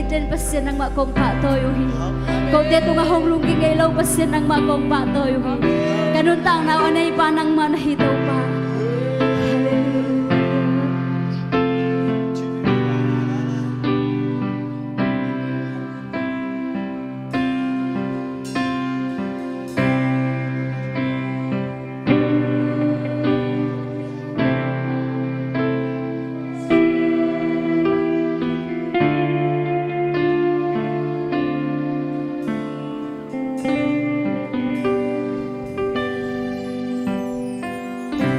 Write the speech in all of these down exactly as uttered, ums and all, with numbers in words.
Pasian nangmah kong pahtawi uh hi. Kote tungah hong lungging ngei lo Pasian nangmah kong pahtawi uh hi. Ka nuntakna uh a neipa nangmah na hi Topa. Halleluiah.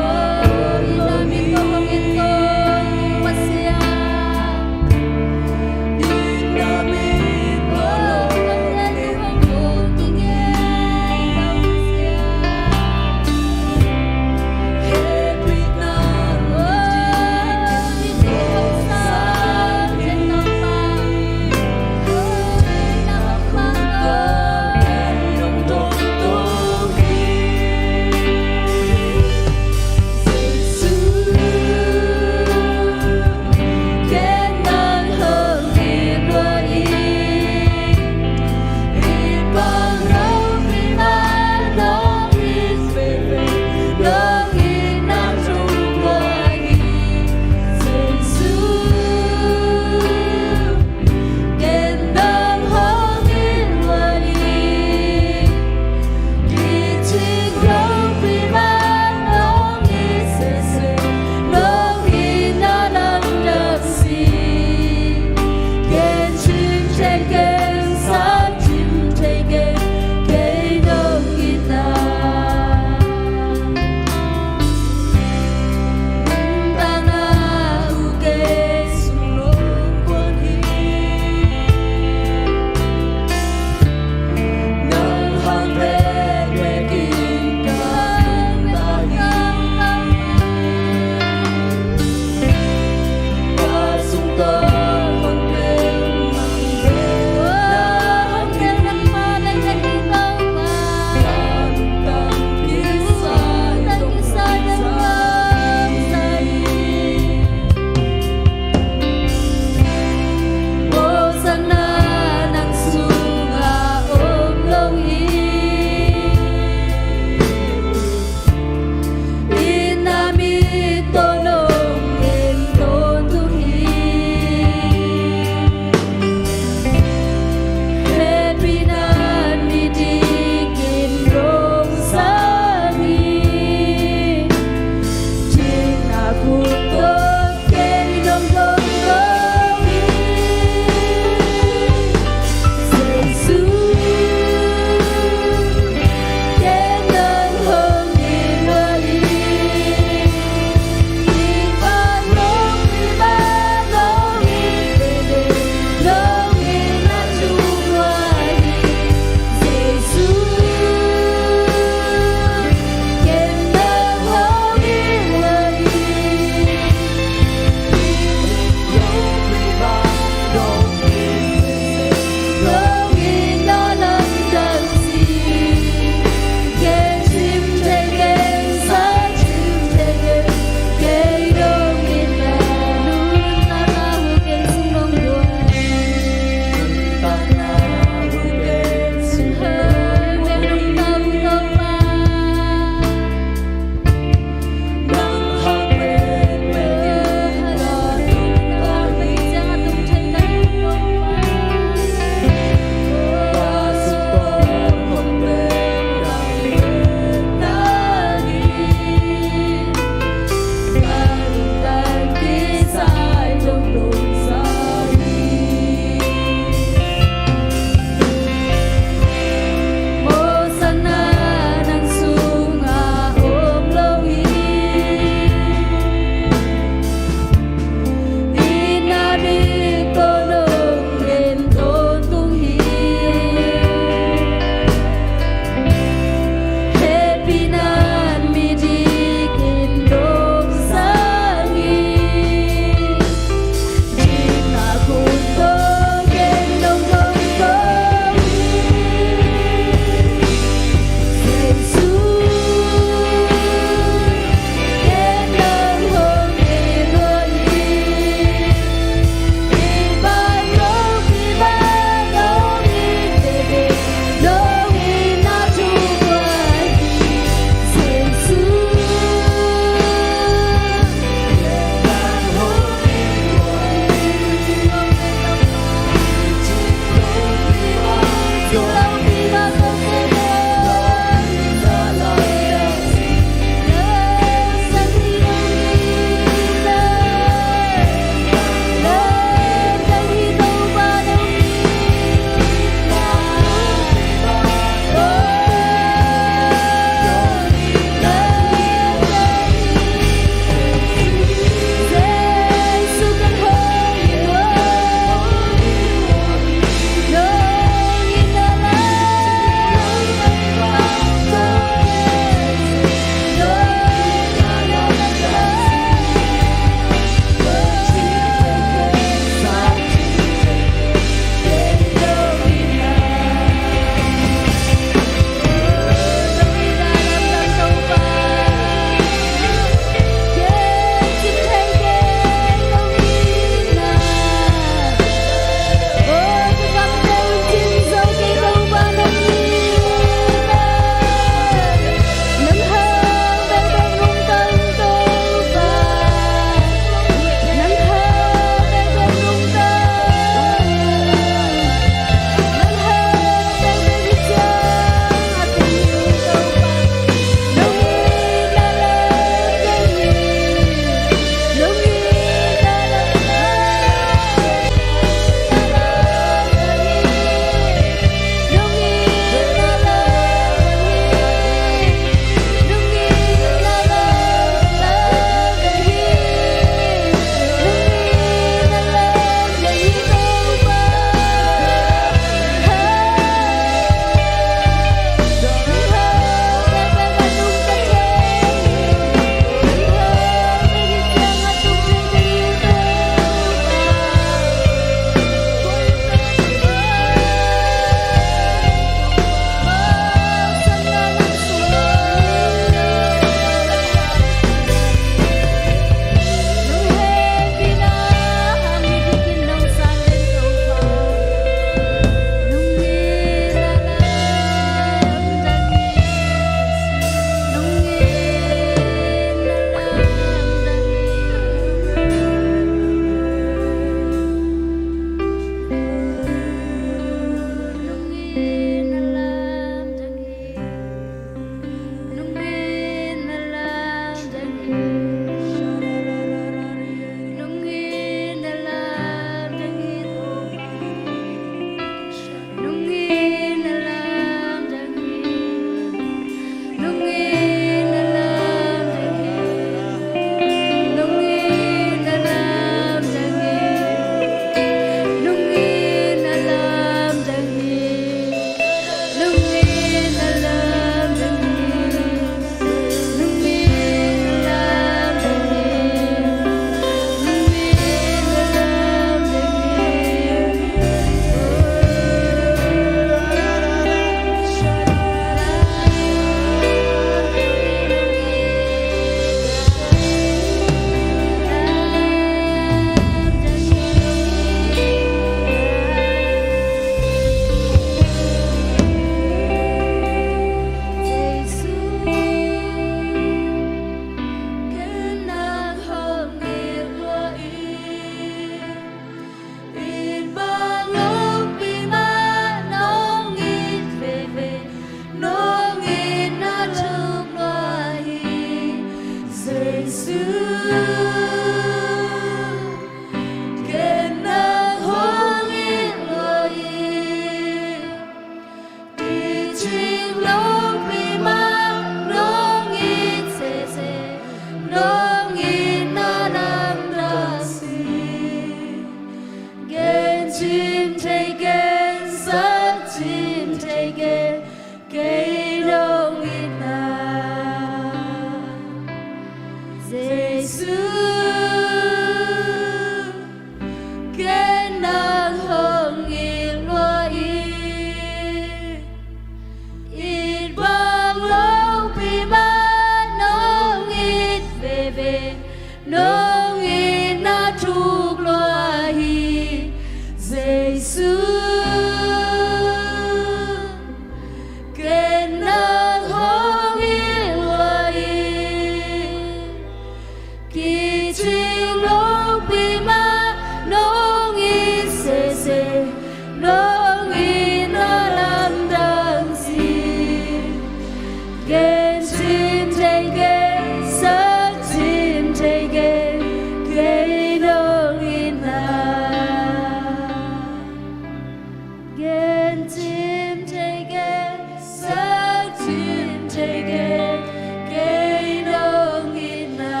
Gen cim thei kei, sak cim thei kei, kei nong itna.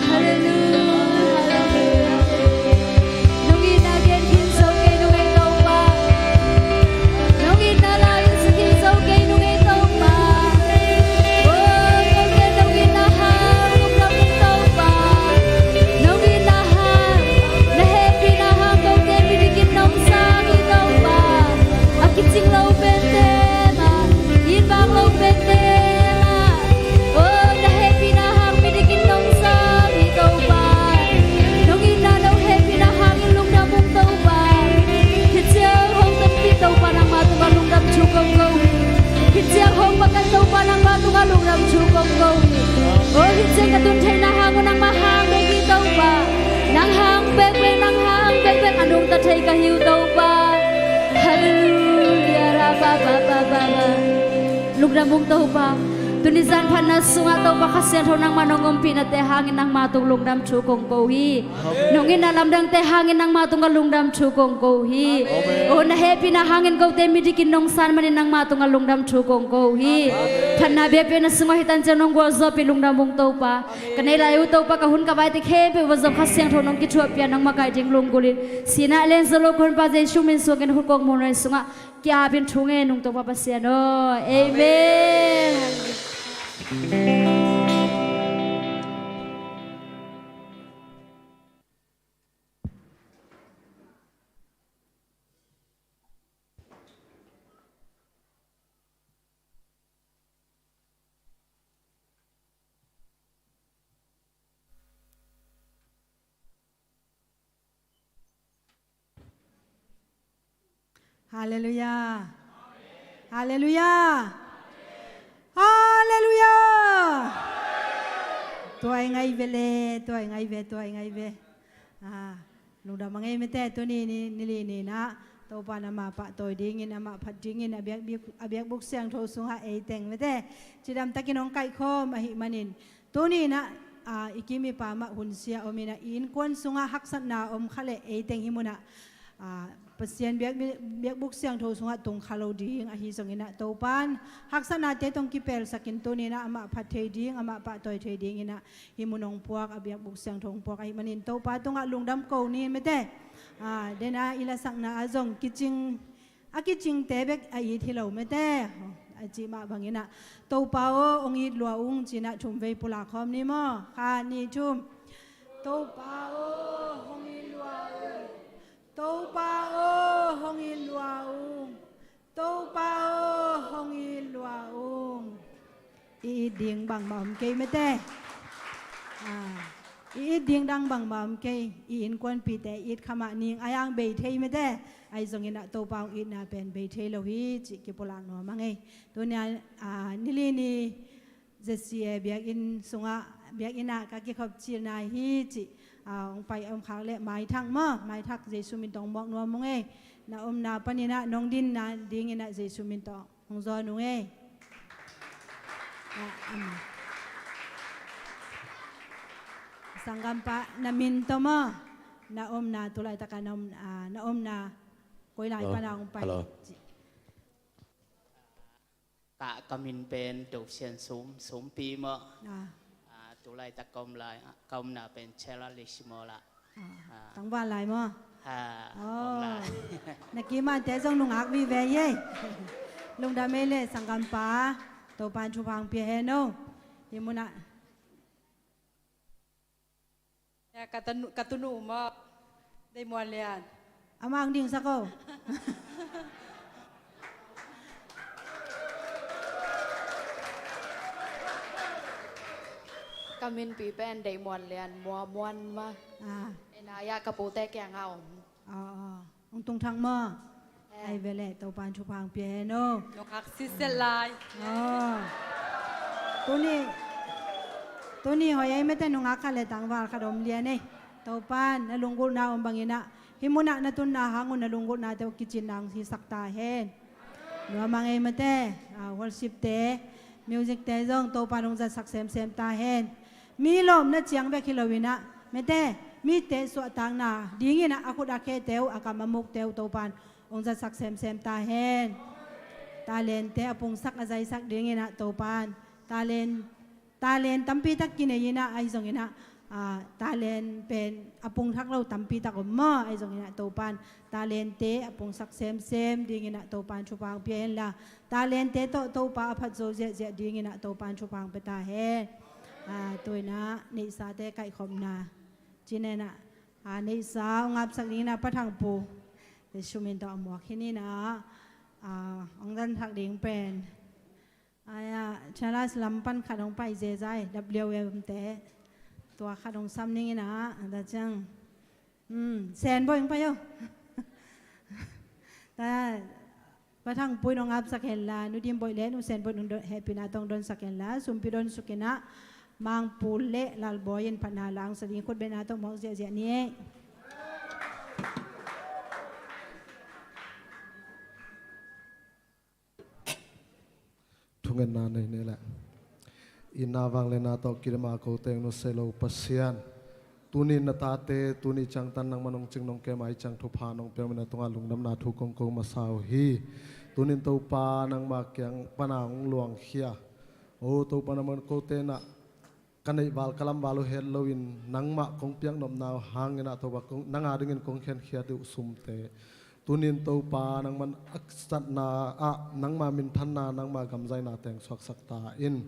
Halleluia, halleluia. Nong itna gen khin zo kei nung ei Topa. Nong itna la in sa khin zo kei nung ei Topa. Oh, kote nong itna hang lungdam ung Topa. Nong itna hang, na hehpihna hang kote midik in nong sang hi Topa. A kicing lo pente mah, it bang lo pente mah. Oh, na hehpihna hang midik in nong sang hi Topa. Nong itna nong hehpihna hangin lungdam ung Topa. Hih ciang hong tonpih Topa nangmah tungah lungdam thu kong ko hi. Hih ciang hong pakan Topa nangmah tungah lungdam thu kong ko hi. Oh, hih ciang ka tun theihna hang uh nangmah hang bek hi Topa. Nang hang bekbek, nang hang bekbek a nungta thei ka hi uh Topa. Halleluia, ra ba ba ba ba ba. Lungdam ung Topa. Tuni zan phatna sungah Topa Kha Siangtho nangmah nong ompihnate hangin nangmah tung lungdam thu kong ko hi. Nong itna lamdangte hangin nangmah tungah lungdam thu kong ko hi. Oh, na hehpihna hangin kote midik in nong san manin nangmah tungah lungdam thu kong ko hi. Phatna biakpiakna sungah hih tan ciang nong gualzawhpih lungdam ung Topa. Ka neih lai uh Topa, ka hun ka vaite khempeuh va zong Kha Siangtho nong kithuahpih a nong makaih ding lunggulh in. Sihna a lian zo lo ka Honpa Jesu min suangin hun kong muanhuai sungah ki-apin thu ngen ung Topa Pasian aw. Amen. Halleluia. Halleluia. Halleluia. Tua i ngai ve le, tua i ngai ve, tua i ngai ve. Ah, lungdam a ngei mete, tuni ni, ni li ni na Topa in amah pahtawi dingin, amah phat dingin, a biak, biak, a biakbuk siangtho sungah ei teng mete cidam takin hong kaihkhawm ahih manin, tuni in ah, ah, i kim i pam ah hunsia om in ah, i innkuan sungah haksatna om kha leh ei teng hih mun ah, ah, Pasian biak, biakbuk siangtho sungah tung kha lo ding ahi zongin ah, Topa in haksatnate tawh hong kipelsak in tuni in ah amah phat thei ding, amah pahtawi thei dingin ah hih mun hong puak, a biakbuk siangtho hong puak ahih manin Topa tungah lungdam ko ni mete. Ah, den a i lasakna ah zong kicing, a kicingte bek a it hi lo mete, a cih mah bangin ah, Topa aw hong it lua ung ci-in ah thum vei pulak khawm ni maw? Khat, nih, thum. Topa aw hong it lua ung. Topa aw hong it lua ung. Topa aw hong it lua ung. I it ding bangmah om kei mete. Ah, i it ding dang bangmah om kei. I innkuanpihte it kha mah ning a, a hang bei thei mete. Ahi zongin ah Topa hong itna pen bei thei lo hi cih kipulak nuam a ngei. Tuni a, ah, ni li ni Z C A biakinn sungah, biakinn ah ka kikhop cilna hi cih, ah, hong pai om khak leh maithak maw, maithak Jesu min tawh hong muak nuam ung ei. Na omna panin ah nong dinna dingin ah Jesu min tawh hong zawn ung ei. Ah, amen. Sanggampa, na min tawh maw, na omna, tu laitak a na om, ah, na omna koi lai pan ah hong pai. Hello. Ka, ka min pen Do Sian Sum, Sumpi maw. Ah. Ah, tu laitak ka om lai, ka omna pen Chela Lishmola. Ah. Ah. Tangval lai maw? Ha, oh. Om lai. Na kimante zong nungak vive ei. Lungdam ei le sanggampa. Topa in thupha hong pia hen aw. Hih mun ah. Ya, ka tanu, ka tunu maw, Deih Muan Lian. Amah hong dingsak o. Ka minpi pen Deih Muan Lian, Mua Muan mah. Ah. Ina ya ka pute kiangah om. Ah, ah. Hong tung thak maw? Eh. Ai ve leh, Topa in thupha hong pia hen aw. Nungak sitset lai. Aw. Tuni, tuni hoih ei mete, nungak khat le tangval khat om lian ei. Topa in na lunggulhna om bangin ah, hih mun ah na tunna hang un na lunggulhnate uh kicinna hong hisak ta hen. Nuam a ngei mete, ah, worship-te, music-te zong Topa in hong zatsak semsem ta hen. Mi lawmna ciang bek hi lo in ah mete, Mite suahtakna dingin ah a khut a khete uh, a kam a mukte uh Topan hong zatsak semsem ta hen. Talente a pungsak a zaisak dingin ah Topan talen, talen tampi tak kinei in ah, ahi zongin ah, ah, talen pen a pungsak lo tampi tak om maw, ahi zongin ah Topan talente a pungsak semsem dingin ah Topan thupha hong pia hen la, talente tawh Topa a phat zo ziahziah dingin ah Topan thupha hong pia ta hen. Ah, tu in ah neihsate kaihkhopna cin en ah, ah, neihsa hong apsak dingin ah Pa Thang Pu, te sumin tawh a muak hi in ah, ah, hong dansak ding pen, ai ah, China lam pan khat hong pai zezai, W M te, tua khat hong sam ning in ah, ta ciang, hmm, Sen Boih hong pai o. Ta, Pa Thang Pu in hong apsak hen la, Nu Dim Boih le Nu Sen Boih in hong don, hehpihna tawh hong donsak hen la, sumpi don suk in ah, Mang Pu le Lal Bawi in phatna la hong sa ding, khutbetna tawh mawk ziahziah ni. Thungetna nei ni leh. Itna vangliatna tawh kidama kote hong nusia lo Pasian, tuni in na tate, tuni ciangtan nangmah nong cing nong kem a, hih ciang thupha nong pia mah na tungah lungdamna thu kong ko masa uh hi. Tuni in Topa nangmah kiang pan a hong luangkhia, o Topa nangmah kote in ah ka neih val ka lam val uh het loin nangmah kong piak nopna uh hangin ah Topa kong, nang a dingin kong khenkhiat uh sumte, tuni in Topa nangmah a satna ah nangmah minthanna, nangmah gamzaina teng suaksak ta in.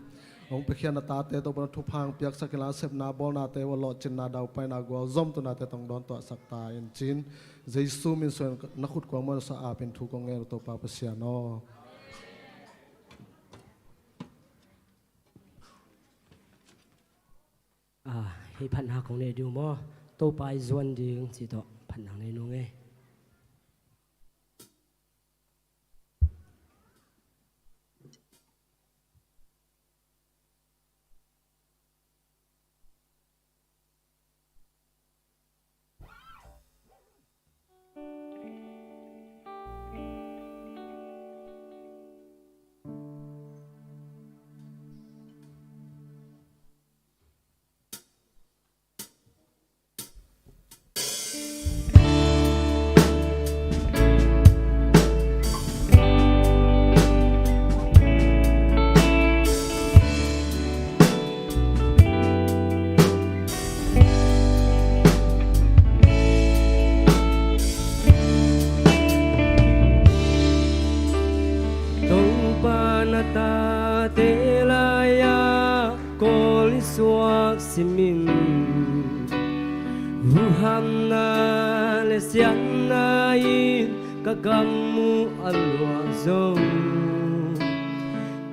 Hong piakhia na tate Topa na thupha hong piaksak in la, sepna bawlnate uh a lawhcinna, daupaina, gualzawhna tunate tawh hong dawn tuahsak ta in, ci-in Jesu min suangin na khut kuang muansa apin thu kong ngen uh Topa Pasian aw. Ah, hih phatna kong nei ding uh maw? Topa i zuan ding cih tawh phatna nei nung ei. Topa na tate lai-a kawl i suak simin, huhamna le siatna in ka gam uh a luah zo.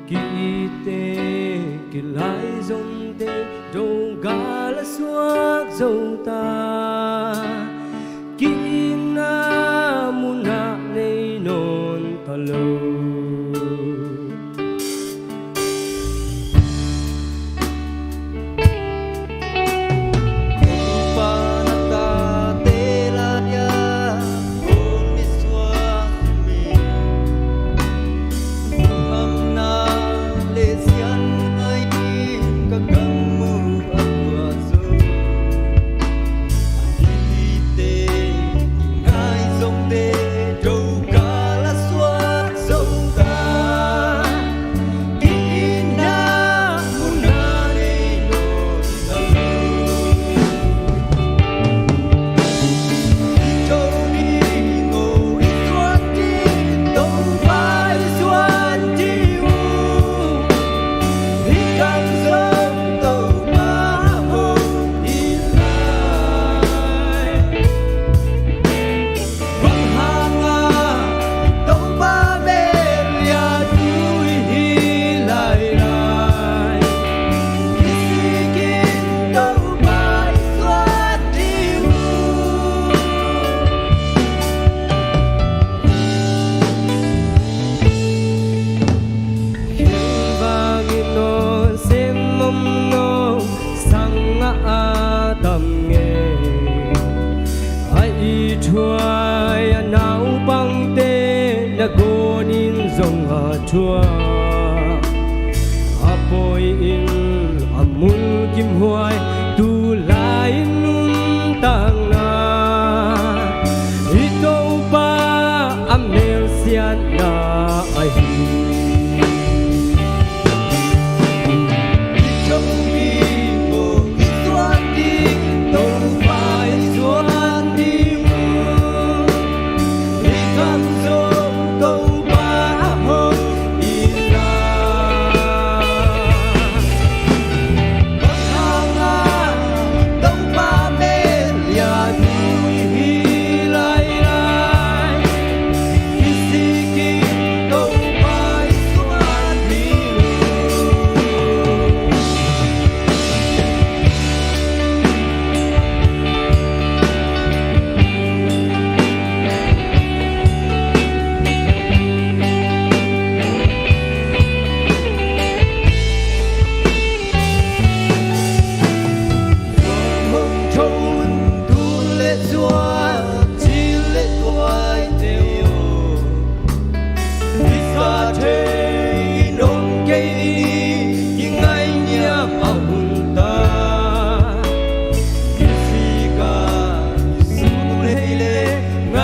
Ki-itte kilai zongte dogal a suak zo ta, ki-itna munah nei nawn ta lo. A ithuai a naupangte na gawnin zong a thuak, a pawi in a mulkimhuai, tu lai-in nuntak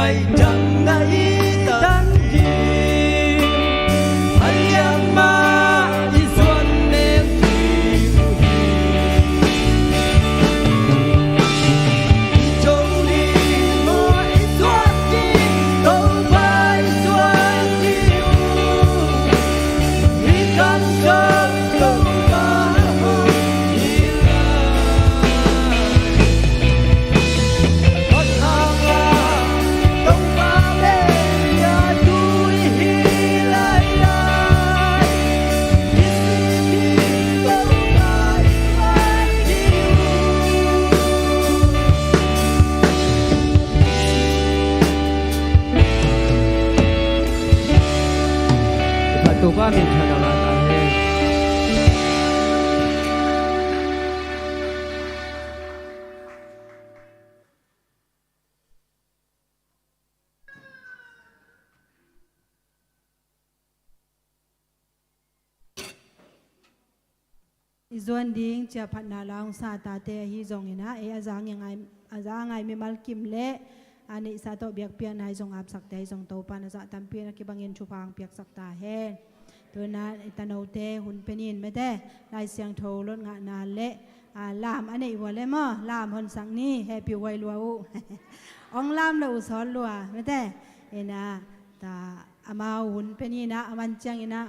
I zuan ding ciaphatna la hong sa tate ahi zongin ah, ei a za ngai, a za ngai mimal kim le a neihsa tawh biakpiakna ahi zong apsakte ahi zong Topa na zah tampi na kibangin thupha hong piaksak ta hen. Tuna i tanote hun pe ni in mete, Lai Siangtho lot ngahna le, a, lam a neih uh a le maw, lam honsak ni, hehpih huai lua uh. Hong lam lo uh sawt lua mete. Ina, ta, amau hun pe ni in ah, a man ciangin ah,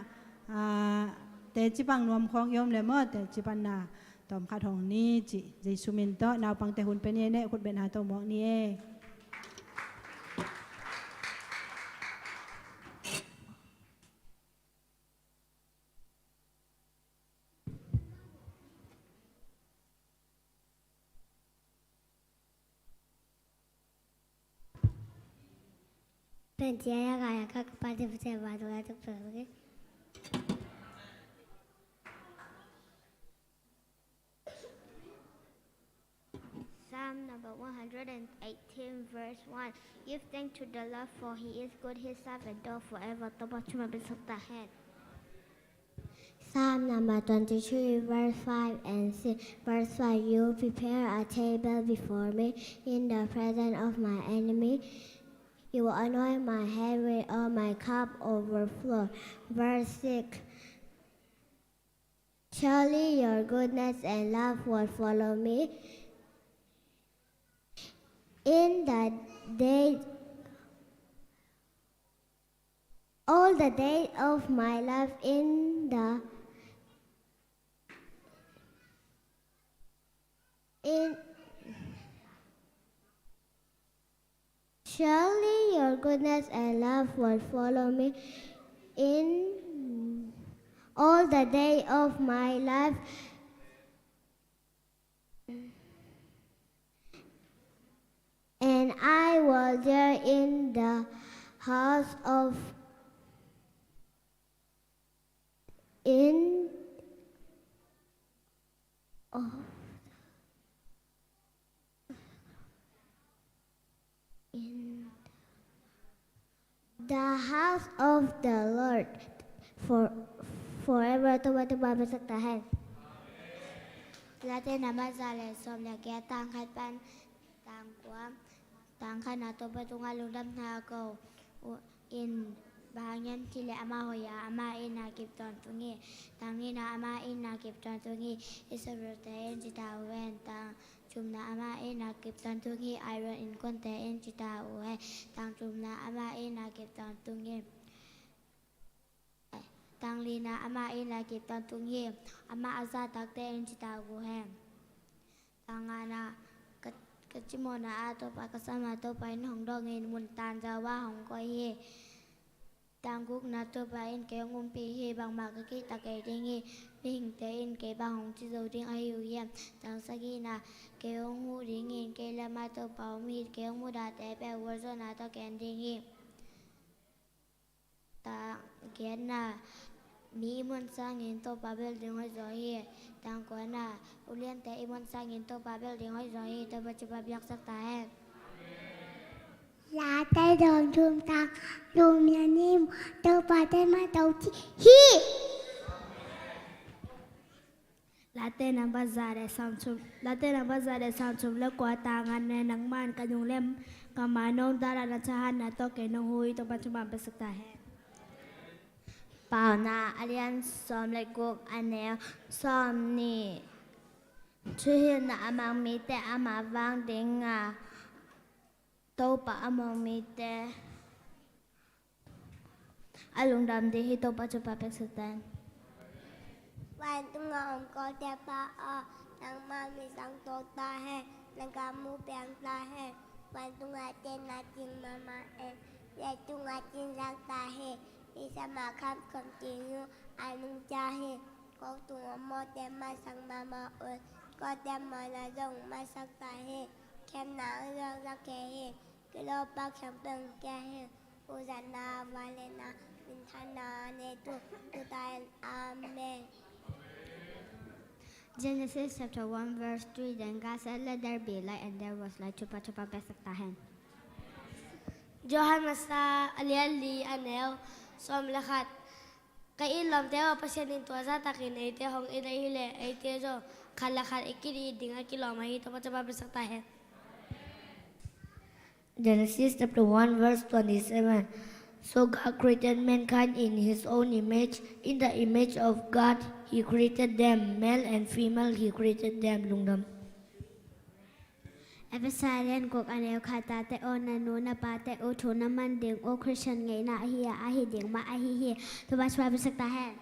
a, teci pang nuam khawng i om le maw, teci panna tawmkhat hong ni cih Jesu min tawh, naupangte hun pe ni ei, neh khut betna tawh muak ni ei. Pen tia ya ga ya ka ka pa te pa te ba do ya te pe ke. Psalm number one hundred and eighteen, verse one. Give thanks to the Lord, for he is good, his love endure forever. Topa thupha piaksak ta hen. Psalm number twenty-three, verse five and six. Verse five, you prepare a table before me in the presence of my enemy. You anoint my head with oil, my cup overflow. Verse six, surely your goodness and love will follow me in the day, all the days of my life, in the, in, surely your goodness and love will follow me in all the day of my life, and I will dwell in the house of, in, of, in the house of the Lord for, forever. Topa thupha piaksak ta hen. Late number za le sawm le giat, tang khat pan tang kua. Tang khatna, Topa tungah lungdamna ko uh in, bang hang hiam cih leh amah hoih a, amah in na kip tawntung hi. Tang nihna, amah in na kip tawntung hi. Israelte in ci ta uh hen. Tang thumna, amah in na kip tawntung hi. Aaron innkuante in ci ta uh hen. Tang thumna, amah in na kip tawntung hi. Tang lina, amah in na kip tawntung hi. Amah a zahtakte in ci ta uh hen. Tang ngana, ka, ka cimawhna ah Topa ka sam a, Topa in hong dawng in, mun tanzau ah hong koih hi. Tang gukna, Topa in kei hong umpih hi, bangmah ka kihta kei ding hi. Mihingte in kei bang hong ci zo ding ahi uh hiam? Tang sagihna, kei hong huh ding in, kei lam ah Topa om hi. Kei hong mudahte pen vualzawhna tawh ken ding hi. Tang giatna, mi i muan sangin Topa bel ding hoih zaw hi. Tang kuana, uliante i muan sangin Topa bel ding hoih zaw hi. Topa thupha piaksak ta hen. Late dawng thum, tang thum le nih, Topa te ma to ci hi. Late number za le sawm thum, Late number za le sawm thum le kua, tang nga, nangman ka nung lem Kammal nong dal a, na thahatna tawh kei nong hu hi. Topa thupha piaksak ta hen. Paunak a lian sawm le guk, a neu sawmnih. Thuhilhna a mang mite amah vang ding a, Topa a muang mite a lungdam ding hi. Topa thupha piaksak ta hen. Vantunga om ko Topa aw, nangmah min siangtho ta hen, na gam hong piang ta hen. Vantunga tenna cing mahmah in, leitunga cing zang ta hen. Isama kham khom cing uh a nungta hen. Ko tung a mawte maisak mahmah un, ko te mawhna zong maisak ta hen. Khemna zong zak kei hen. Kilopak siangpeng kia hen. Hosanna, vangliatna, minthanna nei tu, tu ta hen. Amen. Genesis chapter one verse three. Then God said, "Let there be light, and there was light." Topa thupha piaksak ta hen. Johan masa a lian li, a neu sawm le khat. Ka it lawmte aw, Pasian in tua zahtakin eite hong it ahih leh eite zong khat le khat i ki-it ding a kilawm ahi hi. Topa thupha piaksak ta hen. Genesis chapter one verse twenty-seven. So God created mankind in his own image. In the image of God he created them. Male and female he created them. Lungdam. Efesa lian guk, a neu khat. Tate aw, na nu na pate uh thu na man ding uh Khristian ngeina ahi a, ahi ding mah ahi hi. Topa thupha piaksak ta hen.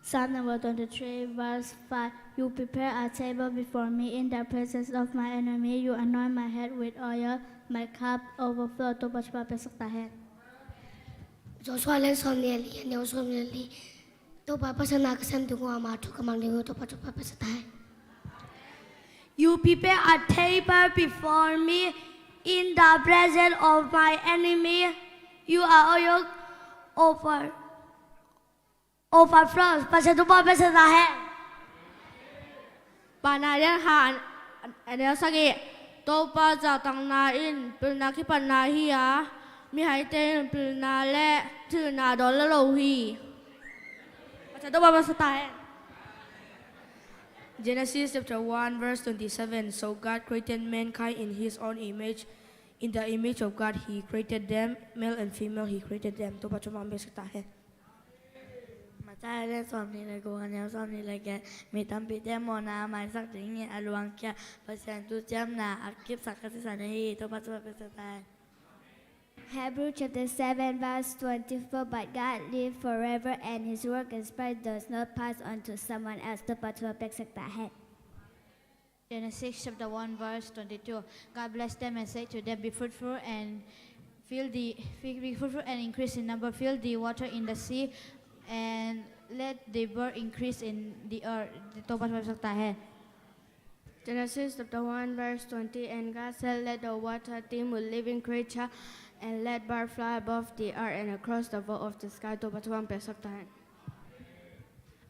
Psalm number twenty-three, verse five. You prepare a table before me in the presence of my enemy. You anoint my head with oil. My cup overflow. Topa thupha piaksak ta hen. Joshua lian sawm le li, a neu sawm le li. Topa Pasian na ka sem ding uh, ama thu ka mang ding uh. Topa thupha piaksak ta hen. You prepare a table before me in the presence of my enemy. You are oil over, overflow. Pasian thupha piaksak ta hen. Paunak a lian khat, a neu sagih. Topa zahtakna in pilna kipatna hi a, mihaite in pilna le thilhihna dawn la lo hi. Pasian thupha piaksak ta hen. Genesis chapter one verse twenty-seven. So God created mankind in his own image. In the image of God he created them, male and female he created them. Topa thupha piaksak ta hen. Matayo lian sawmnih le guk, a neu sawmnih le giat. Mi tampite mawhna a maisak ding hi. A luangkhia Pasian thuciamna a kipsak ka sisan ahi hi. Topa thupha piaksak ta hen. Hebrew chapter seven verse twenty-four. But God lives forever, and his work in spirit does not pass on to someone else. Topa thupha piaksak ta hen. Genesis chapter one verse twenty-two. God blessed them and said to them, "Be fruitful and fill the, be fruitful and increase in number, fill the water in the sea, and let the bird increase in the earth." Topa thupha piaksak ta hen. Genesis chapter one verse twenty. And God said, "Let the water teem with living creature, and let bird fly above the earth and across the vault of the sky." Topa thupha piaksak ta hen.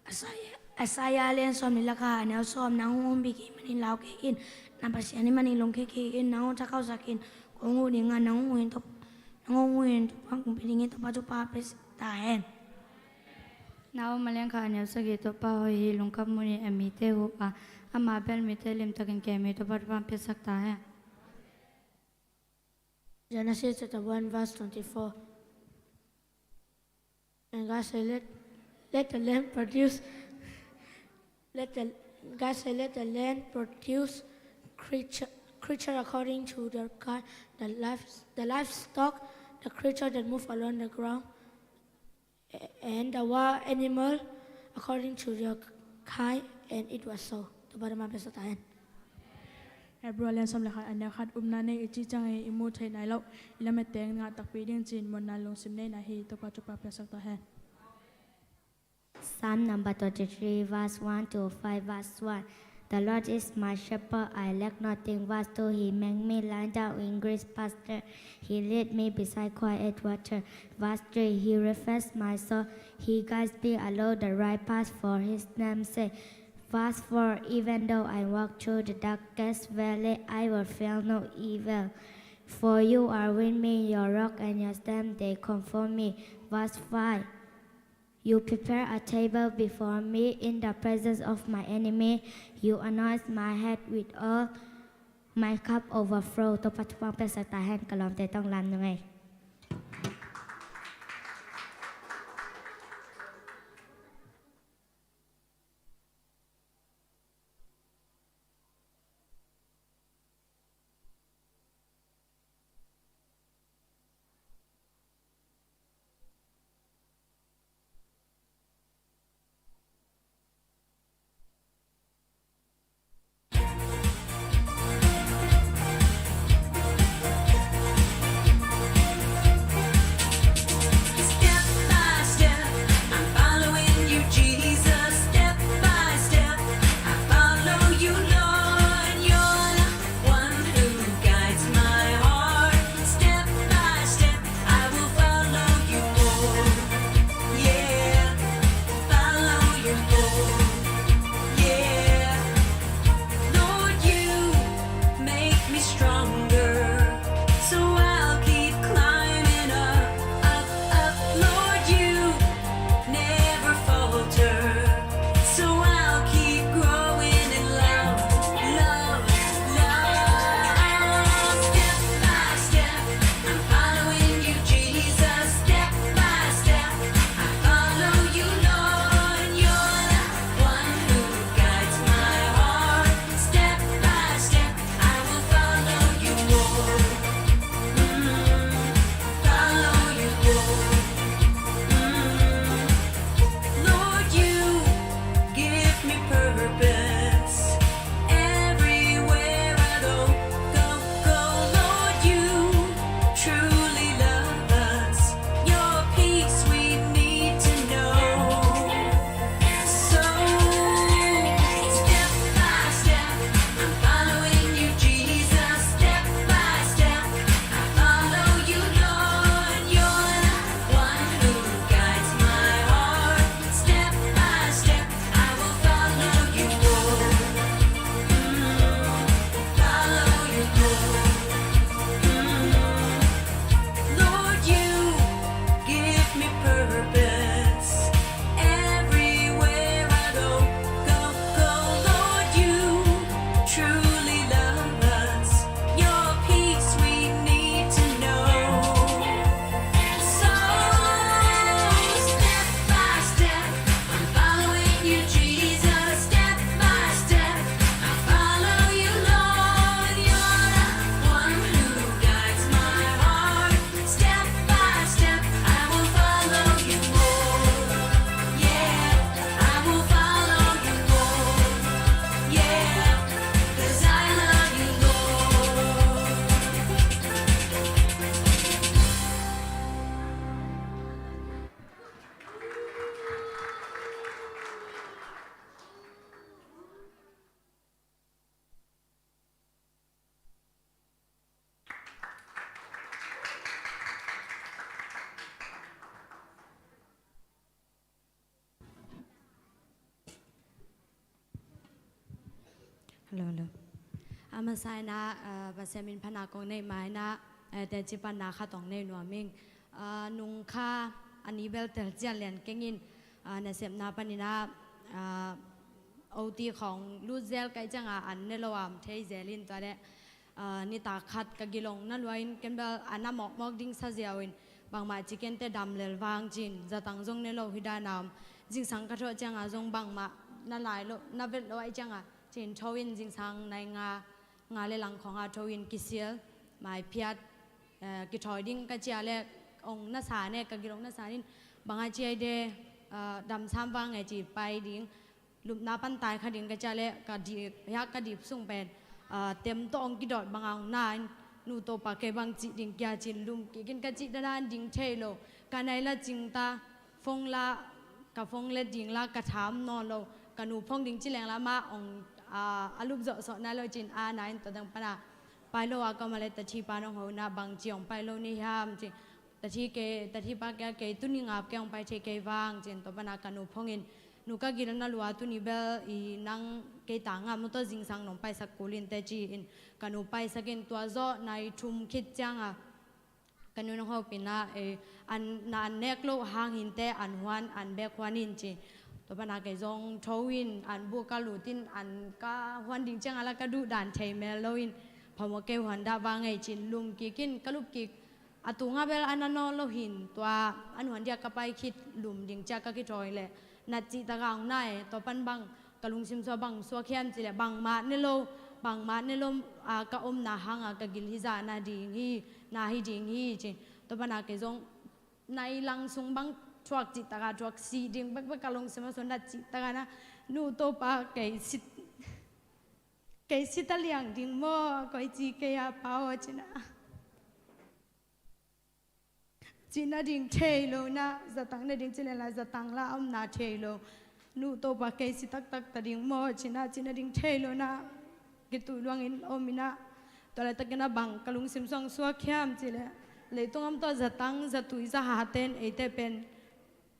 Isaiah, Isaiah lian sawmnih le khat, a neu sawm. Nang hong humbik ahih manin lau kei in, na Pasian ahih manin lungkia kei in. Nang hong thakausak in, kong huh ding a, nang hong huh in Topa, nang hong huh in Topa kong pia ding hi. Topa thupha piaksak ta hen. Nahum a lian khat, a neu sagih. Topa hoih hi, lungkham mun in a mite huh a, ama bel mite limtakin kem hi. Topa thupha piaksak ta hen. Genesis chapter one verse twenty-four. And God said, "Let, let the land produce, let the," God said, "Let the land produce creature, creature according to their kind, the life, the livestock, the creature that move along the ground, a-, and the wild animal according to their kind." And it was so. Topa thupha piaksak ta hen. Hebrew a lian sawm le khat, a neu khat. Upna nei i cih ciangin i muh theih nai loh, i lametteng ngah takpi ding ci-in muanna lungsim neihna hi. Topa thupha piaksak ta hen. Psalm number twenty-three, verse one to five. Verse one. The Lord is my shepherd, I lack nothing. Verse two. He make me lie down in green pasture. He lead me beside quiet water. Verse three. He refresh my soul. He guides me along the right path for his name's sake. Verse four. Even though I walk through the darkest valley, I will fear no evil. For you are with me, your rod and your staff, they comfort me. Verse five. You prepare a table before me in the presence of my enemy. You anoint my head with oil. My cup overflow. Topa thupha piaksak ta hen, ka lawmte tawh lam nung ei. Step by step, I'm following you, Jesus. Step by step, I follow you, Lord. You're the one who guides my heart. Step by step, I will follow you, Lord. Yeah, follow you, Lord. Yeah. Lord, you make me stronger, so I'll keep climbing up, up, up. Lord, you never falter, so I'll keep growing in love, love, love. Step by step, I'm following you, Jesus. Step by step, I follow you, Lord. You're the one who guides my heart. Step by step, I will follow you, Lord. Mm, follow you, Lord. Mm. Lord, you give me purpose. Everywhere I go, go, go, Lord, you truly love us. Your peace we need to know. So, step by step, I'm following you, Jesus. Step by step, I follow you, Lord. You're the one who guides my heart. Step by step, I will follow you, Lord. Mm, follow you, Lord. Mm. Lord, you give me purpose. Everywhere I go, go, go, Lord, you truly love us. Your peace we need to know. So, step by step, I'm following you, Jesus. Step by step, I follow you, Lord. You're the one who guides my heart. Step by step, I will follow you, Lord. Yeah, I will follow you, Lord. Yeah, 'cause I love you, Lord. Hello, hello. A masa in ah, ah, Pasian min phatna kong neih ma in ah, eh, teci panna khat hong nei nuam ing. Ah, nung kha a ni bel tel cian lian keng in, ah, nasepna panin ah, ah, O T khawng lut zel ka hih ciangin an ne lo a om thei zel in tua leh, ah, nitak khat ka gilong na lua in ken bel an a mawkmawk ding sa ziau in bangmah ci ken teh dam lel vang ci-in zatang zong ne lo hi dan a om. Zingsang ka thawh ciangin zong bangmah na lai lo, na vet lo ahih ciangin ci-in tho in zingsang nai nga, nga le lang khawng a tho in kisil, maiphiat, eh, kithawi ding ka ci a leh ong na sa ne, ka gilong na sa in bang a ci ai de, eh, dam sam vang e ci pai ding. Lupna pan tai kha ding ka ci a leh ka dip, hiah ka dip sung pen, ah, tem tawh hong kidawt bang a hong na in, nu Topa kei bang cih ding kia ci-in lum kik in ka cih dan a ding thei lo. Ka nai la cing ta, phone la, ka phone let ding la ka tham nawn lo. Ka nu phone ding ci leng la mah hong, ah, a lup zawhsawh nai lo ci-in a na in tua dang pan a pai lo a ka om a leh tathi pa nong ho na bang ci hong pai lo ni hiam ci. Tathi kei, tathi pa kei a kei tuni ngap kei hong pai thei kei vang ci-in tua pan a ka nu phone in, nu ka gil na lua tuni bel i nang kei tangah motor zingsang nong paisak kul in teh ci-in ka nu paisak in tua zawh nai thum khit ciangin ka nu nong hopih in ah, eh, an, na an nek loh hang hi in teh an huan, an bek huan in ci. Tua pan a kei zong tho in an buk ka lut in an ka huan ding ciangin la ka duh dan thei mel lo in Phamawh kei, huan dah vang ei, ci-in lum kik in, ka lup kik. A tunga bel a na nawn lo hi-in, tua a nuan dia ka pai khit lum ding ci-a ka kithawi leh, nat cihtak a hong na e. Tua pan bang ka lungsim sungah bang suak hiam cih leh, bangmah ne lo, bangmah ne lo, a, ka omna hangah ka gil hi zah na ding hi, na hi ding hi, ci-in. Tua pan a kei zong nai lang sung bang thuak cihtak a, thuak sih ding bekbek ka lungsim a sung, nat cihtak a na, Nu, Topa, kei sit, kei sit a liang ding maw, koi ci kei a, Pa aw, ci-in a. Cih nading thei lo na, zatang nading ci leh la, zatang la a omna thei lo. Nu, Topa, kei sit taktak ta ding maw, ci-in a, cih nading thei lo na, kituh luangin om in a. Tua laitakin a bang ka lungsim sungah suak hiam cih leh, leitung a om tawh zatang, zatui, zahate in eite pen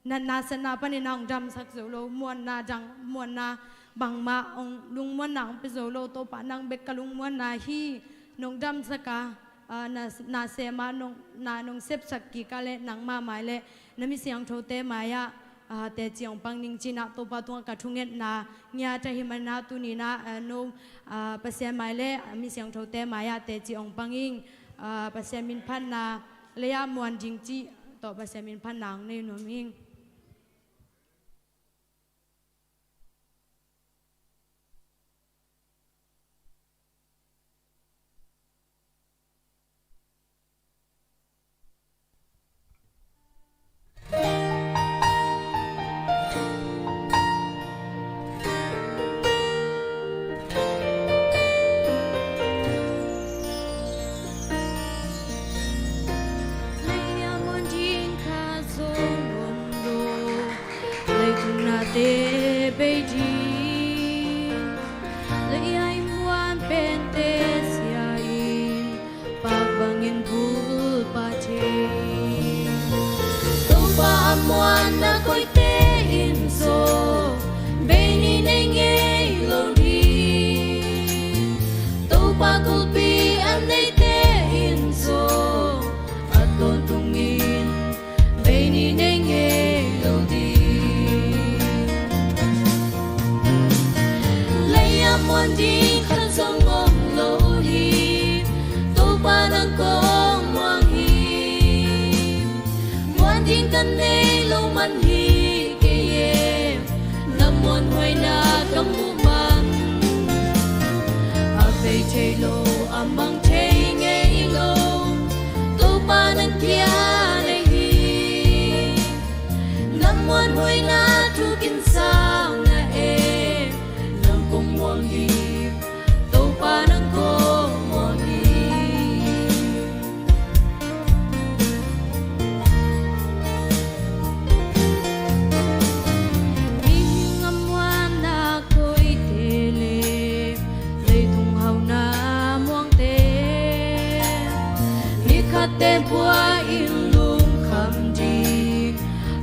natna satna panin a hong damsak zo lo, muanna dang, muanna bangmah hong, lungmuanna hong pia zo lo. Topa, nang bek ka lungmuanna hi. Nong damsak a, a, na, na sem a, nong, na nong sepsak kik a leh, nangmah mai leh na mi siangthote mai-ah, a, teci hong pang ning, ci-in a, Topa tungah ka thungetna ngiat ahih manin a, tuni-in a, a, no, a, Pasian mai leh a mi siangthote mai-ah teci hong pang ing. A, Pasian min phatna, lei-ah muan ding cih tawh Pasian min phatna hong nei nuam ing. Lei-ah muan ding khat zong om lo, leitung nate bei ding. Lei-ah i muan pente sia-in, pak bangin vulpa thei. Topa a muanna koite in zong bei ni nei ngei lo ding. Topa kulhpi a neite in zong a tawntungin bei ni nei ngei lo ding. Lei-ah muan ding khat zong om lo hi. Topa nang kong muang hi. Muan ding ka nei lo man hi kei e, na muanhuaina ka muh man. A bei thei lo, a mang thei ngei lo, Topa nang kiang nei hi. Na muanhuaina thu kin sang na e, nang kong muang hi. Topa nang kong muang hi. Mihing a muanna koite le, leitung hauna muangte, mi khatte bua in lungkham ding,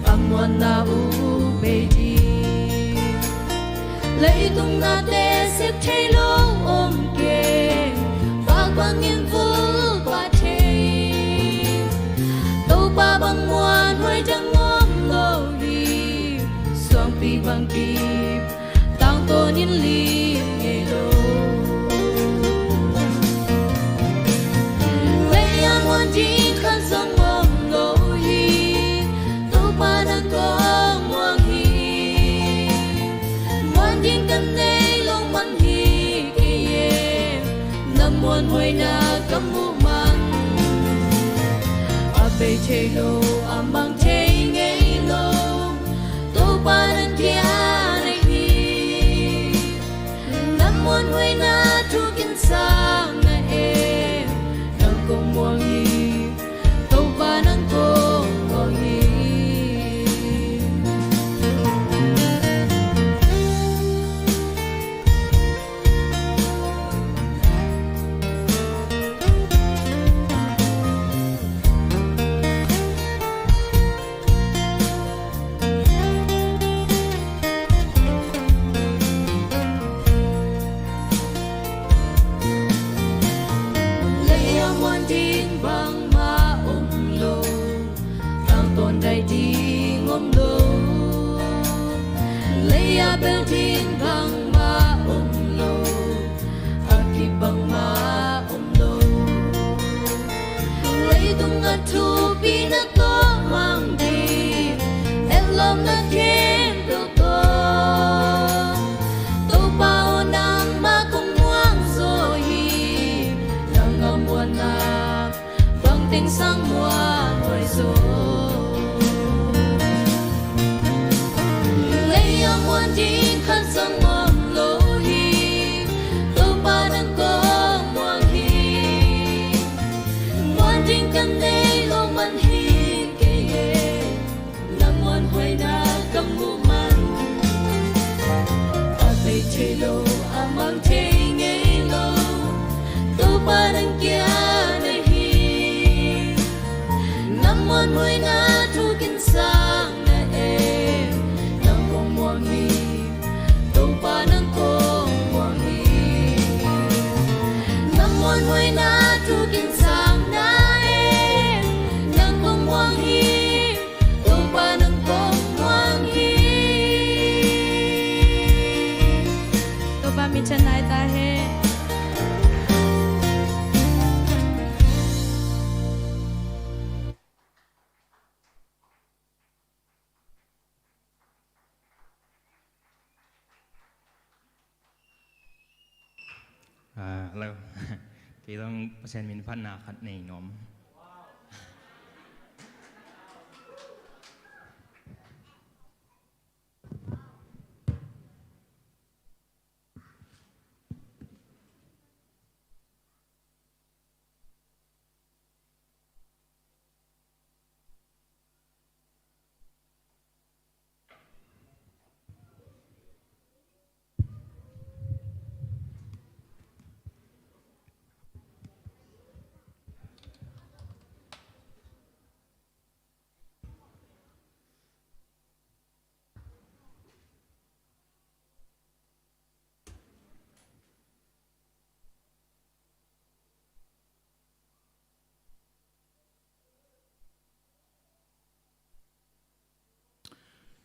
a muanna uh bei ding. Leitung nate sep thei lo om kei, pak bangin vulpa thei. Topa bang muanhuai dang om lo hi, suangpi bang kip, tangtawnin lim ngei lo. Lei-ah muan ding khat zong om lo hi. Topa nang kong muang hi. Muan ding ka nei lo man hi kei e, na muanhuaina ka muh man. A bei thei lo, a mang thei ngei lo, Topa nang kiang nei hi. Na muanhuaina thu kin sang na e, nang kong muang hi. Topa nang kong muang hi. Lei a muan ding khat zong om lo hi, Topa nang kong muang hi. Muan ding ka nei lo man hi kei e, na muanhuaina ka muh man. A bei thei lo, a mang thei ngei lo, Topa nang kia na hi. Na muanhuaina thu kin sang na e, nang kong muang hi. Topa nang kong muang hi. Na muanhuaina thu kin sang na e, nang kong muang hi. Topa nang kong muang hi. Topa min thang nai ta hen. Ah, hello. Kei zong Pasian min phatna khat nei nuam.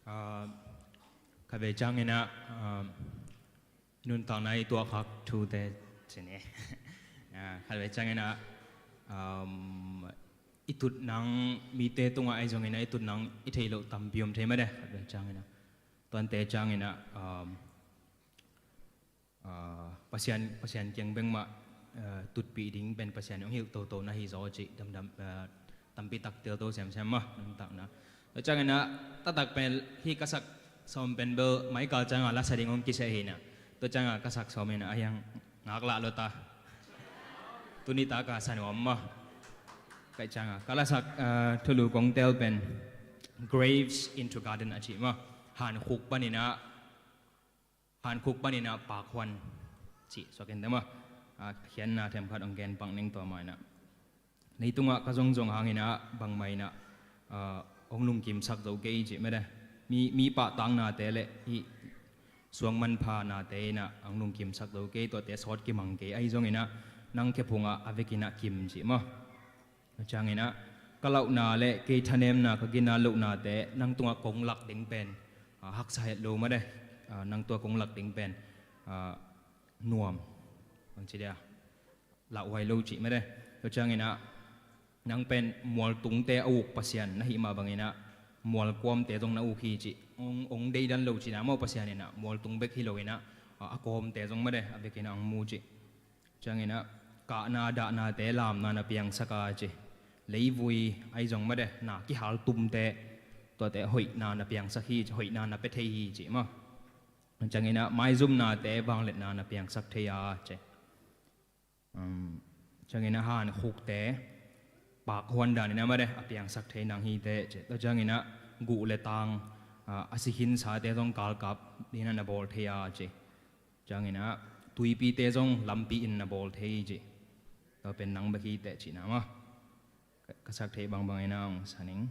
Ah, khatvei ciangin ah, ah, nuntakna i tuahkhak thute ci ni. Ah, khatvei ciangin ah, um, i tutnang mite tungah ahi zongin ah i tutnang i theih loh tampi om thei mah de, khatvei ciangin ah. Tuate ciangin ah, um, ah, Pasian, Pasian kiang bek mah, ah, tutpih ding pen Pasian hong hilh toto na hi zaw cih damdam, ah, tampi tak telto semsem mah nuntakna. Tua ciangin ah taktak pen hih ka sak sawm pen bel mai kal ciangah la sa ding hong kiseh hi na. Tua ciangah ka sak sawm in ah a hiang ngaklah lo ta. Tuni tak a sa nuam mah. Ka ciangah ka la sak, ah, thulu kong tel pen Graves into Garden a cih mah. Hankhuk panin ah Hankhuk panin ah pakhuan cih suak in te maw. A khiatna themkhat hong gen pak ning tua mah in ah. Leitungah ka zongzong hangin ah bangmah in ah, ah, hong lungkimsak zo kei cih mah de. Mi, mi pahtaknate le hih suang manphanate in ah hong lungkimsak zo kei, tuate sawt kimang kei ahi zongin ah nang khephungah a vekin ah kim cih maw. Tua ciangin ah ka lauhna le kei thanemna, ka gina lohnate nang tungah kong lak ding pen, ah, haksa het lo mah de. Ah, nang tua kong lak ding pen, ah, nuam, bang ci dia, lauhuai lo cih mah de. Tua ciangin ah nang pen mualtungte a uk Pasian na hih mah bangin ah mualkuamte zong na uk hi cih. Hong, hong deidan lo cihna maw, Pasian in ah mualtung bek hi lo in ah, ah, a kawmte zong mah de, a vekin ah hong mu cih. Ciangin ah kahna dahnate lamna na piangsak a ci. Leivui ahi zong mah de, na kihaltumte, tuate hoihna na piangsak hi ci, hoihna na pia thei hi ci maw. Ciangin ah maizumnate vangliatna na piangsak thei a ci. Um, ciangin ah hankhukte pakhuan danin ah mah de a piangsak thei nang hi teh ci. Tua ciangin ah guh le tang, ah, a si khinsate zong galkap dingin ah na bawl thei a ci. Ciangin ah tuipite zong lampi in na bawl thei cih. Tua pen nang bek hi teh cihna maw. Ka, ka sak theih bangbang in ah hong sa ning.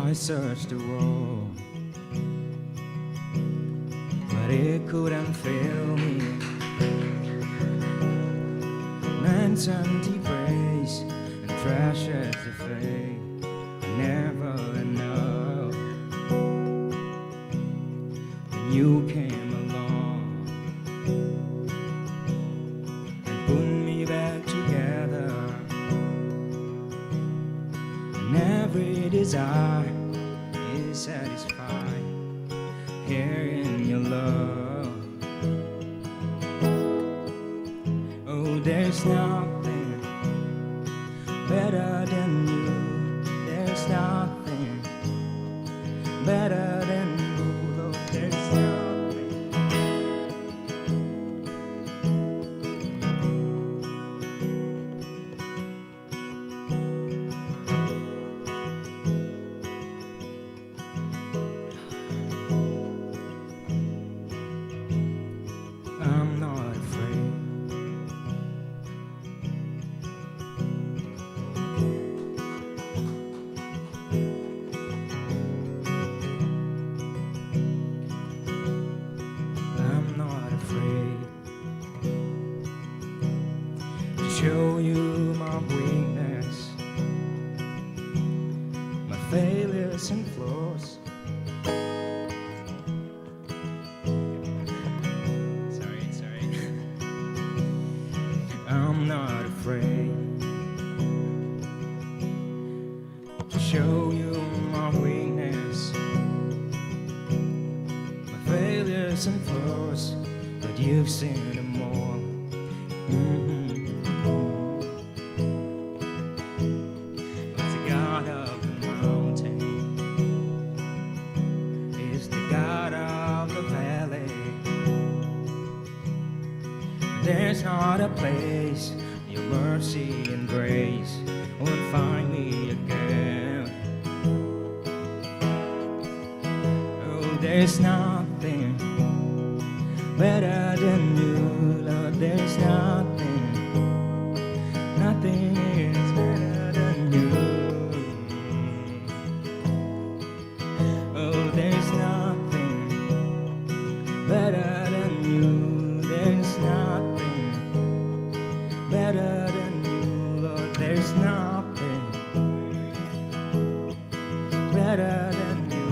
I search the world. It couldn't fail me. Man's empty praise and treasures the faith I never know. When you came along and put me back together, and every desire is satisfied here in your love. Oh, there's nothing better than you. There's nothing better than you, Lord. There's nothing. I'm not afraid. I'm not afraid to show you my weakness, my failures and flaws. Sorry, sorry. I'm not afraid to show you my weakness, my failures and flaws, but you've seen them all. Mm-hmm. He's the God of the mountain. He's the God of the valley. There's not a place your mercy and grace won't find me again. Oh, there's nothing better than you, Lord. There's nothing, nothing is better than you. Oh, there's nothing better than you. There's nothing better than you, Lord. There's nothing better than you.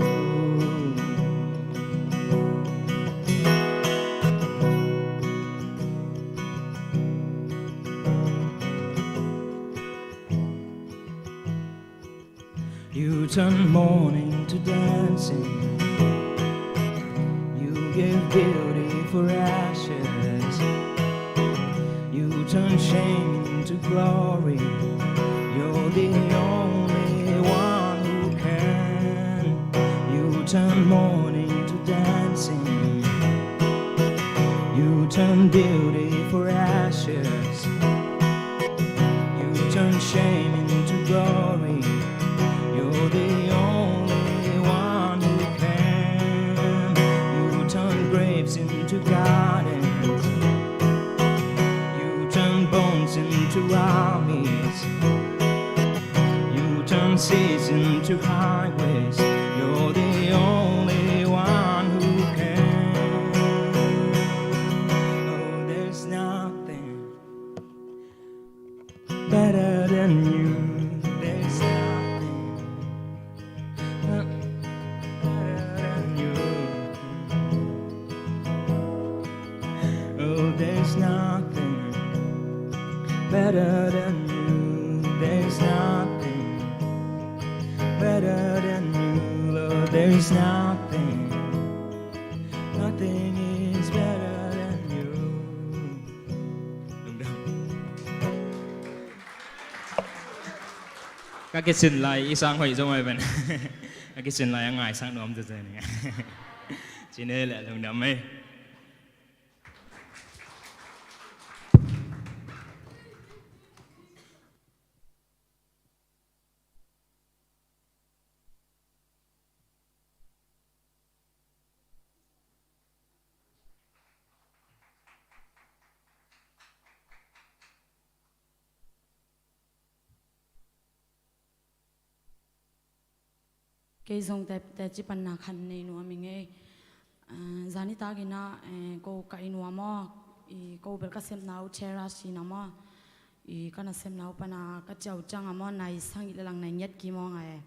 You turn mourning to dancing. You give beauty for ashes. You turn shame into glory. You're the only one who can. You turn mourning to dancing. You turn beauty for ashes. You turn shame into glory. You're the only one who can. You turn graves into gardens. You turn bones into armies. You turn seas into highways. You're the only one who can. Oh, there's nothing better than you. There's nothing better than you. Oh, there's nothing better than you. There's nothing better than you, Lord. There's nothing, nothing is better than you. Ka kisin lai i sang hoih zong ai ven. Ka kisin lai a ngai sang nuam zazan. Cine le lungdam ei. Kei zong te, teci panna khat nei nuam ing ei. Zani takin ah ko ka inn uah maw, i ko bel ka sepna uh Thera si na maw, i ka nasepna uh pana ka ciau ciangah maw, nai sagih le lang nai ngiat kim aw ngai e.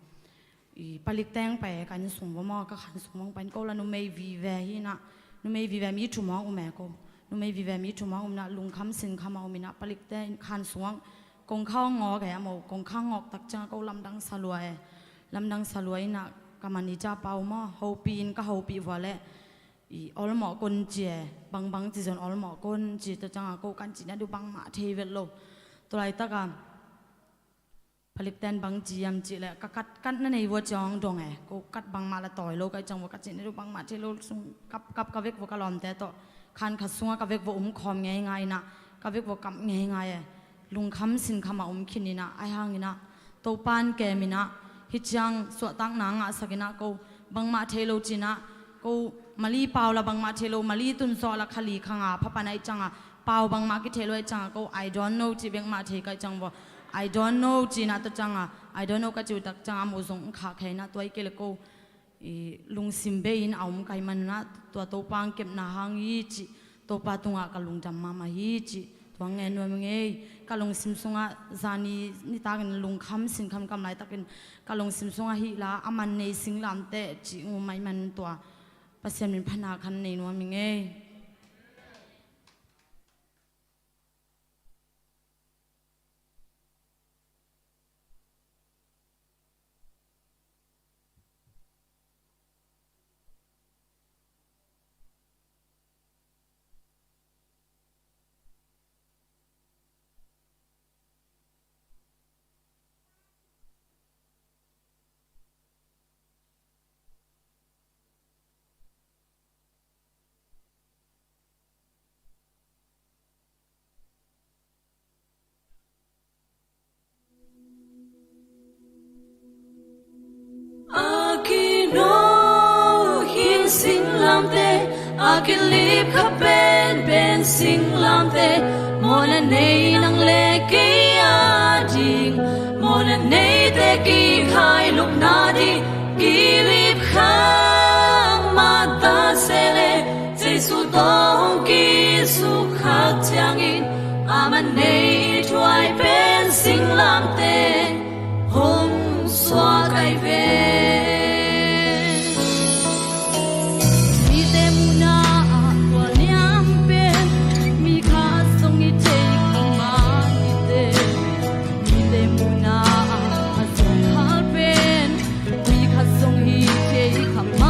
I palik teng pai e ka inn sung uah maw, ka khan sung uah pai in ko la numei vive hi na, numei vive mi thum aw um e ko. Numei vive mi thum aw um na, lungkham sinkham a um in ah palik te in khan sung uah kongkhak ngawk e, a mo kongkhak ngawk tak ciangah ko lamdang sa lua e. Lamdang sa lua in ah ka manager pa uh maw, hopih in ka hopih vua leh i olmawh kon ci e, bangbang ci zon olmawh kon ci, tua ciangah ko kan cih na duh bangmah thei vet lo. Tua laitakah palik ten bang ci hiam cih leh ka kat, kat na nei vua ciang dong e, ko kat bangmah la tawi lo ka hih ciang vua ka cih na duh bangmah thei lo, sung kap, kap ka vek vua ka lawmte tawh. Khan khat sungah ka vek vua um khawm ngeingai in ah, ka vek vua kap ngeingai e. Lungkham sinkham a um khin in ah, ahi hangin ah Topa'n kem in ah, hih ciang suahtakna ngahsak in ah ko bangmah thei lo ci in ah, ko Mali pau la bangmah thei lo, Mali tun sawh la kha li kha nga pha pan ahih ciangah pau bangmah kithei lo ahih ciangah ko I don't know cih bek mah thei ka hih ciang vua, I don't know ci in ah tua ciangah I don't know ka cih uh tak ciangah a muh zong khah khe in ah, tua hi kei leh ko i lungsim bei in a om ka hih man un ah, tua Topa hong kepna hang hi cih, Topa tungah ka lungdam mahmah hi cih, tua ngen nuam ing ei. Ka lungsim sungah zani nitakin lungkham sinkham ka om laitakin ka lungsim sungah hih la a man nei singlamteh cih ngum ahih man tua Pasian min phatna khan nei nuam ing ei. A kino hin singlamteh, a kilip kha penpen singlamteh, mawhna nei nang le kei ading, mawhna neite kikhai lupna ding, kilip kha mah ta se leh, Jesu tawh hong kisukkhak ciangin, a man nei thuai pen singlamteh hong suak ai ve. Mite muhna ah tua niam pen mi khat zong i thei kha mah hi teh. Mite muhna ah a zong khal pen mi khat zong hi thei kha mah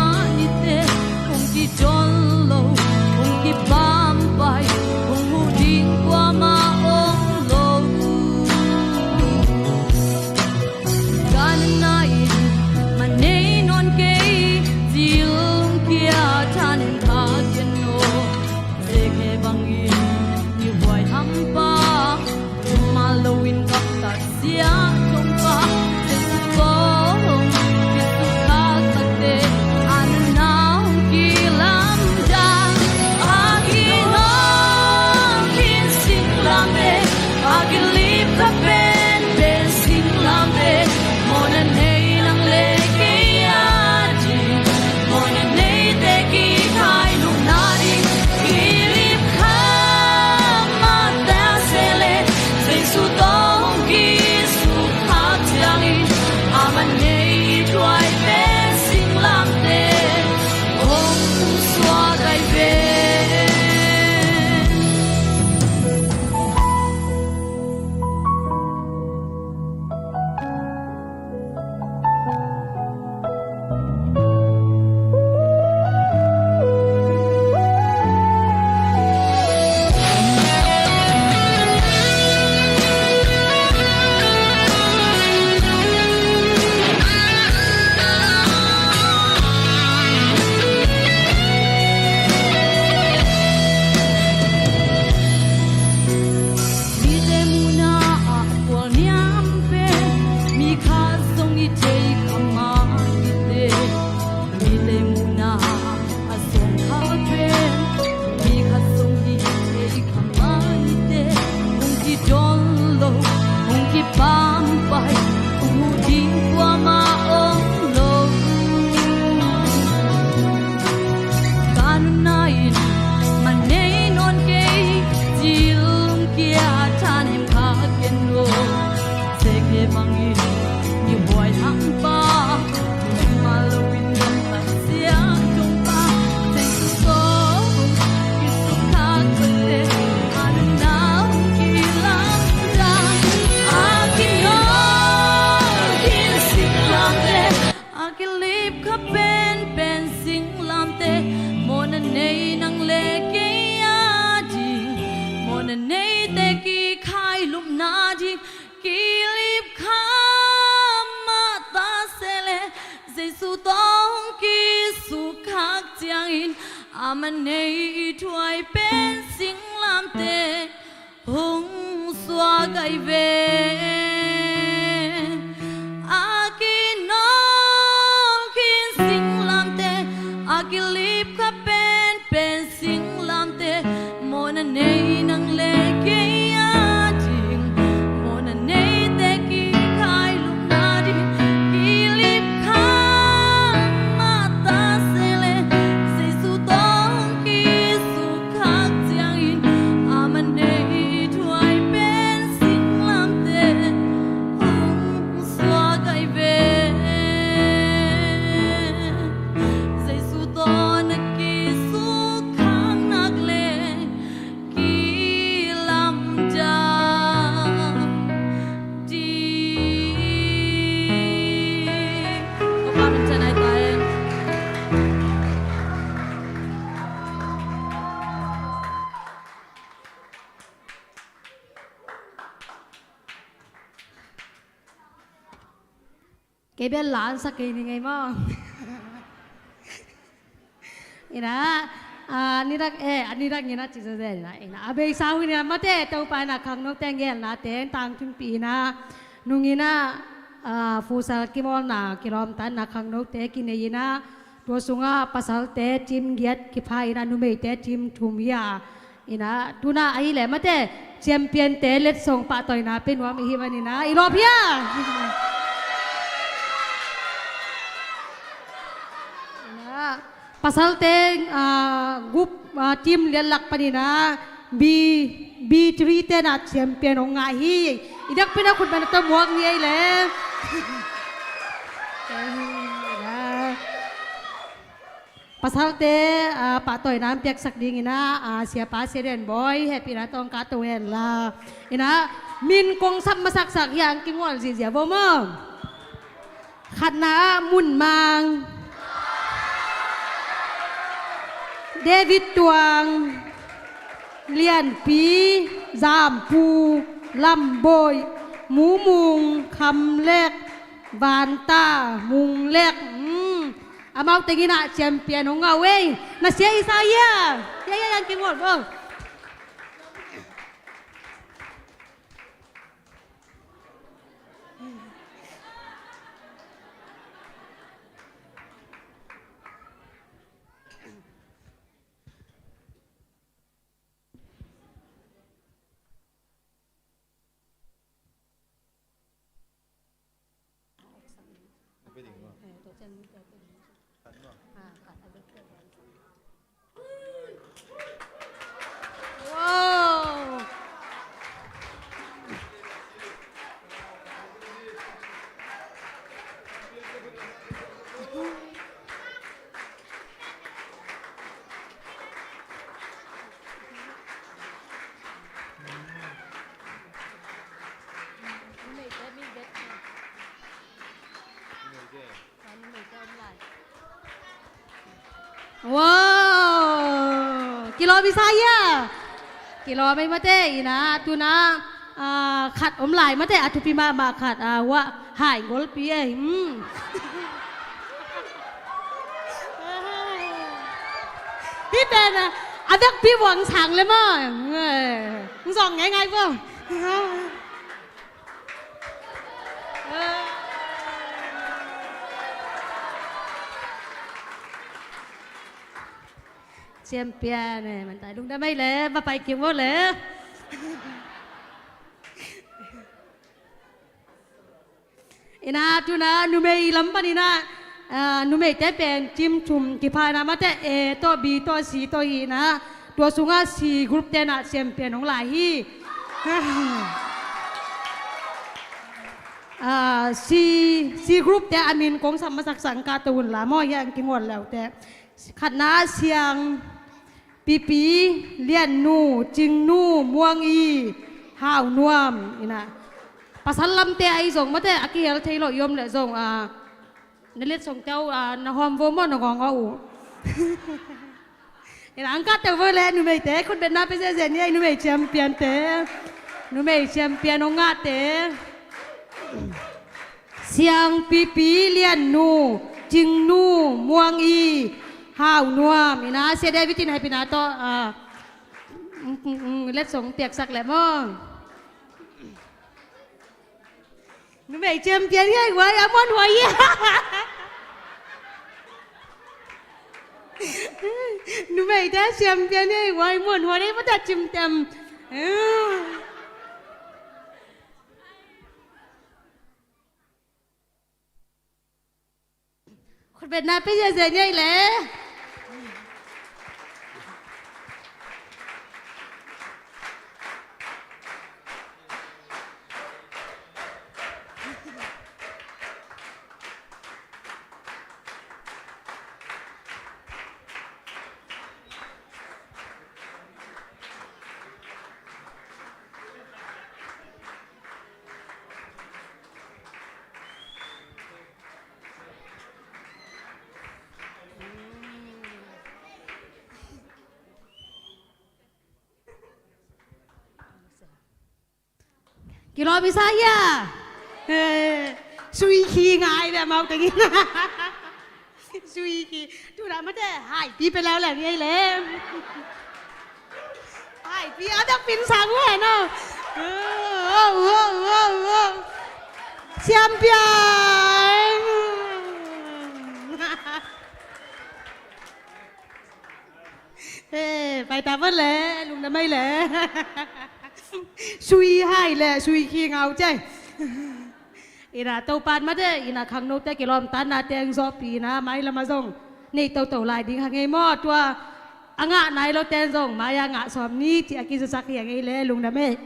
in, a man nei thuai pen singlamteh hong suak ahi ve. A kinawng khin singlamteh, a kilip kha penpen singlamteh, mawhna nei nang le kei a ding, mawhna neite kikhai lupna ding, kilip kha mah ta se le, Jesu tawh hong kisuk khak ciangin, a man nei thuai pen singlamteh hong suak ahi ve. Jesu tawh na kisuk khak nak leh kilamdang ding. Topa min thang ahi ta hen. Kei bel la an sak kei ning ei maw? Ina, a, nidak, eh, a nidak ina ci zazen ina, ina, a beisa hun ina mate, Topa ina khangnote ngelnate tangtunpih ina, nung ina, a, futsal kimawlna kilawmtatna khangnote kinei ina, tua sunga pasalte team giat kipha ina, numeite team thum hi a, ina, tuna ahi leh mate, champion-te letsong pahtawina pia nuam ihi manin a, i lawp hia? Ina, pasalte, ah, group, ah, team lian lak panin a, B, B three-te na champion hong ngah hi. I dak pina khut bana tawh muak ni ei le. Ina. Pasalte, ah, pahtawina piaksak dingin a, ah, siapa Sia Lian Bawi, hehpihna tawh hong kahto hen la. Ina, min kong sap masaksak hi a, hong kingual zihziah vo maw? Khatna ah Mun Mang, David Tuang, Lianpi, Zampu, Lambawi, Mumung, Khamlek, Vanta, Munglek. Hmm. Amau tengin ah champion hong ngah uh ei. Na sia i sa ia. Ia, ia, ia, hong kingual vo. Wow. Wow! Kilawm i sa ia? Kilawm ei mate, ina, tuna, ah, khat om lai mate, a thupi mahmah khat, ah, wah, hai golpi ei. Hmm. Hih pen, ah, a vekpi buang sang le maw. Eh, hong zawng ngeingai vo. Champion, eh, man tai lungdam ei le, va pai kik vo le. Ina, tuna numei lam panin ah, ah, numeite pen team thum kipha ina mate, A tawh, B tawh, C tawh hi ina, tua sungah C group-te na champion hong lai hi. Ah, C, C group-te a min kong sap masaksak hong kahto un la maw, hia hong kingual leute. Khatna Siang, Pipi, Liannu, Cingnu, Muang I, Hau Nuam, ina. Pasal lamte ahi zong mate, a kihel thei lo i om leh zong, ah, na letsongte uh, ah, na hawm vo maw, na ngawngawh uh. Ina, hong kahto vo le, numeite khut betna pia zenzen ni, numei champion-te. Numei champion hong ngahte. Siang, Pipi, Liannu, Cingnu, Muang I, Hau nuam, ina, Sia David in haipina tawh, ah, mm, mm, mm, letsong piaksak leh maw. Numei champion hi ei guai, a muanhuai hi. Numeite champion hi ei guai, muanhuai ei, mata chim tem. Khutbetna pia ziahziah ni ei le. Kilawm i sa hia? Eh, sui khi ngai ve amau tengin. Sui khi. Tu na mate, haipi pe lau leng ei le. Haipi a dak pin sang ve no. Oh, oh, oh, oh, oh. Champion. Eh, pai ta vat le, lungdam ei le. Sui hai le, sui khi ngau cai. Ina Topan mate, ina khangnote kilawmtatna teng zawhpihna mailam a zong nei toto lai ding hang ei maw, tua a ngah nai loten zong mai-a ngah sawm ni ci a kizasak hi hang ei le, lungdam ei.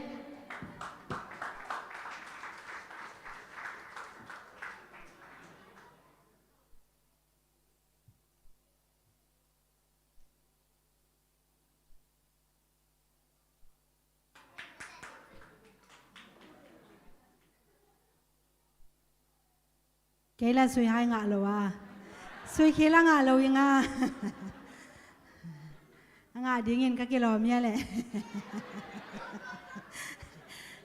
Kei la sui hai ngah lo a. Sui khi la ngah lo i nga. A ngah dingin ka kilawm ia le.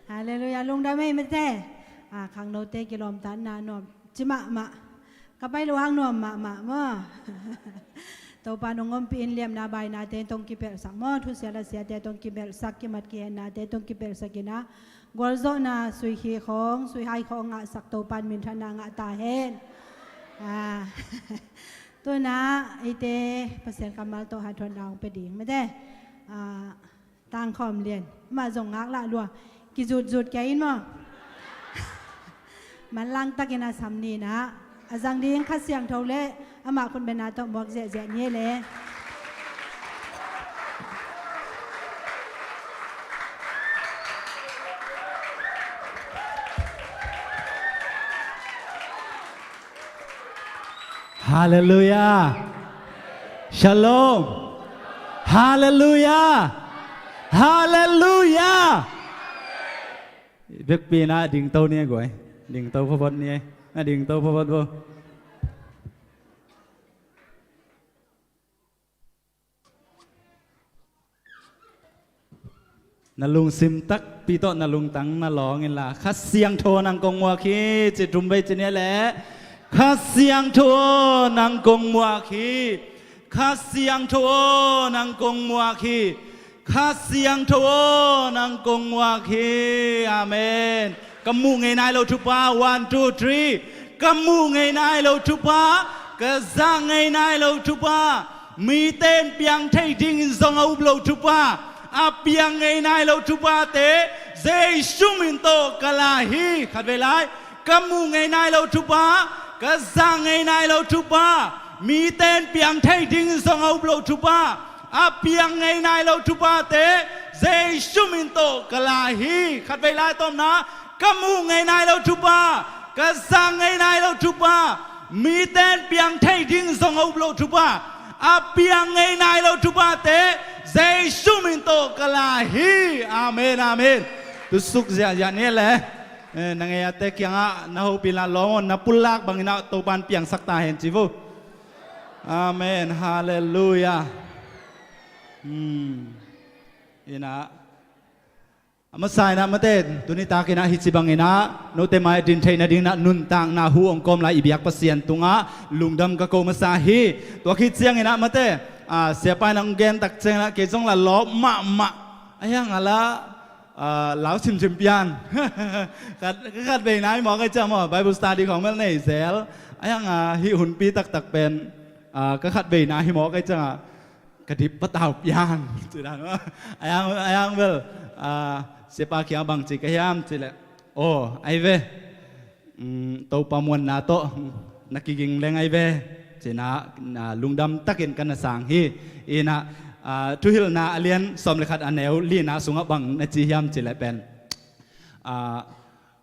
Halleluiah, lungdam ei mate. A, khangnote kilawmtatna nuam ci mahmah. Ka pai lo hang nuam mahmah maw. Topan hong ompih in, liamna bainate tong kipelhsak maw, thusia lasiate tong kipelhsak, kimat kihennate tong kipelhsak ina, gualzawhna sui khi khawng, sui hai khawng ngahsak Topan minthanna ngah ta hen. A, tuna eite Pasian kammal tawh hathuanna hong pia ding mate. A, Tangkhawm Lian, amah zong ngaklah lua. Kizutzut kia in maw. Manlang takin a sam ni na. A zang ding Kha Siangtho le amah khutbetna tawh muak ziahziah ni le. Halleluiah. Shalom. Halleluiah. Halleluiah. Bekpi na dingto ni a guai. Dingto phawt ni. Na dingto phawt bo. Na lungsim takpi tawh na lungtang na lawng inla, Kha Siangtho nang kong muak hi, ci tum vei ci ni le. Kha Siangtho nang kong muak hi. Kha Siangtho nang kong muak hi. Kha Siangtho nang kong muak hi. Amen. Ka muh ngei nai lo thupha, one, two, three. Ka muh ngei nai lo thupha, ka zang ngei nai lo thupha, mite in piang thei dingin zong a up lo thupha, a piang ngei nai lo thuphate Jesu min tawh ka la hi. Khat vei lai. Ka muh ngei nai lo thupha, ka zang ngei nai lo thupha, mite in piang thei dingin zong a up lo thupha, a piang ngei nai lo thuphate Jesu min tawh ka la hi. Khat vei lai tawmna. Ka muh ngei nai lo thupha, ka zang ngei nai lo thupha, mite in piang thei ding zong a up lo thupha, a piang ngei nai lo thuphate Jesu min tawh ka la hi. Amen, amen. Tusuk ziahziah ni le. Eh, na ngei ate kiangah na hopih la lawm, na pulak bangin ah Topan piangsak ta hen ci vo. Amen. Halleluiah. Hmm. Ina. A masa in ah mate, tuni takin ah hih ci bangin ah note mai din theih nadingin ah nuntakna hu hong kawm lai i biak Pasian tungah lungdam ka ko masa hi. Tua khit ciangin ah mate, a, siapa in ah hong gen tak ciangin ah kei zong la lawp mahmah. A hiang a la, a, lau simsim pian. Khat, ka khat veina hi mawk a hi ciang maw, Bible study khawng mel nei zel. A hiang a hih hunpi taktak pen, a, ka khat veina hi mawk a hi ciang a ka dip patau pian. Ci dan maw. A hiang, a hiang bel, a, siapa kiang bang ci ka hiam cih leh, aw, ai ve. Mm, Topa muanna tawh na kiging leng ai ve. Ci-in ah, na lungdam takin ka na sang hi. In ah, a, Thuhilhna a lian sawm le khat a neu lina sungah bang na ci hiam cih leh pen, a,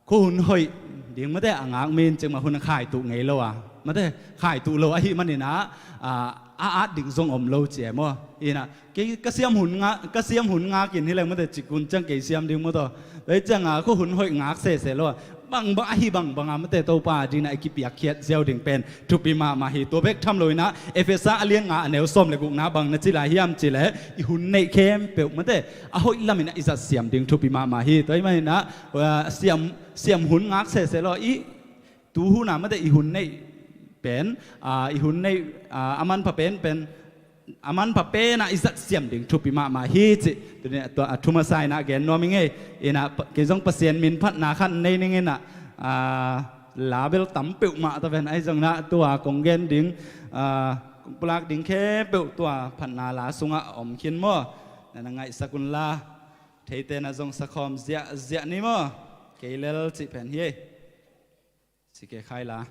khuahun hoih ding mate a ngak mi in cik mah hun a khaituh ngei lo a, mate khaituh lo ahih manin ah, a, a at ding zong om lo ci e maw. In ah kei ka siam hun nga, ka siam hun ngakin hi leng mate cik hun ciang kei siam ding maw taw. Tua hi ciang a khuahun hoih ngak sese lo a, bangbang ahi bangbang a mate Topa dingin ah i kipiakkhiat ziau ding pen thupi mahmah hi. Tua bek tham lo in ah Efesa a lian nga a neu sawm le gukna bang na ci lai hiam cih leh i hun neih khempeuh mate a hoih lamin ah i zat siam ding thupi mahmah hi. Tua ahih manin ah, a, siam, siam hun ngak sese lo a, i tu hun a mate i hun neih pen, a, i hun neih, a, a manpha pen pen, a manpha pen ah i zat siam ding thupi mahmah hi cih tuni a, tua, a thu masa in ah gen nuam ing ei. In ah pa, kei zong Pasian min phatna khat nei ning in ah, a, la bel tam peuhmah ta ven ahi zongin ah tua kong gen ding, a, kong pulak ding khempeuh tua phatna la sungah om khin maw. Na na ngaihsak un la, theite na zong sakhawm ziahziah ni maw. Kei lel cih pen hi ei. Si ke khai la.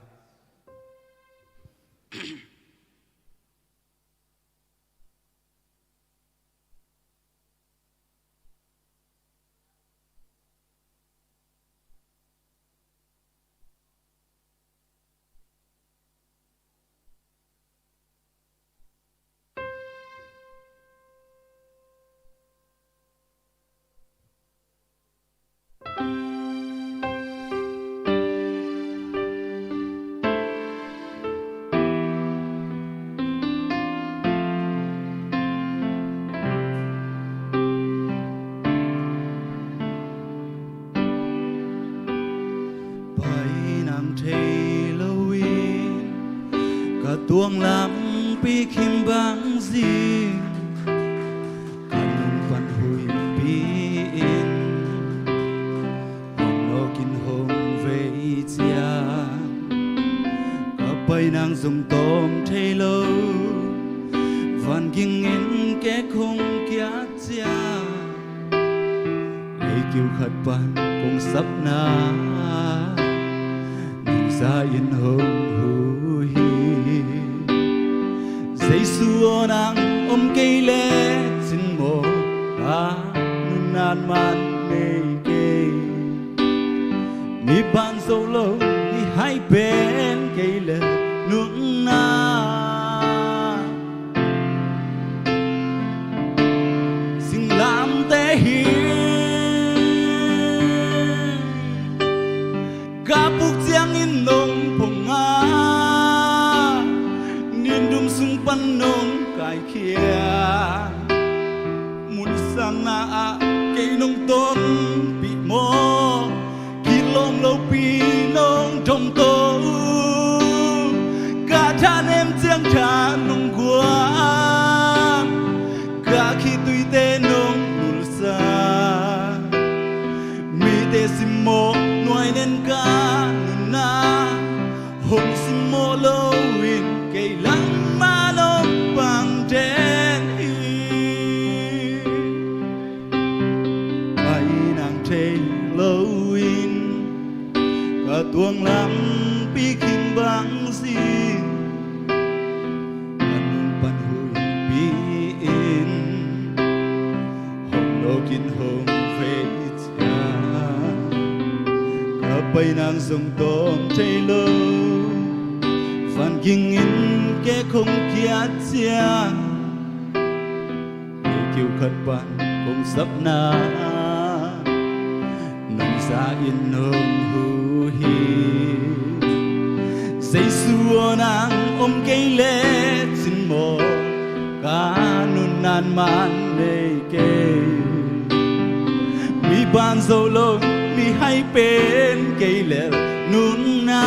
Pai nang thei loin ka tuang lampi khim bang zing, ka nung pan huipi in hong nawkin hong vei ciang, ka pai nang zong tawm thei lo, van ging in kei khong kiat ciang, leikiu khat pan kong sapna nungza in hong hu hi. Jesu aw nang om kei le cin maw, a nunnan man nei kei. Mi ban zo lo i hai pen kei le nunna singlamteh hi. Ka puk ciangin nong phong a, nindum sung pan nong kaikhia. Mun sangna ah kei nong tonpih maw, kilawm lopi nong dom to. Ka thanem ciang tha nong guan, ka khituite nong nulsa. Mite simmawh nuai nen ka nunna, hong simmawh loin kei langmah nong pang den hi. Pai nang thei loin ka tuang lampi khim bang zing, ka nung pan huipi in hong nawkin hong vei ciang, ka pai nang zong tawm thei lo, van ging in kei khong kiat ciang, kiu khat pan kong sapna nungza in nong hu hi. Jesu aw nang om kei le cin maw, ka nunnan man nei kei. Mi Pan zo lo mihai pen kei lel nunna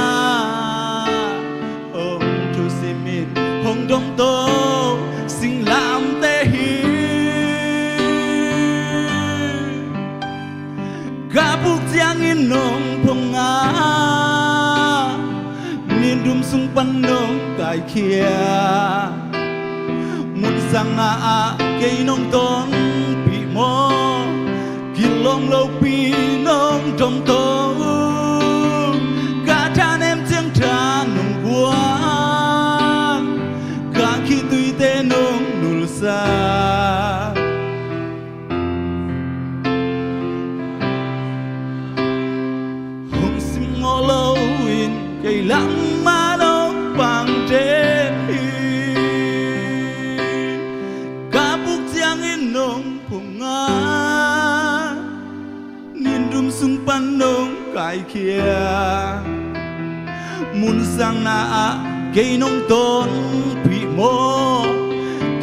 hong thusimin hong domto singlamteh hi. Ka puk ciangin nong phong a, nindum sung pan nong kaikhia. Munsang na ah kei nong tonpih maw? Kilawm lopi nong domto. Ka thanem ciang tha nong guan, ka khituite nong nulsa. Hong simmawh loin kei langmah nong pang den hi. Ka puk ciangin nong phong a, nindum sung pan nong kaikhia. Munsang na ah kei nong tonpih maw?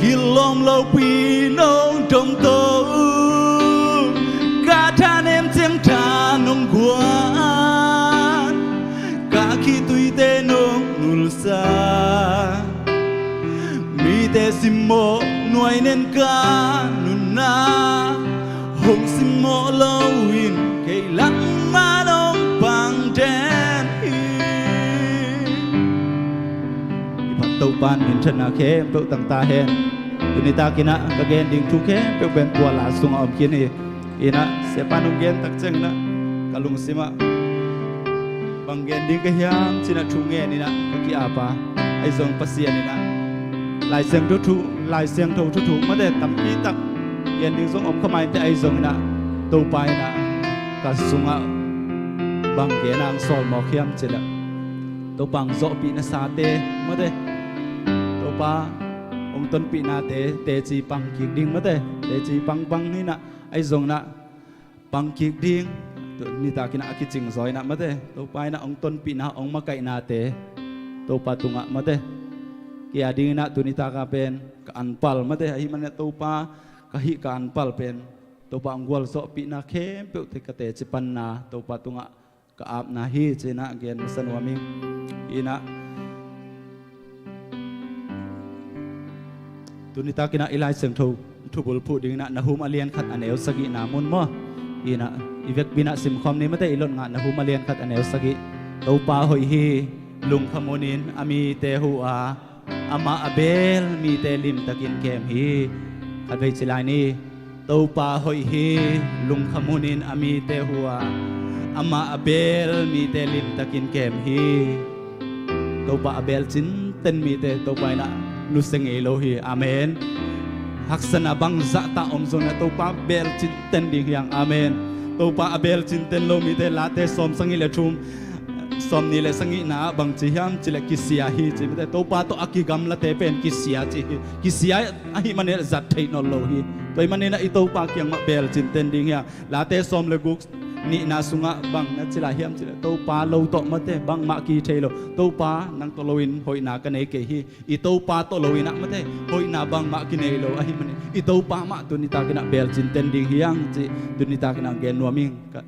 Kilawm lopi nong domto. Ka thanem ciang tha nong guan, ka khituite nong nulsa. Mite simmawh nuai nen ka nunna hong simmawh loin kei langmah nong pang den hi. I phat Topa'n minthanna khempeuh tang ta hen. Tuni takin ah ka gen ding thu khempeuh pen tua la sungah om khin hi. Inah siapa nong gen tak ciangin ah ka lungsim ah bang gen ding ka hiam ci-in ah thu ngenin ah ka ki-ap a, ahi zong Pasian in ah Lai Siangtho thu, Lai Siangtho thu thu mate tampi tak gen ding zong om kha mai inteh, ahi zongin ah Topa in ah ka sungah bang gen a hong sawl mawk hiam cih leh Topa hong zawhpih nasate mate, Topa hong tonpihnate teci pang kik ding mate, teci pang bang hi in ah, ahi zongin ah pang kik ding. Tuni takin ah a kicing zaw in ah mate, Topa in ah hong tonpihna hong makaihnate Topa tungah mate, kei a dingin ah tuni tak a pen ka anpal mate, ahih manin ah Topa ka hih ka anpal pen Topa hong gualzawhpihna khempeuhte ka teci panna Topa tungah ka apna hi ci-in ah gen masa nuam ing. Inah tuni takin ah i Lai Siangtho thubul phuh dingin ah Nahum a lian khat a neu sagihna mun maw? Inah i vekpi in ah simkhawm ni mate, i lot ngah Nahum a lian khat a neu sagih. Topa hoih hi, lungkham hunin a mite hu a, amah a beel mite limtakin kem hi. Khatvei ci lai ni. Topa hoih hi, lungkham hunin a mite hu a, amah a beel mite limtakin kem hi. Topa a beel cinten mite Topa in ah nusia ngei lo hi. Amen. Haksatna bangzah tah om zongin ah Topa beel cinten ding hi hang. Amen. Topa a beel cinten lo mite Late sawm sagih le thum, sawmnih le sagihna ah bang ci hiam cih leh kisia hi ci mate, Topa tawh a kigamlate pen kisia ci hi. Kisia ahih manin ah zat theih nawn lo hi. Tua ahih manin ah i Topa kiang mah beel cinten ding hi hang. Late sawm le guk nihna sungah bang na ci lai hiam cih leh Topa lo tawh mate bangmah ki thei lo. Topa nang tawh loin hoihna ka nei kei hi. I Topa tawh loin ah mate hoihna bangmah kinei lo ahih manin i Topa mah tuni takin ah beel cinten ding hi hang cih tuni takin ah gen nuam ing. Ka,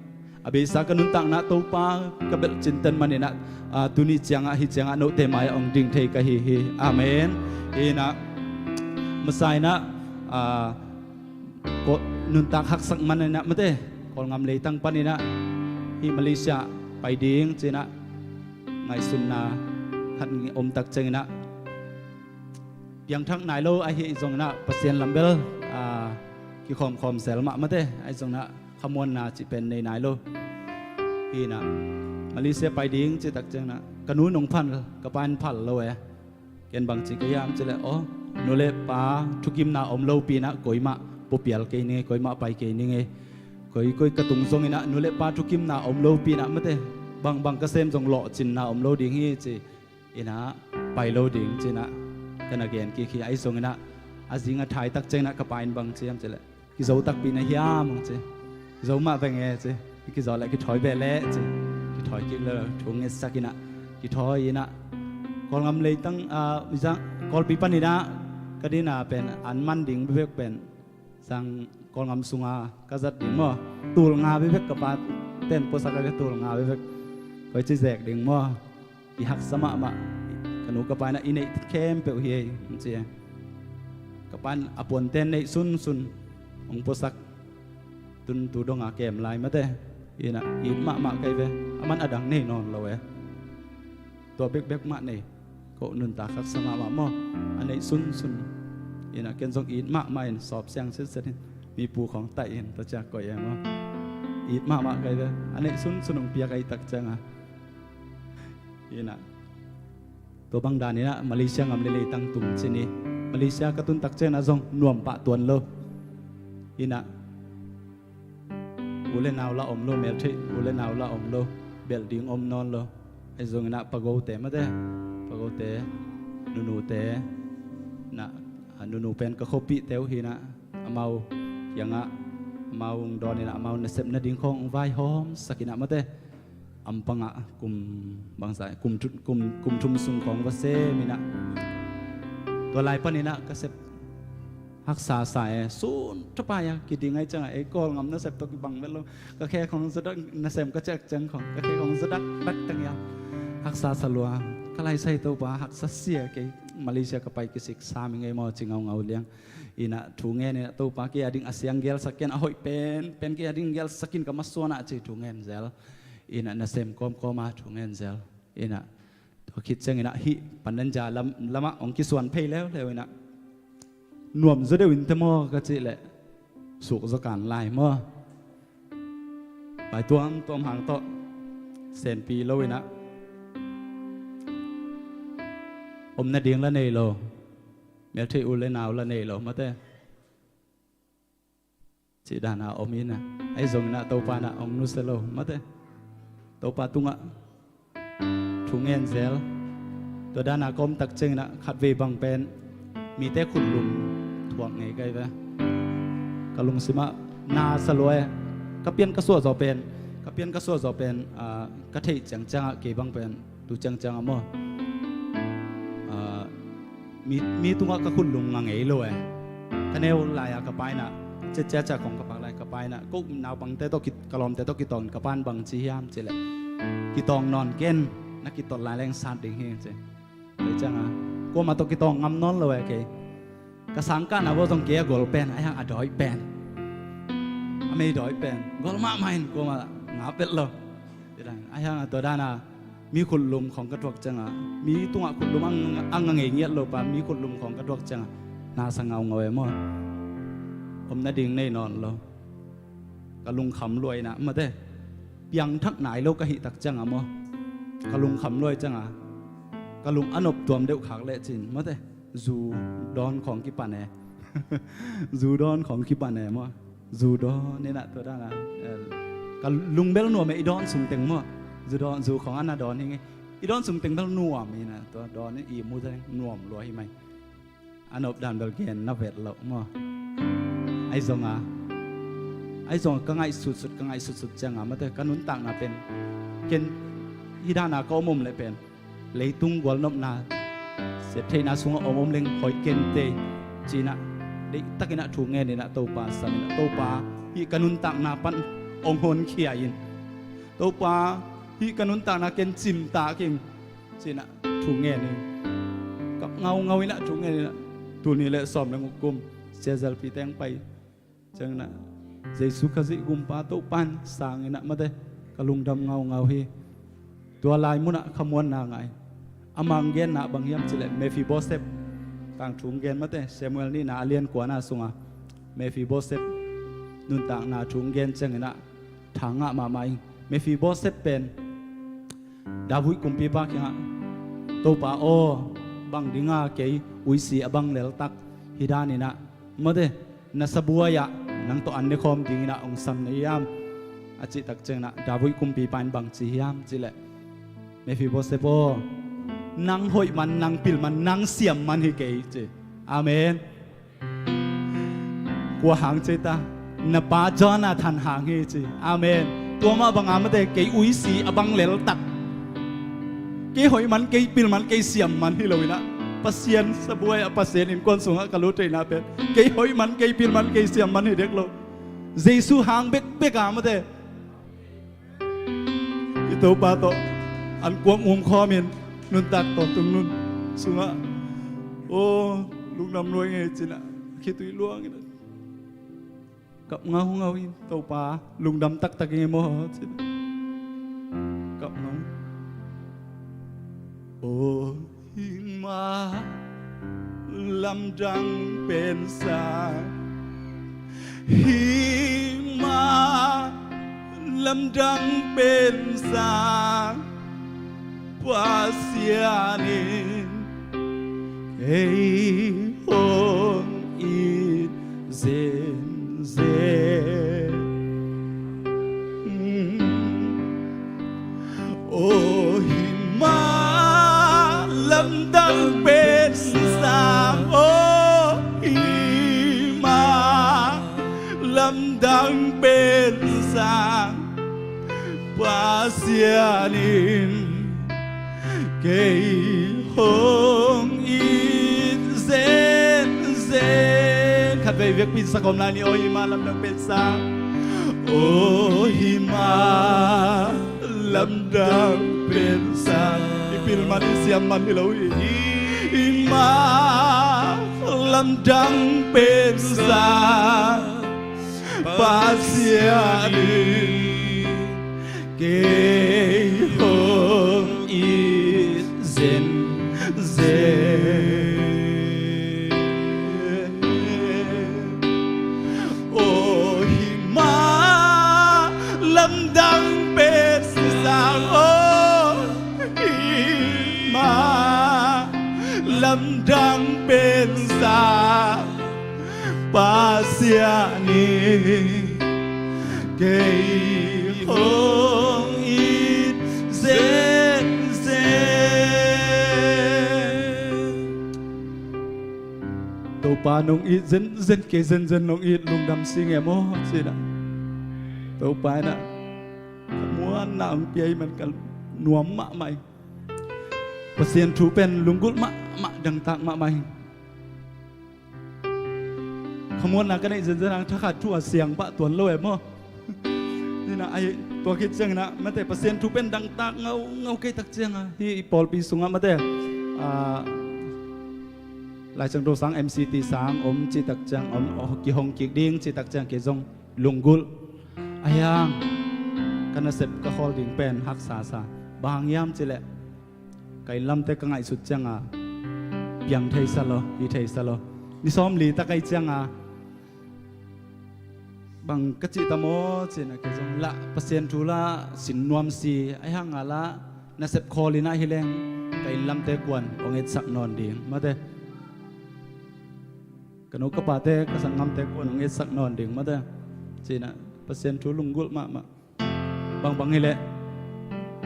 a beisa ka nuntakna Topa ka beel cinten manin ah, ah, tuni ciangah hih ciangah note mai-ah hong ding thei ka hi hi. Amen. Inah masa in ah, ah, ko, nuntak haksak manin ah mate Kawlngam leitang panin ah hih Malaysia pai ding ci-in ah ngaihsutna khat om tak ciangin ah piangthak nai lo ahi zongin ah Pasian lam bel, ah, kikhawmkhawm sel mah mate, ahi zongin ah khamuanna cih pen nei nai lo. Hi in ah Malaysia pai ding cih tak ciangin ah ka nu in hong phal, ka pa in phal lo e. Ken bang ci ka hiam cih leh, aw, nu le pa thukimna om lopi in ah koimah puapial kei ning ei, koimah pai kei ning ei. Koi, koi ka tung zongin ah nu le pa thukimna om lopi in ah mate, bangbang ka sem zong lawhcinna om lo ding hi ci-in ah pai lo ding ci-in ah ka na gen kik hi. Ahi zongin ah a zing a thai tak ciangin ah ka pa in bang ci hiam cih leh, kizo takpi na hiam hong ci. Kizo mah veng e ci. Kizo leh kithawi beh leh ci. Kithawi kik leh thu ngetsak in ah kithawi in ah Kawlngam leitang, ah, Kawlpi panin ah ka dinna pen an man ding bekbek pen sang Kawlngam sunga ka zat ding maw? Tul nga bekbek ka pa ten puasak a, tul nga bekbek. Koici zek ding maw? I haksa mahmah. Ka nu ka pa in ah i neih khempeuh hi ei, ci e. Ka pa in a puanten neih sunsun hong puasak. Tun tu dong a kem lai mate. Ina it mahmah kei ve. Aman a dang nei nawn lo e. Tua bekbek mah nei. Ko nuntak haksa mahmah maw? A neih sunsun. Ina ken zong it mahmah in sawp siang sitset in. Mi pu khong taih in tua ciang koih e maw? It mahmah kei ve. A neih sunsun hong piak a, i tak ciang a. Ina tua bang dan ina Malaysia ngam lei leitang tung ci ni. Malaysia ka tun tak ciang a zong nuam pah tuan lo. Ina u le nau la om lo, meltheih u le nau la om lo, belh ding om nawn lo. Ahi zongin ah pagote mate, pagote, nunute, na, a, nunu pen ka khuapihte uh hi-in ah, amau kiangah, amau hong dawn in ah, amau nasep nading khawng hong vaihawmsak in ah mate. Ampangah kum bangsa, kum thu-, kum, kum thum sung khawng va sem in ah. Tua lai panin ah ka sep haksa sa e, sun thapai a kiding ahih ciangah ei Kawlgam nasep tawh kibang vet lo. Ka khe khawng zadak, nasem ka ciah ciang khawng ka khe khawng zadak dak teng hiam. Haksa sa lua, ka lai sa hi Topa, haksa sia kei, Malaysia ka pai kisik sa mi ngei maw ci ngaungau liang. In ah thu ngen in ah Topa kei a ding a siang gelsak ken, a hoih pen pen kei a ding gelsak in ka masuan ah ci thu ngen zel. In ah nasem kawmkawm a thu ngen zel. In ah tua khit ciangin ah hih Pandan Jar lam, lamah hong kisuan phei leuleu in ah nuam zaw deuh in te maw ka cih leh suk zaw kan lai maw? Pai tuamtuam hang tawh senpi lo in ah om nading la nei lo, meltheih u le nau la nei lo mate. Cih dan a om in ah, ahi zongin ah Topa in ah hong nusia lo mate. Topa tungah thu ngen zel. Tua dan a ka om tak ciangin ah khatvei bang pen mite khutlum thuak ngei ka hi ve. Ka lungsim ah na sa lua e. Ka pian ka suah zaw pen, ka pian ka suah zaw pen, ah, ka theih ciangciang ah kei bang pen tu ciangciang ah maw, ah, mi, mi tungah ka khutlum nga ngei lo e. Ka neu lai-a ka pa in ah, ciacia khawng ka pak lai ka pa in ah, ko naupangte tawh ki, ka lawmte tawh kitawng in ka pa in bang ci hiam cih leh, kitawng nawn ken, na kitawt lai leng sat ding hi ci. Tua ciangah kuamah tawh kitawng ngam nawn lo e kei. Ka sangkahna bawh zong kei a gol pen, ahi hang a dawi pen, a mei dawi pen gol mahmah in kuamah ngap vet lo. Ahi hang a tua dan a mi khutlum khawng ka thuak ciangah, mi tungah khutlum a nga ngei ngiat lo pa, mi khutlum khawng ka thuak ciangah na sa ngaungau e maw? Om nading nei nawn lo. Ka lungkham lua in ah mate. Piangthak nai lo ka hih tak ciangah maw, ka lungkham lua ciangah ka lung a nop tuam deuh khak lecin mate, zu dawn khawng kipan e. Zu dawn khawng kipan e maw? Zu dawn in ah tua dan a, eh, ka lung bel nuam e, i dawn sung teng maw? Zu dawn, zu khawng a na dawn hi ngei. I dawn sung teng bel nuam in ah tua dawn in i mu teng nuam lua hi mai. A nop dan bel gen na vet loh maw? Ahi zongah, ahi zongah ka ngaihsutsut, ka ngaihsutsut ciangah mate, ka nuntakna pen ken hih dan a ka om om leh pen leitung gualnopna, siattheihna sungah om om leng hoih ken tei ci-in ah, deihtakin ah thu ngen in ah Topa sam in ah, Topa, hih ka nuntakna pan hong honkhia in. Topa, hih ka nuntakna ken cimtak in ci-in ah thu ngen in. Kap ngaungau in ah thu ngen in ah, tul nih le sawm le guk kum Sia Zalpi teng pai ciangin ah, Jesu Khazih Gumpa Topa in sang in ah mate, ka lungdam ngaungau hi. Tua lai munah khamuanna ngah in, a mang genna bang hiam cih leh Mephibosheth, tangthu gen mate, Samuel nihna a lian kuana sungah Mephibosheth nuntakna thu gen ciangin ah tha ngah mahmah in. Mephibosheth pen David kumpipa kiangah, Topa aw, bang dinga kei uisi a bang leltak hih dan in ah mate, na sabuai ah nang tawh an ne khawm dingin ah hong sam na hiam? A cih tak ciangin ah David kumpipa in bang ci hiam cih leh, Mephibosheth aw, nang hoih man, nang pil man, nang siam man hi kei ci. Amen. Kua hang ci ta? Na pa Jonathan hang hi ci. Amen. Tua mah banga mate, kei uisi a bang leltak, kei hoih man, kei pil man, kei siam man hi lo in ah, Pasian sabuai ah, Pasian innkuan sungah ka lut theihna pen kei hoih man, kei pil man, kei siam man hi dek lo. Jesu hang bekbek a mate, i Topa tawh an kuak umkhawmin nuntak tawntung nun sungah, aw, lungdam luai ngei cinah khitui luangin kap ngaungau in, Topa lungdam taktak ing e maw cinah kap ngau. Aw, hih mah lamdang pen sang, hih mah lamdang pen sang, Pasian in kei hong it zenzen. Aw, hih mah lamdang pen sang, aw, hih mah lamdang pen sang, Pasian in kei hong it zenzen. Khatvei vekpi sak om lai ni. Aw, hih mah lamdang pen sang, aw, hih mah lamdang pen sang. I pil man, i siam man hi lo hi. Hih mah lamdang pen sang, Pasian in kei hong it zenzen. Aw, hih mah lamdang pen sang, aw, hih mah lamdang pen sang, Pasian in kei hong it zenzen. Topa nong it zenzen, kei zenzen nong it, lungdam sing e maw cinah, Topa inah ka muanna hong pia hi man ka nuam mahmah hi. Pasian thu pen lunggulh mahmah, dangtak mahmah hi. Khamuanna ka neih zenzen hang thakhat thu a siang pah tuan lo e maw? Hinah ahi, tua khit cianginah mate, Pasian thu pen dangtak ngaungau kei tak cianga, hih i pawlpi sungah mate, ah, Lai Siangtho sang, M C T sang om cih tak ciang, om, oh, kihong kik ding cih tak ciang kei zong lunggulh. Ahi hang ka nasep ka khawl ding pen haksa sa. Bang hang hiam cileh, ka inn lamte ka ngaihsut cianga piang theisa lo, hi theisa lo. Ni sawmli tak ahi cianga bang ka cih tam aw cinah kei zong lah Pasian thu lah sin nuam si, ahi hanga lah nasep khawl inah hileng ka inn lamte kuan hong etsak nawn ding mate. Ka nu ka pate, ka sanggamte kuan hong etsak nawn ding mate cinah Pasian thu lunggulh mahmah. Bangbang hileh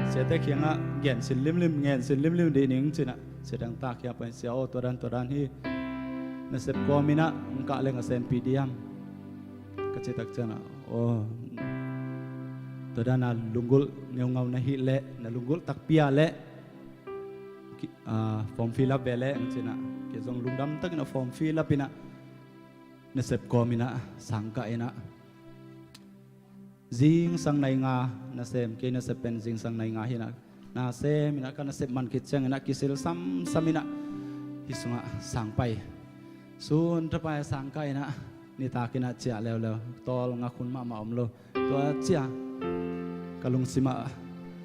siate kiangah gen sin limlim, ngen sin limlim dih ning cinah, sia dangtak hiam pen sia aw, tua dan tua dan hi, nasep kawm inah hong kah leng a senpi diam ka cih tak ciangah, aw, tua dana lunggulh ngeungau na hih leh, na lunggulh takpi ah leh, ki-, ah, form fill up ve leh hong cinah, kei zong lungdam takinah form fill up inah nasep kawm inah sang kah inah zingsang nai nga nasem, kei nasep pen zingsang nai nga hinah nasem inah, ka nasep man khit cianginah kisil samsam inah hih sungah sang pai. Sun thapai sang kah inah nitak inah ciah leuleu, tawlngak hun mahmah om lo. Tua ciah ka lungsimah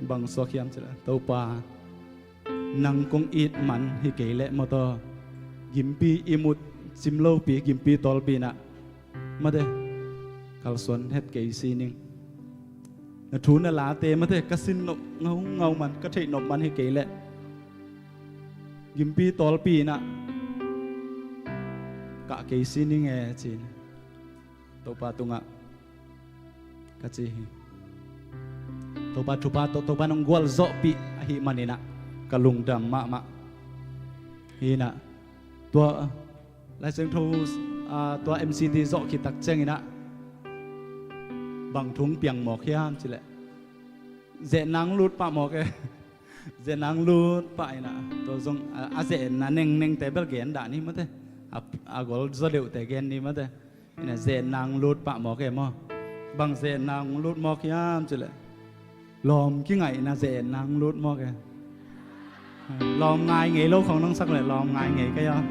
bang suak hiam cileh, Topa, nang kong it man hi kei leh maw taw, gimpi ihmut cim lopi, gimpi tawlpi inah mate, kalsuan het kei si ning. Na thu na late mate, ka sin nop ngaungau man, ka theih nop man hi kei leh gimpi tawlpi inah kah kei si ning e ci-in Topa tungah ka ci hi. Topa thupha tawh, Topa nong gualzawhpih ahih maninah ka lungdam mahmah. Hinah tua Lai Siangtho, ah, tua M C T zawh khit tak cianginah bang thu piang mawk hiam cileh, zeh nang lut pah mawk e. Zeh nang lut pah inah tua zong a, a zeh na nengnengte bel gen dah ni mate. A, a gol zaw deuhte gen ni mate. Inah zeh nang lut pah mawk e maw? Bang zetna hong lut mawk hiam cileh, lawm kingaihna zetna hong lut mawk e. Lawm ngai ngei lo khong nong sak leh lawm ngai ngei kei aw.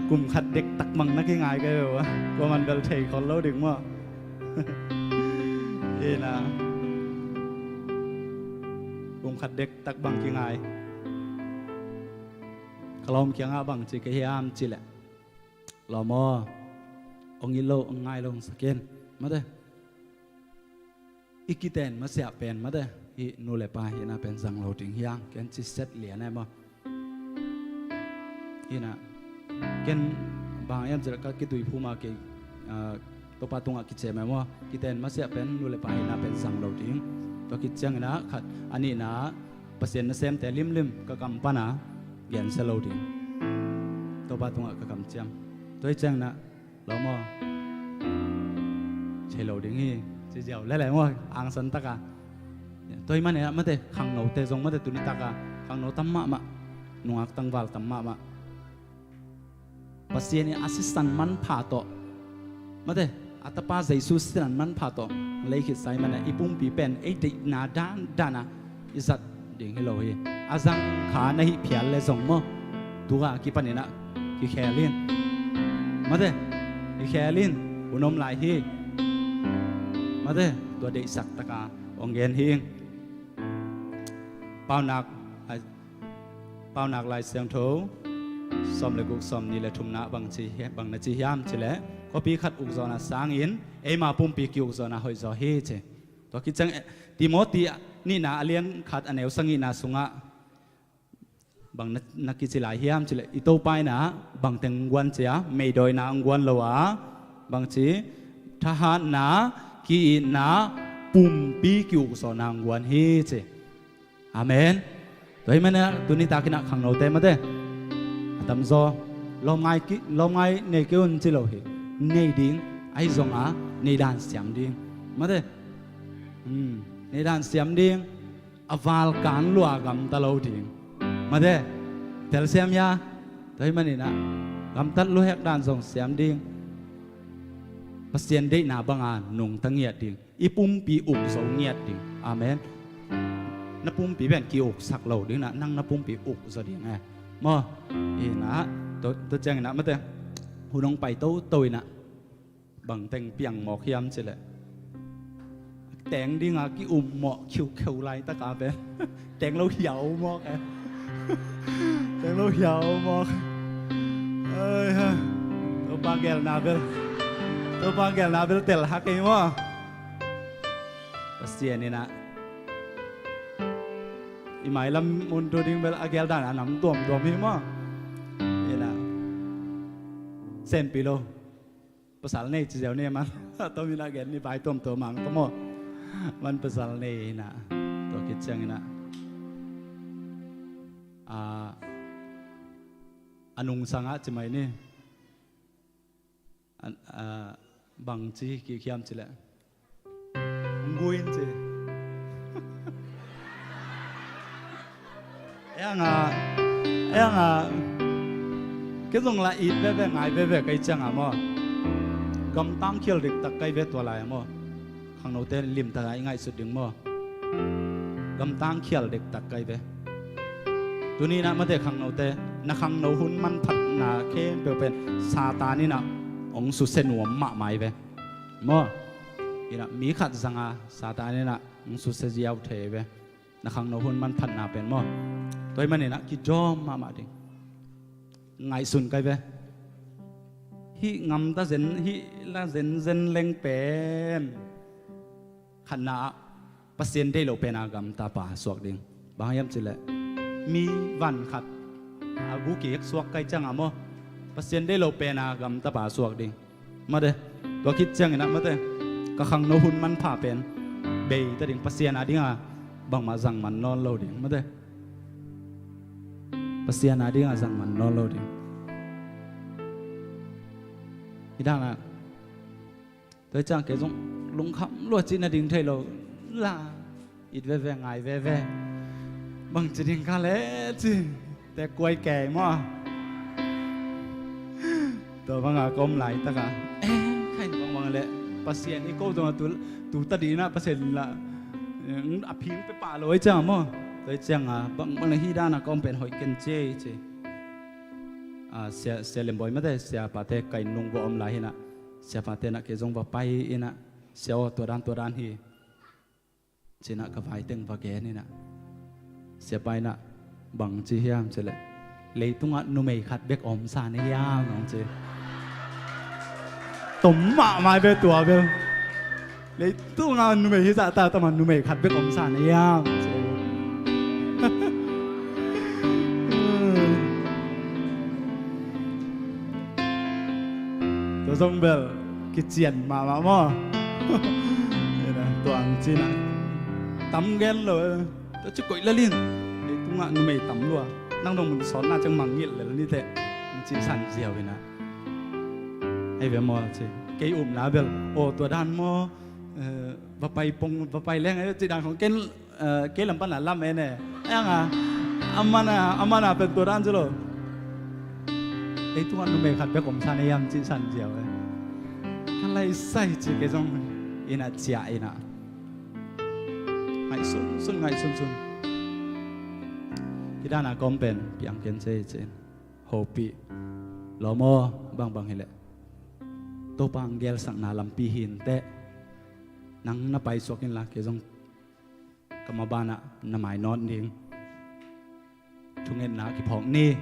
Kum khat dektak bang na kingai kei ve ua, kuaman bel thei khol lo ding maw. Ina, kum khat dektak bang kingai. Ka lawm kiangah bang ci ka hiam cileh, lawm aw, hong it lo hong ngai lo hong sak in. Mate, i kiten masiah pen mate, hih nu le pa hihna pen zang lo ding hiang ken ci set lian e maw. Ina, ken bang hiam cileh ka kituiphum a kei, ah, Topa tungah kiciam e maw. Kiten masiah pen nu le pa hihna pen zang lo ding. Tua khit cianginah khat, a nihna Pasian nasemte limlim ka kam pana gensia lo ding. Topa tungah ka kamciam. Tua hi cianginah lawm aw, thei lo ding hi, ci ziau lele maw, angsan taka. Tua hi maninah mate, khangnote zong mate, tuni taka khangno tam mahmah, nungak tangval tam mahmah. Pasian in a sisan manpha tawh, mate, a tapa Jesu sisan manpha tawh lei khitsa hi maninah i pumpi pen ei deihna dandan a i zat ding hi lo hi. A zangkha na hih phial le zong maw, tua kipaninah kikhel in. Mate, kikhel in, hun om lai hi. Mate, tua deihsak taka hong gen hi. Paunak, ai, Paunak Lai Siangtho sawm le guk, sawm nih le thumna bang ci, bang na ci hiam cileh, khuapi khat ukzawhna sangin eima pumpi kiukzawhna hoihzaw hi ci. Tua khit ciang, eh, Timoti nihna a lian khat a neu sagihna sungah bang na, na kici lai hiam cileh, i Topa inah bangteng hong guan cia, meidawina hong guan lo a, bangci, thahatna, ki-itna, pumpi kiukzawhna hong guan hi ci. Amen. Tua hi maninah tuni takinah khangnote mate, a tamzaw lawmngai ki, lawmngai nei kei un ci lo hi. Nei ding, ahi zonga nei dan siam ding. Mate, hmm, nei dan siam ding. A valkan lua gamta lo ding. Mate, telsiam hia? Tua hi maninah gamtat luhek dan zong siam ding. Pasian deihna banga nungta ngiat ding. I pumpi ukzo ngiat ding. Amen. Na pumpi pen ki-uksak lo ding inah, nang na pumpi ukzo ding e maw. Inah, tua, tua cianginah mate, hun hong pai toto inah bangteng piang mawk hiam cileh, teng dinga ki-um mawh khiukheu laitaka pen teng lo hiau mawk e. Teng lo hiau mawk. Ai ha. Topa gelna bel, Topa gelna bel tel hak ei maw. Pasian inah i mailam mun tu ding bel a geldan a nam tuamtuam hi maw. Inah, senpi lo. Pasal nei ci ziau ni man. A tominah gen ni bai tuamtuam mang tamaw. Man pasal nei inah. Tua khit cianginah, a, a nungsangah ci mai ni. A, a, bang ci kikhiam cileh, ngui in ci. Eng a, eng a, kei zong la it veve, ngai veve kei cianga maw. Gamtang khial diktak kei ve tua lai a maw. Khangnote limtaka i ngaihsut ding maw. Gamtang khial diktak kei ve. Tuninah mate khangnote, na khangno hun manphatna khempeuh pen Satan inah hong susia nuam mahmah i ve. Maw, inah mi khat zanga Satan inah hong susia ziau thei i ve. Na khangno hun manphatna pen maw. Tua hi maninah kidawm mahmah ding. Ngaihsun kai ve. Hih ngamta zen, hih la zenzen leng pen khatna ah Pasian deih loh pena gamtapa suak ding. Bang hiam cileh, mi van khat a gukik suak kai cianga maw, Pasian deih loh pena gamtapa suak ding. Mate, tua khit cianginah mate, ka khangno hun manpha pen beita ding, Pasian a dinga bangmah zang man nawn lo ding. Mate, Pasian a dinga zang man nawn lo ding. Hi danah tua hi ciang kei zong lungkham lua cih na ding thei lo la, it veve, ngai veve. Bang ci ding ka le ci te kuai kei maw. Tua banga ka om laitaka, eh, khain bangbang le Pasian i ko zong a tu, tu ta dih inah Pasian la, eh, a phing pe pah lo ei ciang a maw. Tua ei ciang a bang bang le hi dan a ka om pen hoih ken ci ei ci. A, sia, sia Lembawi mate, siapate ka inn nung va om lai hinah, siapate inah kei zong va pai inah, sia aw, tua dan tua dan hi. Cinah ka vai teng va gen inah, siapa inah bang ci hiam cileh, leitungah numei khat bek omsa na hiam, hong ci. Tom mahmah bel tua bel. Leitungah numei hi zahta tamah numei khat bek omsa na hiam, ci. Tua zong bel kician mahmah maw. Tua ang cinah tam gen lo. Tua ci koih lalin, leitungah numei tam lua. Nang dong mun sawtna ciang mangngilh lel niteh, ang ci san ziau inah. Hei ve maw ci. Kei upna bel, aw, tua dan maw, eh, va pai pong, va pai leng, eh, ci dan khong ken, eh, kei lam pana lam en e. Eng a, a man a, a man a pen tua dan ci lo. Leitungah numei khat bek omsa na hiam ci san ziau e. Ka lai sai ci kei zong inah ciah inah. Ngaihsun sun, ngaihsun sun. Kidana ka om pen piang ken ci ci. Hopih. Lawm aw, bangbang hileh Topa ang gelsakna lampi hinteh. Nang na paisuak inla kei zong ka mabanah na mainawt ding. Thungetna kiphawk ni,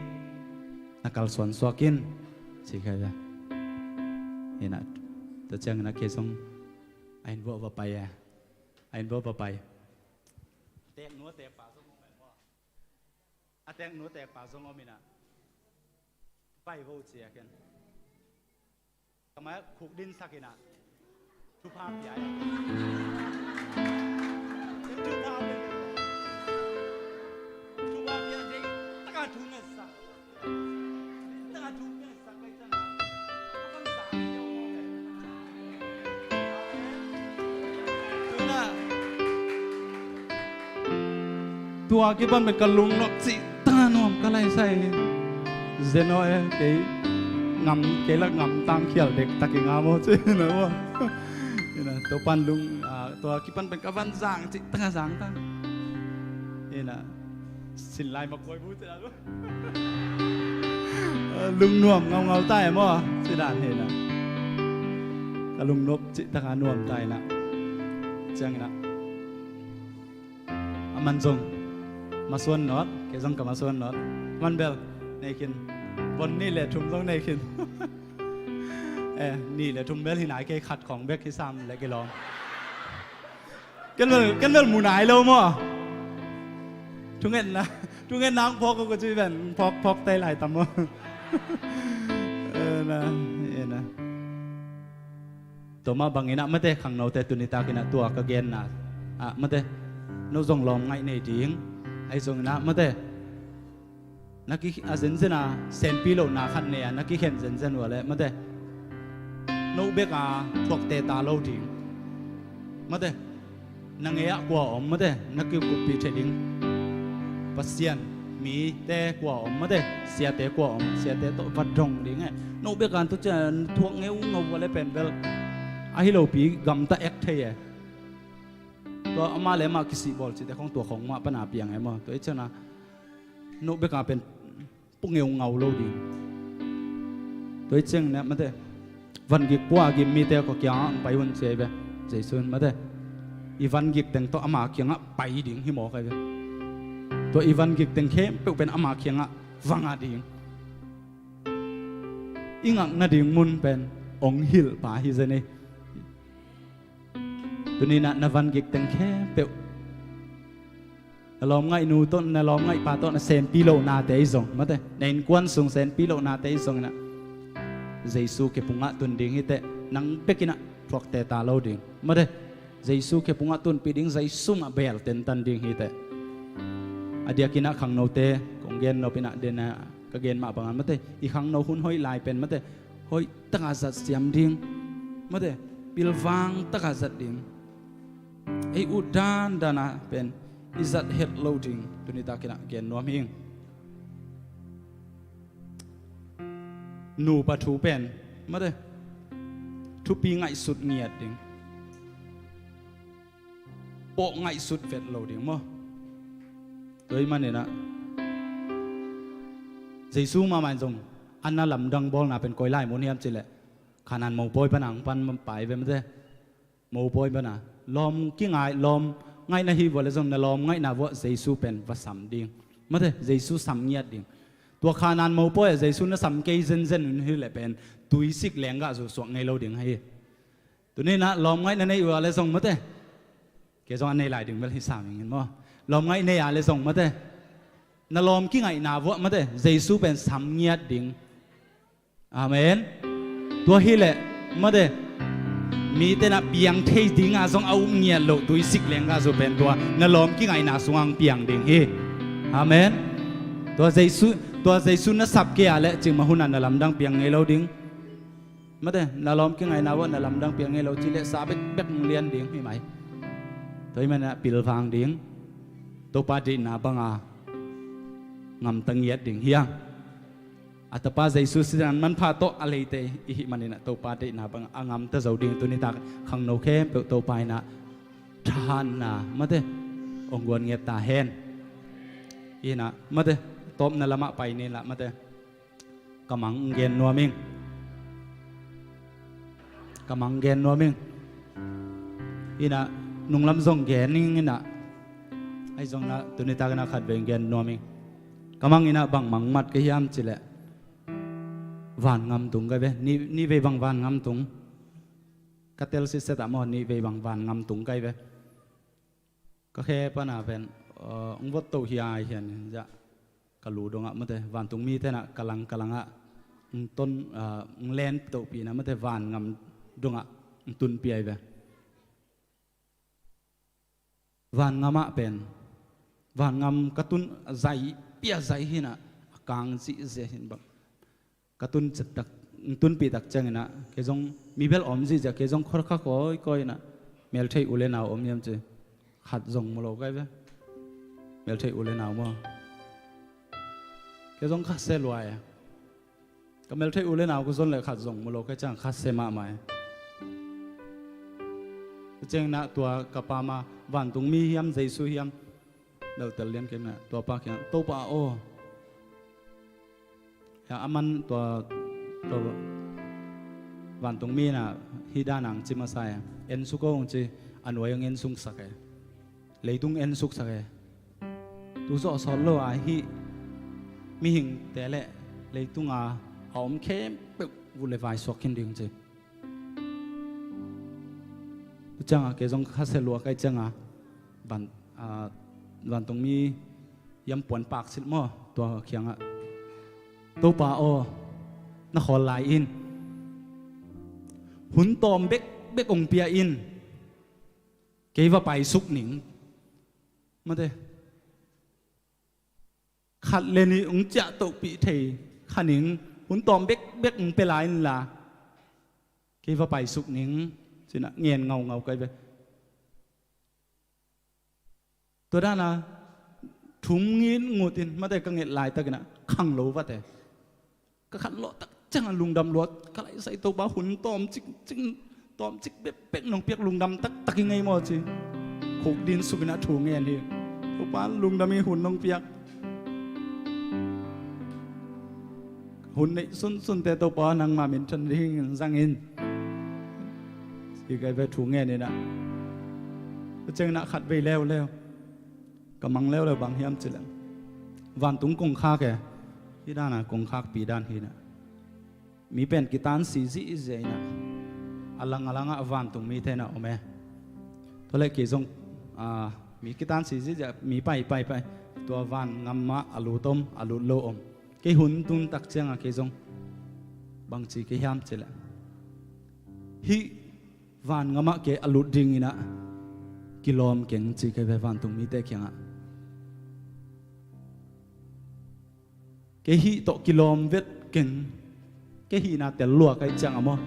na kalsuan suak in, ci kha ve. Hinah, tua cianginah kei zong a inn vuah va pai e. A inn vuah va pai. Tek nua tek pa zong om e maw. A tek nua tek pa zong om inah. Pai vo cia ken. Kamai khuk dinsak inah thupha pia e. Thupha pia. Thupha pia ding taka thu ngetsak. Taka thu ngetsak kai cang. Ka kan sa ni yo mo ke. Amen. Tuna. Tua kipan pen ka lungnop cih taka nuam ka laisai hi. Zeno e, kei ngam, kei la ngam tang khial dek tak i ngam aw ci na maw. Ina, tua pan lung, ah, tua kipan pen ka van zang cih taka zang tang. Ina, sin lai ma kuai bu ci na lu. Lungnuam ngaungau ta e maw, ci dan hi na. Ka lungnop cih taka nuam ta ina. Ciang ina. A man zong masuan nawt, kei zong ka masuan nawt. A man bel nei khin. Von nih le thum zong nei khin. Eh, nih le thum bel hi nai kei, khat khong bek hi sam le kei lawm. Ken bel, ken bel mu nai lo maw. Thungetna, thungetna ang phawk ko ci ven, phawk, phawk tei lai tam maw. Eh, na, eh, na. Tua mah bangin ah mate khangnote tuni takin ah tua ka genna ah mate, no zong lawmngaih nei ding. Ahi zongin ah mate, na ki a zenzen a senpi lohna khat nei a na kikhen zenzen uh a leh mate, no bek a thuakte ta lo ding. Mate, na ngei ah kua om mate, na kikuppih thei ding. Pasian mite kua om mate, siate kua om, siate tawh va dong ding e. No bek a tu cian thuak ngeungau va le pen bel ahi lopi gamta ek thei e. Tua amah le amah kisihbawl cihte khong tua khong mah pana piang e maw. Tua i cian a no bek a pen pua ngeungau lo ding. Tua i ciang ne mate, vangik pua a gim mite ko kiangah ang pai un ci ai ve. Jesu in mate, i vangik teng tawh ama kiangah pai ding hi mawk ai ve. Tua i vangik teng khempeuh pen ama kiangah vangah ding. I ngakna ding mun pen ong hilh pa hi zen ei. Tuninah na vangik teng khempeuh na lawmngaih nu tawh, na lawmngaih pa tawh na senpi lohnate i zong mate, na innkuan sung senpi lohnate i zong inah Jesu kepungah tun ding hiteh, nang bekinah thuakte ta lo ding mate. Jesu kepungah tunpih ding, Jesu mah beel tentan ding hiteh. A diakinah khangnote kong gen nopinah dena ka gen mah bangah mate, i khangno hun hoih lai pen mate, hoih taka zat siam ding mate, pilvang taka zat ding. Ei ut dandan a pen i zat het lo ding tuni takinah gen nuam hing. Nupa thu pen mate, thupi ngaihsut ngiat ding. Pawh ngaihsut vet lo ding maw? Tua ahih maninah Jesu mahmah in zong a na lamdang bawlna pen koi lai mun hiam cileh Kanaan mopawi pana ang pan pai ve mate. Mopawi pana lawm kingai, lawm ngaihna hi vua le zong na lawm ngaihna vuah Jesu pen va sam ding. Mate, Jesu sam ngiat ding. Tua Kanaan mopawi ah Jesu na sam kei zenzen un hileh pen tuisik lenggah zu suak ngei lo ding hi. Tuninah lawm ngaihna nei uh a le zong mate. Kei zong a nei lai ding bel hi sam ingin maw? Lawm ngaih nei a le zong mate. Na lawm kingaihna vuah mate Jesu pen sam ngiat ding. Amen. Tua hileh mate, mi tenah piang thei dinga zong a up ngiat loh tuisik lenggah zu pen tua na lawm kingaihna sungah ang piang ding hi. Amen. Tua Jesu, tua Jesu na sap kei a le cingmah hunah na lamdang piang ngei lo ding. Mate, na lawm kingaihna vuah na lamdang piang ngei lo cileh sa bekbek hong lian ding hi mai. Tua ahih maninah pilvang ding. Topa deihna banga ngamta ngiat ding hiang. A tapa Jesu sisan manpha tawh a leite i hih maninah Topa deihna banga a ngamta zo ding tunitak khangno khempeuh Topa inah thahatna mate hong guan ngiat ta hen. Inah mate tawpna lamah pai ni lah mate. Ka mang gen nuam ing. Ka mang gen nuam ing. Inah nunglam zong gen ing inah. Ahi zong na tunitak inah khatvei gen nuam ing. Ka mang inah bang mang mat ka hiam cileh van ngam tung kai ve. Ni, ni vei bang van ngam tung. Ka tel sitset ah maw ni vei bang van ngam tung kai ve. Ka khe pana pen hong vot toh hiai hian zah ka lu dongah mate vantung mi tenah ka lang ka langah hong ton hong len tohpihna mate van ngam dongah hong tunpih ai ve. Van ngamah pen van ngam ka tun zai pia zai hinah a kang zihzia hin bang ka tun cettak tunpihtak cianginah kei zong mi bel om zihzia kei zong khorkha kawikawi inah meltheih u le nau om hiam ci khat zong mu lo kai ve. Meltheih u le nau maw? Kei zong khasia luai a ka meltheih u le nau ka zon le khat zong mu lo kai ciang khasia mahmah e. Ka cianginah tua ka pama vantung mi hiam Jesu hiam beltel lian kei inah tua pa kiang Topa aw a man tua vantung mi inah hih dan ang ci masa e. En suk aw hong ci a nuai ang en sungsak e. Leitung en suksak e. Tu zawh sawt lo a hih mihingte le leitunga a om khempeuh vut le vai suak khin ding ci. Tu cianga kei zong khasia lua kai cianga van, a, vantung mi yampuan paksilh maw tua khiangah Topa aw na khawl lai in hun tawm bekbek hong pia in kei va paisuk ning. Mate khat le nih hong ciah tohpih thei kha ning hun tawm bekbek hong pia lai inla kei va paisuk ning. Cinah ngen ngaungau kai ve. Tua dana thum ngin ngutin mate ka nget laitakinah khang lo vate. Ka khat lawh tak ciangah lungdam luat ka laisai Topa hun tawm cik cik tawm cik bekbek nong piak lungdam taktak i ngei maw ci. Khuk din sukinah thu ngen hi. Topa lungdam i hun nong piak. Hun neih sunsunte Topa nangma min than dingin zangin ci kai ve thu ngen inah. Ka cianginah khat vei leuleu ka mang leuleu bang hiam cileh vantung kongkhak e. Hih dana kongkhakpi dan hinah mi pen kitansi zihzia inah a lang a langah vantung mite inah om e. Tua leh kei zong mi kitansi zihzia mi pai pai pai tua van ngamah a lut om a lut lo om. Kei hun tuntak cianga kei zong bangci kei hiam cileh hih van ngamah kei a lut dinginah kilawm keng ci kei ve vantung mite kiangah. Kei hih tawh kilawm vet keng. Kei hihna tel lua kai ciang a maw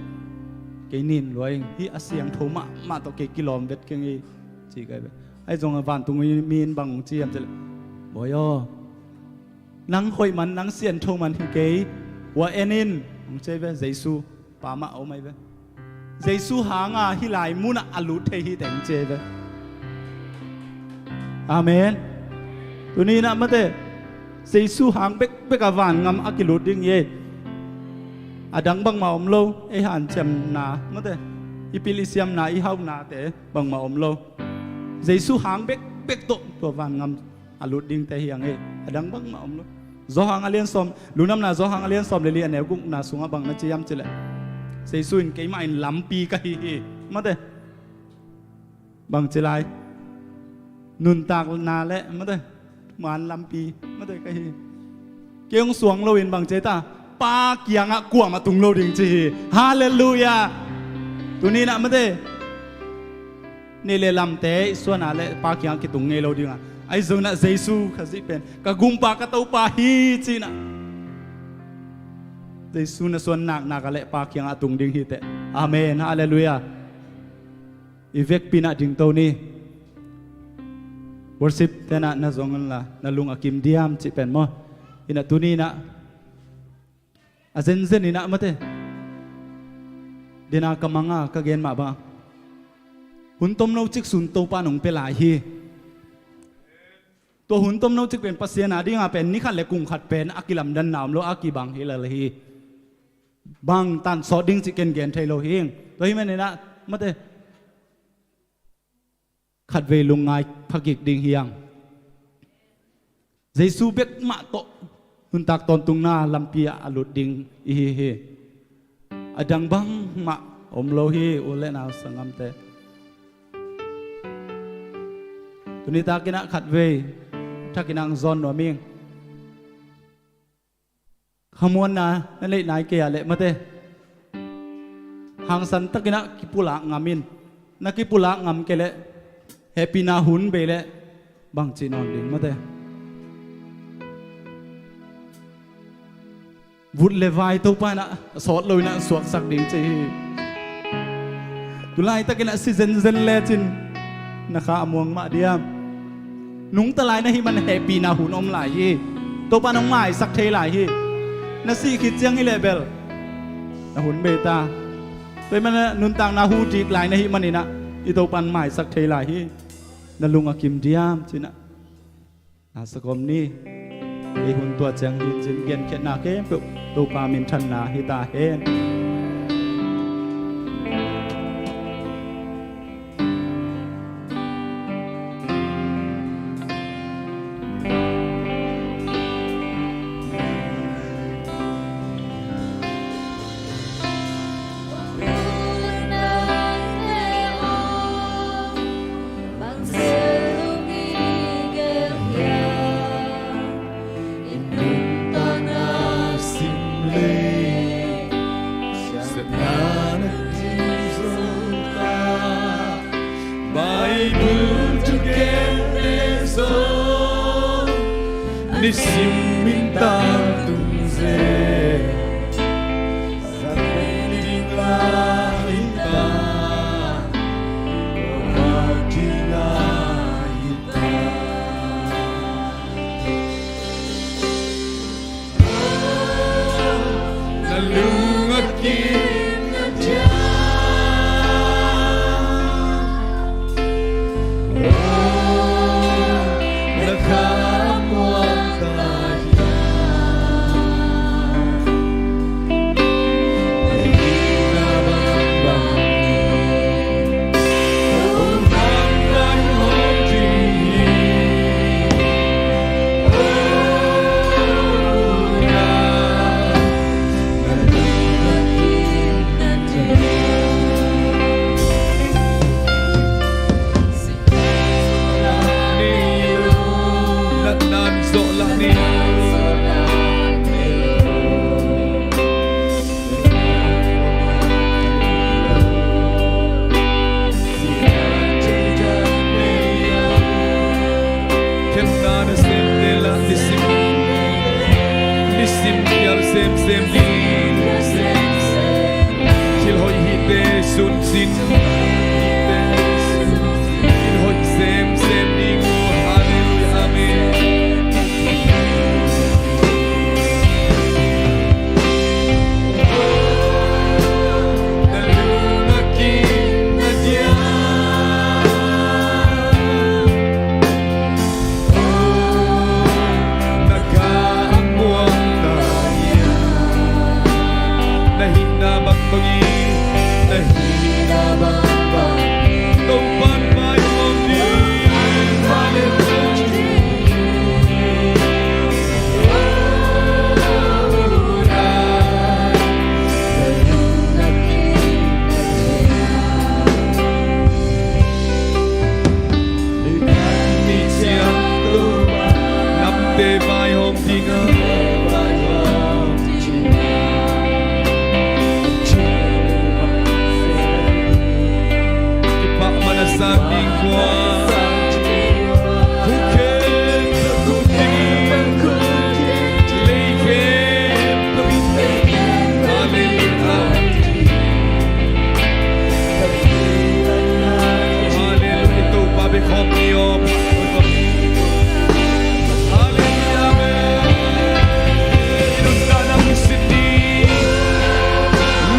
kei nin lua ing hih a siangtho mahmah tawh kei kilawm vet keng i ci kai ve. Ahi zong vantung mi in bang hong ci hiam cileh Bawi aw nang hoih man nang siangtho man hi kei. Hua en in hong ci ve Jesu pa mah a om ai ve. Jesu hanga hih lai munah a lut thei hi teng ci ve. Amen. Tuni inah mate, Jesu hang bekbek a vangam a kilut ding hi. A dang bangmah om lo, ei hanciamna mate, i pil i siamna, i haunate bangmah om lo. Jesu hang bekbek tawh tua vangam a lut dingte hi hang hi. A dang bangmah om lo. Johan a lian sawm, Lungdamna Johan a lian sawm le li a neu gukna sungah bang na ci hiam cih leh, Jesu in keimah in lampi ka hi hi. Mate. Bang ci lai? Nuntakna le mate, man lampi mate ka hi. Kei hong suang loin bang ci ta? Pa kiangah kuamah tung lo ding ci hi. Halleluiah. Tuni inah mate, neih le lamte i suan a leh Pa kiangah kitung ngei lo ding a, ahi zongin ah Jesu Khazih pen ka Gumpa ka Topa hi ci inah Jesu na suan naknak a leh Pa kiangah a tung ding hi teh. Amen. Halleluiah. I vekpi inah dingto ni. Worship tenah na zong unla, na lung a kim diam cih pen maw? Inah tuni inah a zenzen inah mate, dena ka manga ka gen mah bang, hun tomno cik sun Topa in hong pia lai hi. Tua hun tomno cik pen Pasian a dinga pen ni khat le kum khat pen a kilamdanna om lo, a kibang hi lel hi. Bang tan sawt ding cih ken gen thei lo hi. Tua hi man inah mate, khatvei lungngai phakik ding hi hang. Jesu bek mah tawh nuntak tawntungna lampi ah a lut ding i hi hi. A dang bangmah om lo hi, u le nau sanggamte. Tuni takin ah khatvei thakin ah hong zawn nuam ing. Khamuanna na neih nai kei a leh mate, hangsan takin ah kipulak ngam in. Na kipulak ngam kei leh, hehpihna hun bei leh bang cih nawn ding mate. Vut le vai Topa inah a sawt lo inah suaksak ding ci hi. Tulaitakin ah si zenzen lecin na kha a muang mah diam? Nungta lai na hih man hehpihna hun om lai hi. Topa in hong maisak thei lai hi. Na sih khit ciang hi leh bel na hun bei ta. Tua hih man ah nuntakna hu dik lai na hih man inah i Topa in maisak thei lai hi. Na lung a kim diam ci inah na sa kawm ni. Ei hun tua ciang hi cin, genkhiatna khempeuh Topa minthanna hi ta hen. Bang zong i gel hiam, i nuntakna sim lei, sepna na ci zo ta. Bible thugen le zong nisim in tangtung zen. Khenna nasem te lah nisim, nisim khial semsem ding. Thil hoih hihte suncin, thil hoih semsem ding uh. Halleluiah, amen.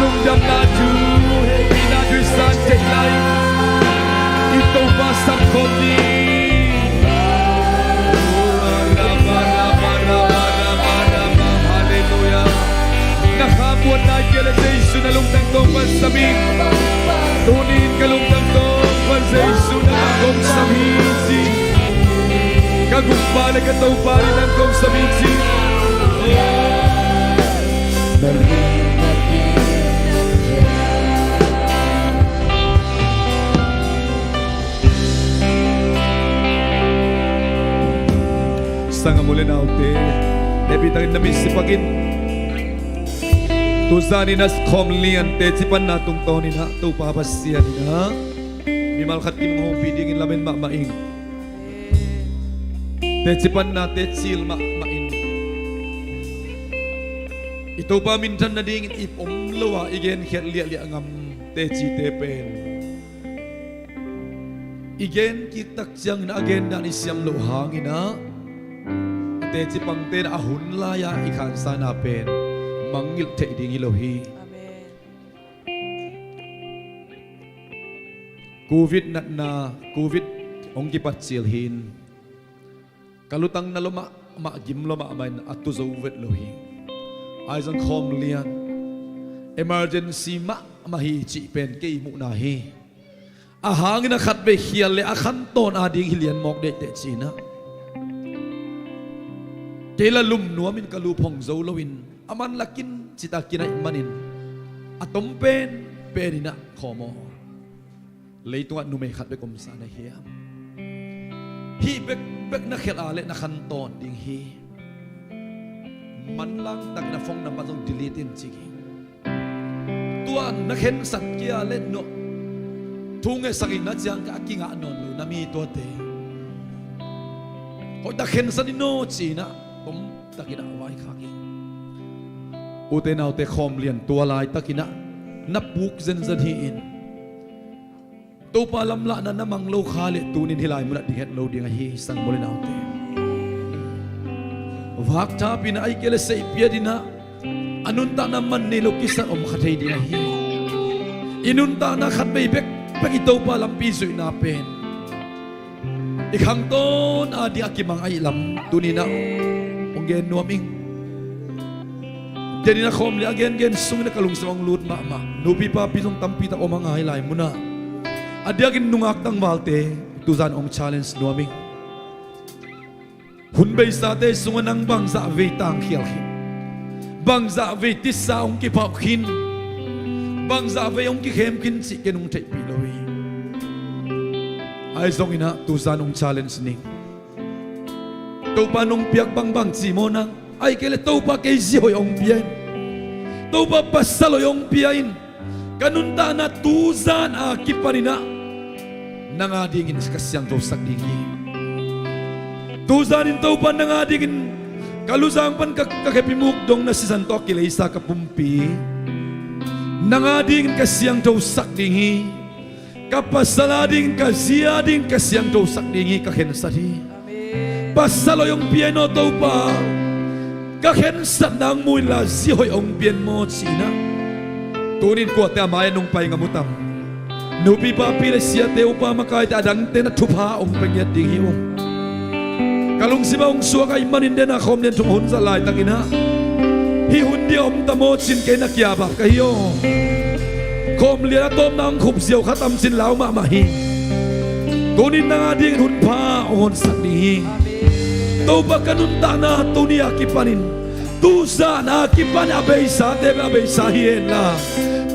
Lungdamna thu, hehpihna thu i san theih lai i Topa sang khawm ni. Halleluiah. Na kha muanna i kei le Jesu na lungtang tawng pan sam ing. Tuni in ka lungtang tawng pan Jesu na kong sam hi ci. Ka gumpa le ka Topa in nang kong sam hi ci. Sanggamnu le naute, hehpih takin na mit sipakin. Tuzan in a khawm lian teci panna tungtawn in a Topa Pasian in a mimal khat kim hopih dingin lamen mahmah ing. Teci panna tecil mahmah in i Topa minthan nadingin ip om lo a i genkhiat liahliah ngam tecite pen i gen kiktak ciangin a gen dan i siam loh hangin a teci pangte in a hun lai-a i khansana pen mangngilh theih ding hi lo hi. Amen. Covid natna, Covid hong kipat cil hi-in ka lutang na lo mahmah, gim lo mahmah in a tu zo vet lo hi. Ahi zong khawm lian emergency mahmah hi cih pen kei muhna hi. A hangin a khatvei khial le a khantawn ading hi lian mawk deihteh ci-in a kei la lum nuamin ka luphong zo loin a man lakin cita kinaih manin a tom pen pen in a khawm aw. Leitungah numei khat bek omsa na hiam? Hih bekbek na khelh a le na khantawn ding hi. Manlang takin a phone number zong delete in ci hi. Tua na khensat kei a le nawh thu ngetsak in na ciang ka a kingah nawn lo na mi tuate hoih tak khensat in aw ci-in a tom takin a vaikhak hi. Ute naute, khawm lian tua laitakin a na puk zenzen hi-in Topa lamlahna na mang lo kha le tunin hih lai munah ding het lo ding ahi, sanggamnu le naute. Vakthapina ahih kei le seihpiat in a nuntakna man nei lo kisat om kha thei ding ahi. I nuntakna khatvei bekbek i Topa lampi zuihna pen i khangtawn ading a kimang ahih lam tunin a hong gen nuam ing. Denin a khawm le a gengen sungin a ka lungsim hong lut mahmah nupi papi zong tampi tak om a ngai lai munah a diakin nungak tangvalte tuzan hong challenge nuam ing. Hun beisate sungah nang bangzah vei tangkhial khin, bangzah vei tisa hong kipauh khin, bangzah vei hong kikhem khin cih ken hong theihpih lo hi. Ahi zongin a tuzan hong challenge ning. Topa nong piak bangbang ci maw nang? Ahih kei le Topa kei zi hoih hong pia in, Topa pasal hoih hong pia in. Ka nuntakna tuzan a kipanin a nang adingin ka siangthosak ding hi. Tuzanin Topa nang adingin ka luzang pan ka, ka khepi muk dong na sisan tawh a kileisa ka pumpi nang adingin ka siangthosak ding hi. Ka pasal adingin, ka zi adingin ka siangthosak ding hi, ka khensat hi. Amen. Pasal hoih hong pia in aw Topa, ka khensatna hong mu inla zi hoih hong pia in maw ci-in a tunin kuate a mai-ah nong pai ngam uh tam? Nupi papi le siate, upa makaite, a dangte na thupha hong pia ngiat ding hi ung. Ka lungsim ah hong suak ahih manin den a khawm lian thum hun zat laitakin a hih hun dia om ta maw ci-in kei na kia bap ka hi aw. Khawm lian a tawpna hong khup ziau kha tam ci-in lau mahmah hi. Tunin nang adingin hun pha hong honsak ding hi. Topa ka nuntakna tuni a kipanin, tuzan a kipan a beisate bek a beisa hi henla,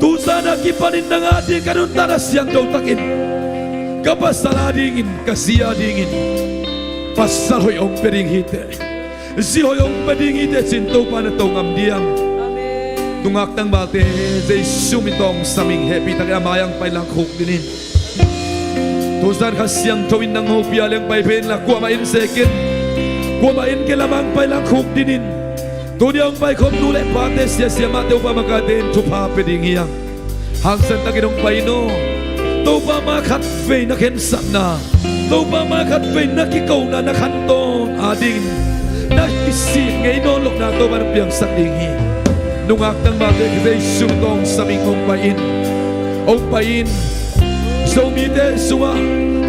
tuzan a kipanin nang adingin ka nuntakna siangtho takin ka pasal adingin, ka zi adingin pasal hoih hong pia ding hi teh, zi hoih hong pia ding hi teh ci-in Topa na to ngam diam? Amen. Nungak tangvalte Jesu min tawh hong sam ing. Hehpih takin a mai-ah hong pai lang khuk dinin. Tu zan Kha Siangtho in nang hong pia leng pai pen la, kuamah in zekin, kuamah in kilamang pai lang khukdin in. Tuni a hong paikhop nu le pate, siasia mahte, upa makate in thupha pia ding hi hang. Hangsan takin hong pai in aw. Topa mai khatvei na khensatna, Topa mai khatvei na kikona, na khantawn adingin na kisik ngei nawn lohna Topa na piangsak ding hi. Nungak tangvalte, Jesu tawh hong sam ing. Hong pai in, hong pai in. Zomite sungah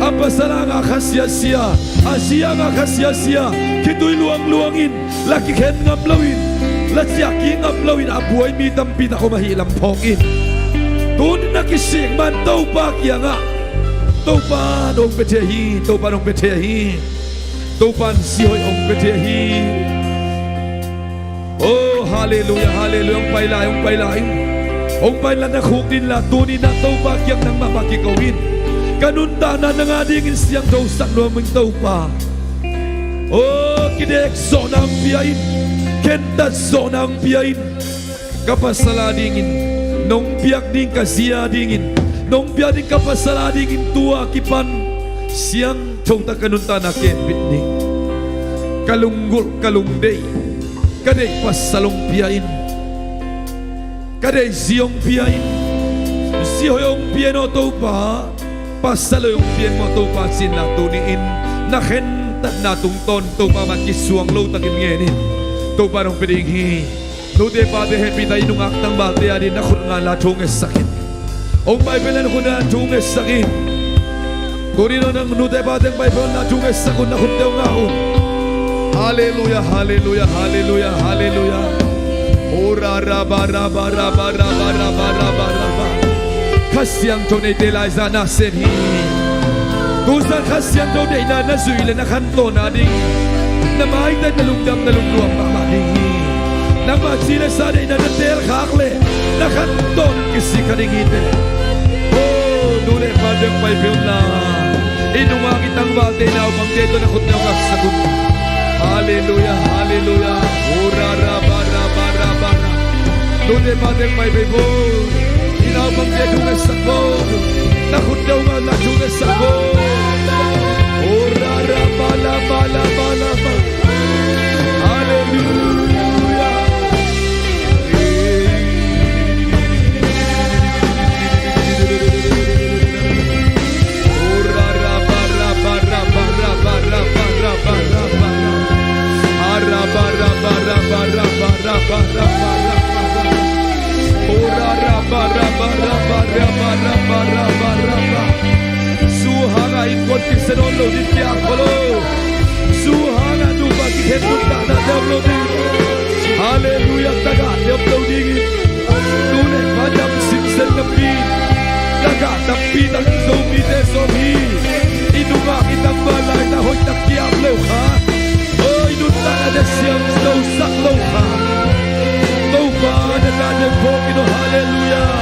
a pasal a ngah kha siasia, a zi a ngah kha siasia, khitui luangluang in, la kikhen ngam loin, la ciahkik ngam loin a buai mi tampi tak om ahih lam phawk in. Tuni na kisik man Topa kiangah, Topa in hong pia thei hi, Topa in hong pia thei hi. Topa in zi hoih hong pia thei hi. Oh, halleluiah, halleluiah. Hong pai lai, hong pai lai. Hong pai lai, na khukdin la, tuni na Topa kiang nang mahmah kiko in. Ka nuntakna nang adingin siangthosak nuam ing Topa. Oh, kidek zawhna hong pia in, khentat zawhna hong pia in. Ka pasal adingin nong piak ding, ka zi adingin nong piak ding, ka pasal adingin tua kipan siangtho tak ka nuntakna khempeuh ding. Ka lunggulh, ka lungdeih, ka deih pasal hong pia in, ka deih zi hong pia in. Zi hoih hong pia in aw Topa, pasal hoih hong pia in maw Topa, ci-in la tuni-in na khentatna tungtawn Topa mai kisuang lo takin ngen in. Topa in hong pia ding hi. Nute pate hehpihna, i nungak tangvalte adingin na khut ngah la thu ngetsak in. Hong pai pen la na khut ngah thu ngetsak in. Tuni nang nute pate hong pai pen la thu ngetsak un, na khutte hong ngah un. Halleluiah, halleluiah, halleluiah, halleluiah. Ora raba raba raba raba raba raba raba. Kha Siangtho neite laizah na sem hi. Tu zan Kha Siangtho deihna na zuih leh na khantawn ading, na maite na lungdam, na lungnuam mahmah ding hi. Nangmah ci le sa deihna na teelkhak leh na khantawn kisik kha ding hi teh. Oh, nu le pate hong pai peuh un la, i nungak i tangvalte, i naupangte tawh na khutte hong ngaksak un. Halleluiah, halleluiah. Ora raba raba raba raba. Nute pate hong pai peuh un. I naupangte thu ngetsak un. Na khutte hong ngah un la thu ngetsak un. Oh, ra, ra, ba, la, ba, la, ba, la, ba. Halleluiah. Oh, ra, ra, ba, ra, ba, ra, ba, ra, ba, ra, ba, ra, ba, ra, ba. Ah, ra, ba, ra, ba, ra, ba, ra, ba, ra, ba, ra, ba, ra, ba, ra. Oh, ra, ra, ba, ra, ba, ra, ba, ra, ba, ra, ba, ra, ba, ra, ba. Zu hangah innkuan kisia nawn lo ding, kia khol lo. Zu hangah nupa kikhen nuntakna tei om lo ding. Halleluiah, tagahte om lo dingin. Nu le pa dam simsen napi, tagah tampi tak Zomite sawm hi. I nungak i tangval laitakin hoihtak kia om lo kha. Oh, i nuntakna teh siangthosak lo kha. Topa na tate phawk in aw, halleluiah.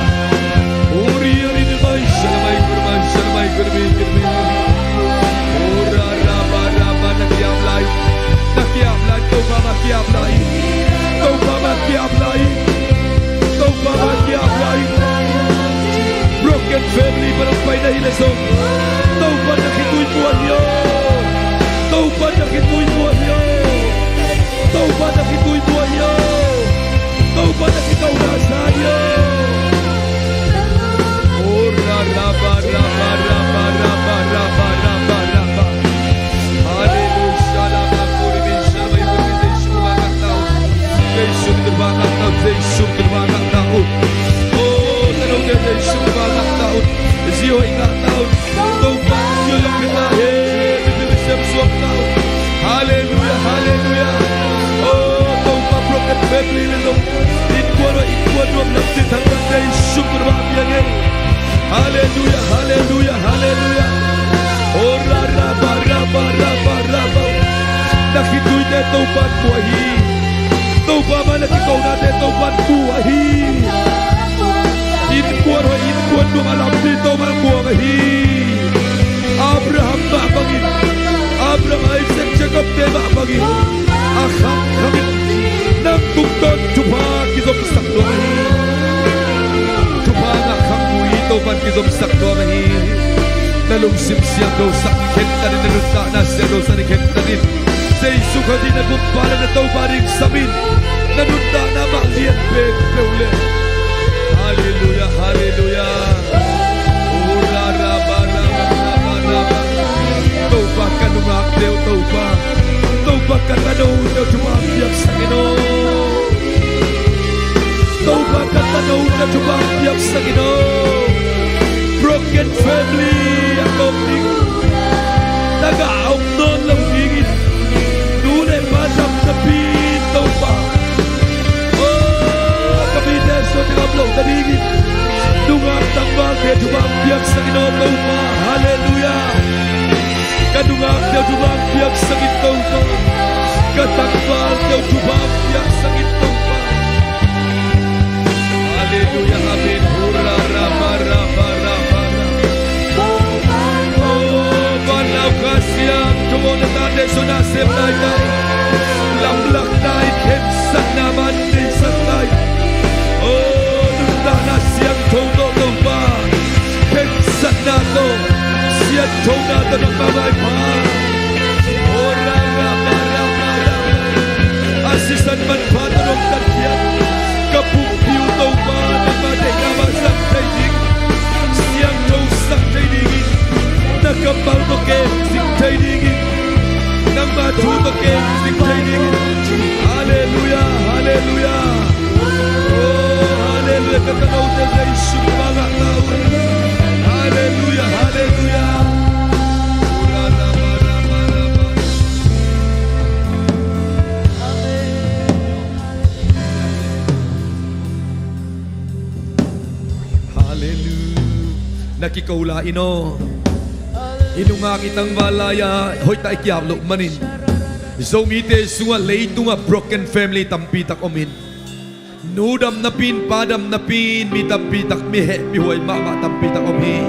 Uri, uri, ni mai, sha, mai, kur, mai, sha, mai, kur, mi, kur, mi. Ora, ra, ba, ra, ba, na kiam lai. Na kiam lai, Topa mai kiam lai. Topa mai kiam lai. Topa mai kiam lai. Broken family pan hong pai na hi leh zong, Topa na khitui buai hi aw. Topa na khitui buai hi aw. Topa na khitui buai hi aw. Topa na khitui buai hi aw. Oh, ra, ra, ba, ra, ba, ra, ba, ra, ba, ra, ba, ra, ba, ra, ba. Halleluiah, shalom, akuri, shalom, akuri, Jesu, ba, ngak tau. Jesu, ba, ngak tau. Jesu, ba, ngak tau. Oh, tanu ke Jesu, ba, ngak tau. Zi hoih ngak tau. Topa, zi hoih ngak tau. He, mi, mi, mi, sem suak tau. Halleluiah, halleluiah. Oh, Topa, broken family le lo. Innkuan hoih, innkuan nuam lam cih thangpatte Jesu, ba, pia ngei. Halleluiah, halleluiah, halleluiah. Oh, ra, ra, ba, ra, ba, ra, ba, ra, ba. Na khituite Topa'n mu ahi. Topa mai na kikonate Topa'n mu ahi. Innkuan hoih, innkuan nuam a lampi Topa'n mu ahi. Abraham mah bangin, Abraham, Isaac, Jacob te mah bangin, a khangkhang in nang tungtawn thupha kizomsak nuam ahi. Thupha ngah khang mu hi, Topa'n kizomsak nuam ahi. Na lungsim siangthosak ni, khentat in, na nuntakna siangthosak ni, khentat in. Jesu Khazih na gumpa le na Topa ding sam in. Na nuntakna mah lian pek peuh le. Halleluiah, halleluiah. Ura raba raba raba raba. Topa ka nungak deuh Topa. Topa ka tano deuh thupha piaksak in aw. Topa ka tano deuh thupha piaksak in aw. Broken family a tawm ding. Tagah a om nawn lo dingin. Nu le pa dam napi Topa. Oh, ka mite suan ding om lo ta dingin. Nungak tangvalte thupha piaksak in aw Topa. Halleluiah. Ka nungakte uh thupha piaksak in Topa. Ka tangvalte uh thupha piaksak in Topa. Halleluiah, amen. Hurra, rama, rama, rama, rama. Oh, vanlauka siangtho aw, na tate sung na sem nai nai. Lamlak nai, khensatna man neisak nai. Oh, nuntakna siangtho tawh Topa. Khensatna tawh, sianthona tawh nangmah maipha. Oh, ra, ra, ra, ra, ra, ra. A sisan manpha tawh nong tatkhia. Ka pumpi uh Topa, nangmah deihna mah zang thei ding. Siangthosak thei dingin. Na kammal tawh kemzing thei dingin. Nangmah thu tawh kemzing thei dingin. Halleluiah, halleluiah. Oh, halleluiah, ka tanote Jesu mah ngah ta un. Halleluiah, halleluiah. Halleluiah. Na kiko lai in aw. I nungak i tangval lai-ah hoihtak i kiap loh manin Zomite sungah leitungah broken family tampi tak om in. Nu dam napi in, pa dam napi in, mi tampi tak, mi hehpihhuai mahmah tampi tak om hi.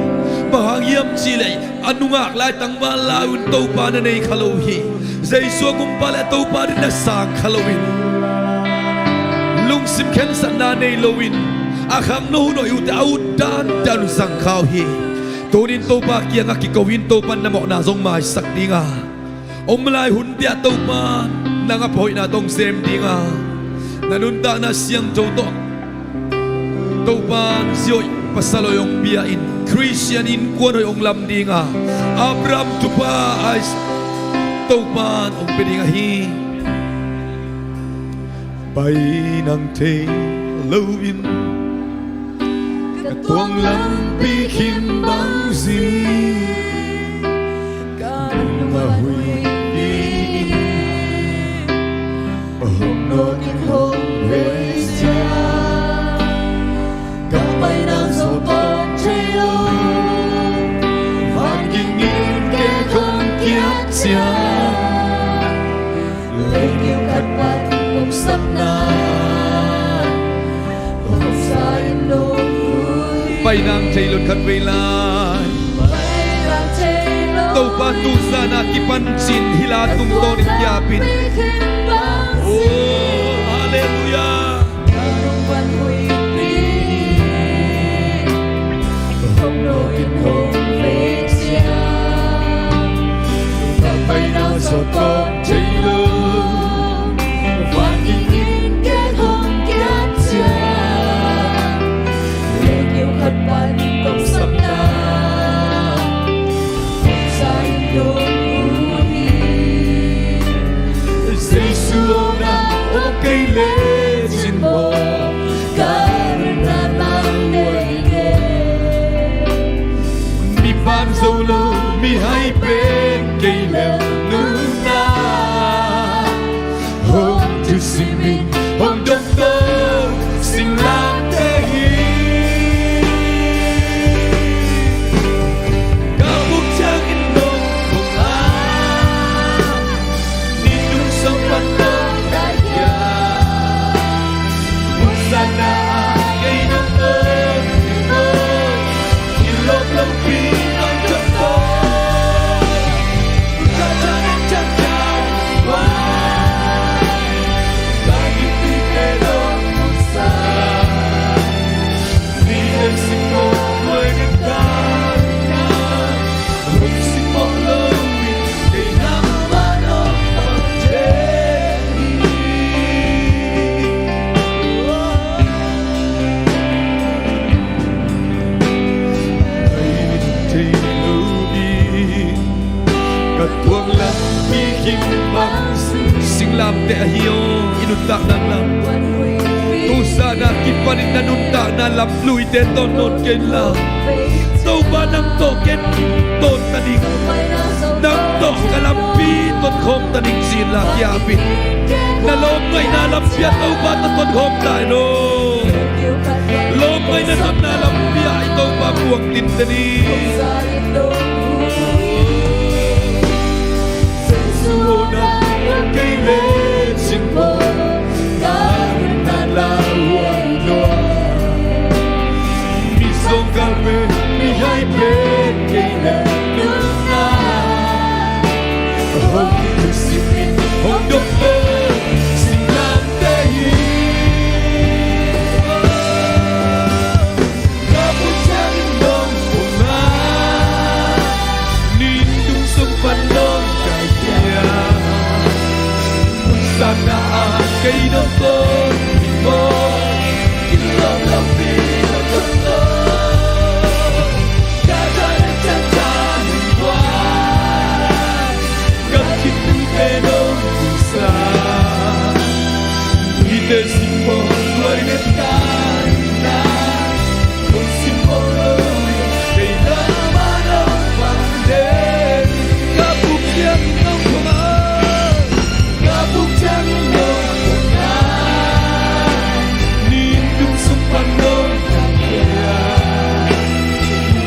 Bang hang hiam cihleh a nungak lai tangval lai un Topa na nei kha lo hi. Jesu a gumpa le a Topa ding na sang kha loin, lungsim khensatna nei loin, a khangno hun hoih uhte a ut dante a hun zang kha uh hi. Tunin Topa kiangah kiko in, Topa in na mawhna zong maisak dinga, om lai hunte ah Topa nang a pha hoihna tawh hong sem dinga, na nuntakna siangtho tawh Topa in zi hoih pasal hoih hong pia in, Khristian innkuan hoih hong lam dinga, Abraham thupha Isaac Topa in hong pia ding ahi. Pai nang thei loin ka tuang lampi khin bang zin, ka nungah huih in hong nawt in hong vei ciang, ka pai nang zo tawm thei lo, van ging in kei hong kiat ciang, leikiu khat pan kong sapna, kong sa in nong uh hi. Pai nang thei loin khat vei lai, pai nang thei lo. Topa tu zan a kipan cin hih la tungtawnin kiap in. Oh, halleluiah. Jesu aw, nang aw kei lecin maw, ka nuntakna nang nuai hi. Mi pam zo lo, mi hai pen kei lel nuntak hong thusim in, hong dong to singlamteh hi. Ka buk ciangin nong hong a, ni tung song pan nong dai khia. Muanzia-na ah kei nong tawng hi maw? Kilawm lopi nong tawng tawng. Ka ciang ciang ciang wai, ka gimtihte nong muanzia. Ni den sing ko muai den ka ni na. Ahi aw, i nuntakna lam, tu zan a kipanin na nuntakna lam luite tawn nawn kei inla, Topa nang tawh ken tawn ta ning, nang tawh ka lampi tonkhawm ta ning ci inla kiapin. Na lawmngaihna lampi ah Topa tawh tonkhawm ta in aw. Lawmngaihna tawh na lampi ah i Topa puang tin ta ni. Jesu aw, nang kei le cin maw, ka nuntakna lauhuai lua. Mi zawngkal pen, mi hai pen kei le nuntak, hong tung sipin hong dong pen singlamteh hi. Ka puk ciangin nong puk a, nin tung sung pan nong kaikhia. Mun sang na a kei nong tawng hi maw, kin lawm lo pi nong tawng tawng. Ka tha na ciang tha nong guan, ka khitui te nong nusia. Mite simmawh nuai nen ka nunna, hong simmawh lo in kei lam ah nong pang den. Ka puk ciangin nong puk a, ka puk ciangin nong puk a, nin tung sung pan nong kaikhia.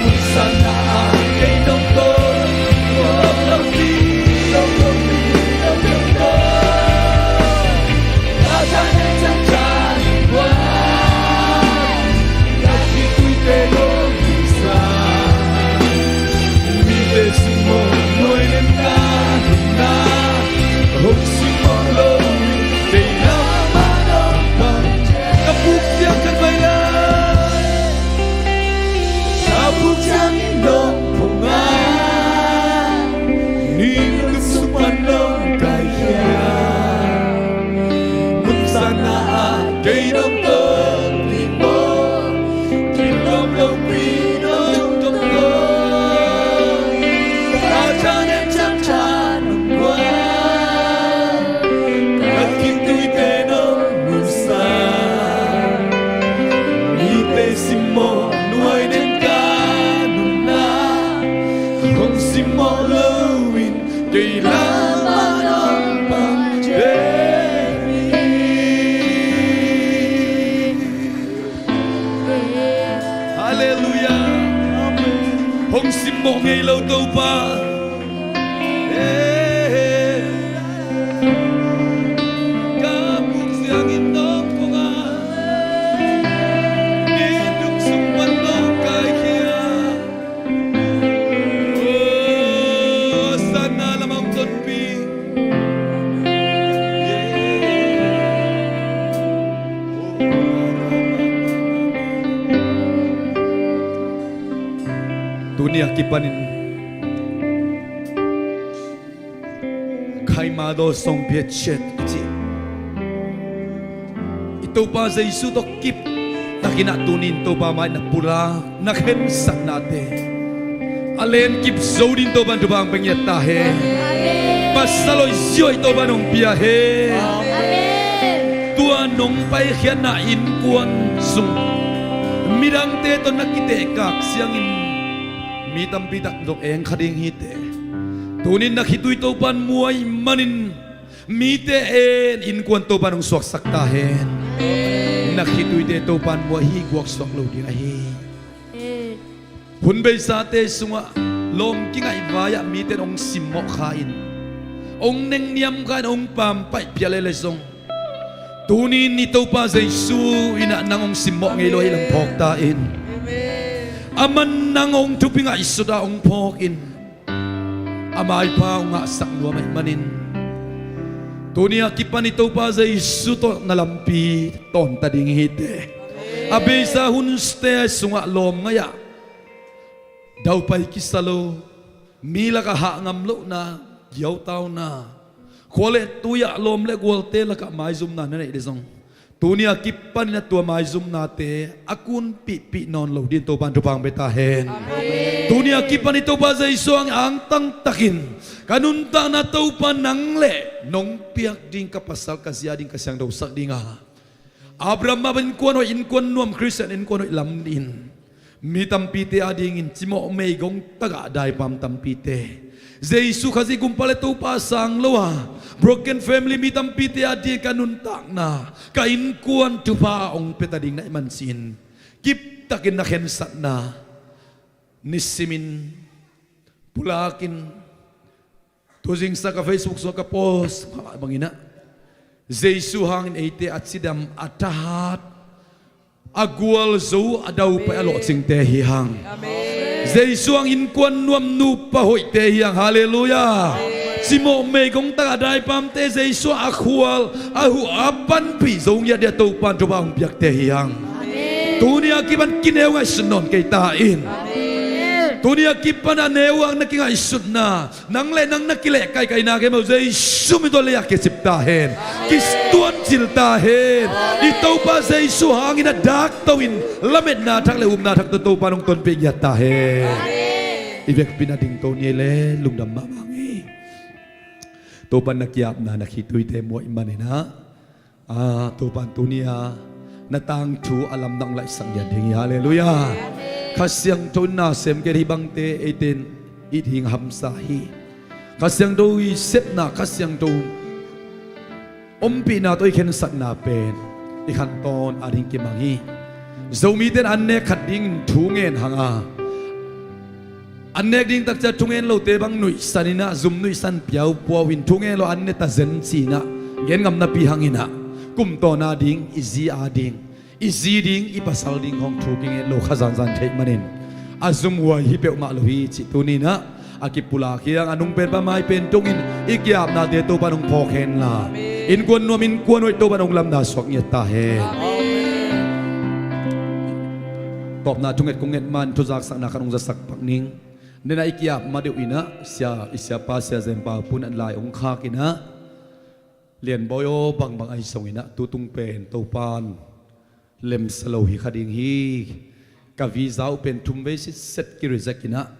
Mun sang na a kei nong tawng, nong tawng lo pi, nong tawng pi, nong tawng tawng. Ka tha na ciang tha nong guan, ka khitui te nong nusia. Mite simmawh nuai nen ka nunna, hong simmawh lo in kei lam ah nong pang. Ka puk ciang khat mai lai. Ka puk ciangin nong puk a, nin tung sung pan nong kaikhia. Mun sang na a kei nong tawng hi maw, kin lawm lo pi nong tawng tawng. Ka tha na ciang tha nong guan, ka khitui te nong nusia. Mite simmawh nuai nen ka nunna, hong simmawh lo in kei lam ah nong pang den hi. Halleluiah. Hong simmawh ngei lo Topa. Ka puk ciangin nong puk a, nin tung sung pan nong kaikhia. Hosanna lam ah hong tonpih. Tuni a kipanin Khaima daw sawng phiat ciat i cih i Topa Jesu tawh kip takin ah tuni in Topa mai na pulak na khensatnate a lenkip zo ding Topa in thupha hong pia ta hen. Amen. Pasal hoih zia hoih Topa in hong pia hen. Amen. Tua nong paikhiatna innkuan sung midangte tawh na kitehkak ciangin mi tampi tak zong eng kha ding hi teh. Tuni in na khitui Topa in muak ahih manin mite en innkuan Topa in hong suaksak ta hen. Na khituite Topa in muak hi, guak suak lo ding ahi. Hun beisate sungah lawm kingaih vai-ah mite in hong simmawh kha in, hong nengniam kha in, hong paampaih pia lel leh zong, tuni in i Topa Jesu in ah nang hong simmawh ngei lo ahih lam phawk ta in. Amen. Aman nang hong thupi ngaihsut a hong phawk in, a maipha hong ngahsak nuam ahih manin tuni a kipan i Topa Jesu tawh na lampi tawnta ding hi teh. A beisa hunte sungah lawm ngei-ah daupai kisa lo, mi lakah hah ngam lohna, giautauna, khua le tui-ah lawm le gualte lakah maizumna na neih leh zong, Tuni a kipanin a tua maizumnate a kunpihpih nawn lo dingin Topan thupha hong pia ta hen. Amen. Tuni a kipanin Topa Jesu hangin angtang takin ka nuntakna Topa nang le nong piak ding ka pasal ka zi a ding ka siangthosak ding a, Abraham mah bang innkuan hoih, innkuan nuam, Khristian innkuan hoih lam dingin mi tampite a dingin cimawh meigong tagah daipam tampite, Jesu Khazih Gumpa le Topa sang lo a broken family mi tampite a dingin ka nuntakna, ka innkuan thupha hong pia ta ding na hih man ci-in kiptakin na khensatna nisimin pulakin tuzingsa ka Facebook sungah ka post mahmah bangin ah, Jesu hangin eite a cidam, a thahat, a gualzo, a daupai, a lawhcingte hi hang. Amen. Jesu hangin innkuan nuam, nupa hoihte hi hang. Halleluiah. Amen. Cimawh meigong tagah daipamte Jesu a khual, a huh, a panpih zo ngiat dingin Topan thupha hong piakte hi hang. Amen. Tuni a kipan kineu ngaihsut nawn kei ta in. Amen. Tuni a kipan a neu a na kingaihsutna, nang le nang na kilehkaihkaihna kei mah uh Jesu min tawh lei-ah kicip ta hen. Kituancil ta hen. I Topa Jesu hangin a dakto in lametna thak le upna thak tawh Topa nong tonpih ngiat ta hen. I vekpi in a dingto ni le lungdam mahmah ing. Topa na ki-apna na khitui te muah i hih manin ah, a, Topan tuni a na tangthu a lamdang laihsak ngiat ding hi. Halleluiah. Kha Siangtho in na sem kei hih bangte eite in it ding hamsa hi. Kha Siangtho i sepna, Kha Siangtho ompihna tawh i khensatna pen i khantawn a ding kimang hi. Zomite in an nek khat dingin thu ngen hang a, an nek ding takciang thungen lote bang nuihsan in ah, zum nuihsan piaupuau in thungen lo an ne ta zen ci-in ah gen ngam napi hangin ah, kum tawn a ding, i zi a ding, i zi ding, i pasal ding hong thu kingen lo kha zanzan theih manin a zumhuai hi peuhmah lo hi cih tuni in ah a kipulak hi hang. A nung pen pa mai pen tungin i ki-apnate Topan hong phawk hen la, innkuan nuam innkuan hoih Topan hong lamna suak ngiat ta hen. Tawpna thunget kong nget man thuzaksakna khat hong zasak pak ning. Nena i ki-ap ma deuh in ah, sia, i siapa Sia Zen Pau Pun an lai hong khak in ah, Lian Bawi aw, bangbang ahi zongin ah tutung pen Topan lemsa lo hi kha ding hi. Ka visa uh pen thum vei sitset ki-reject in ah,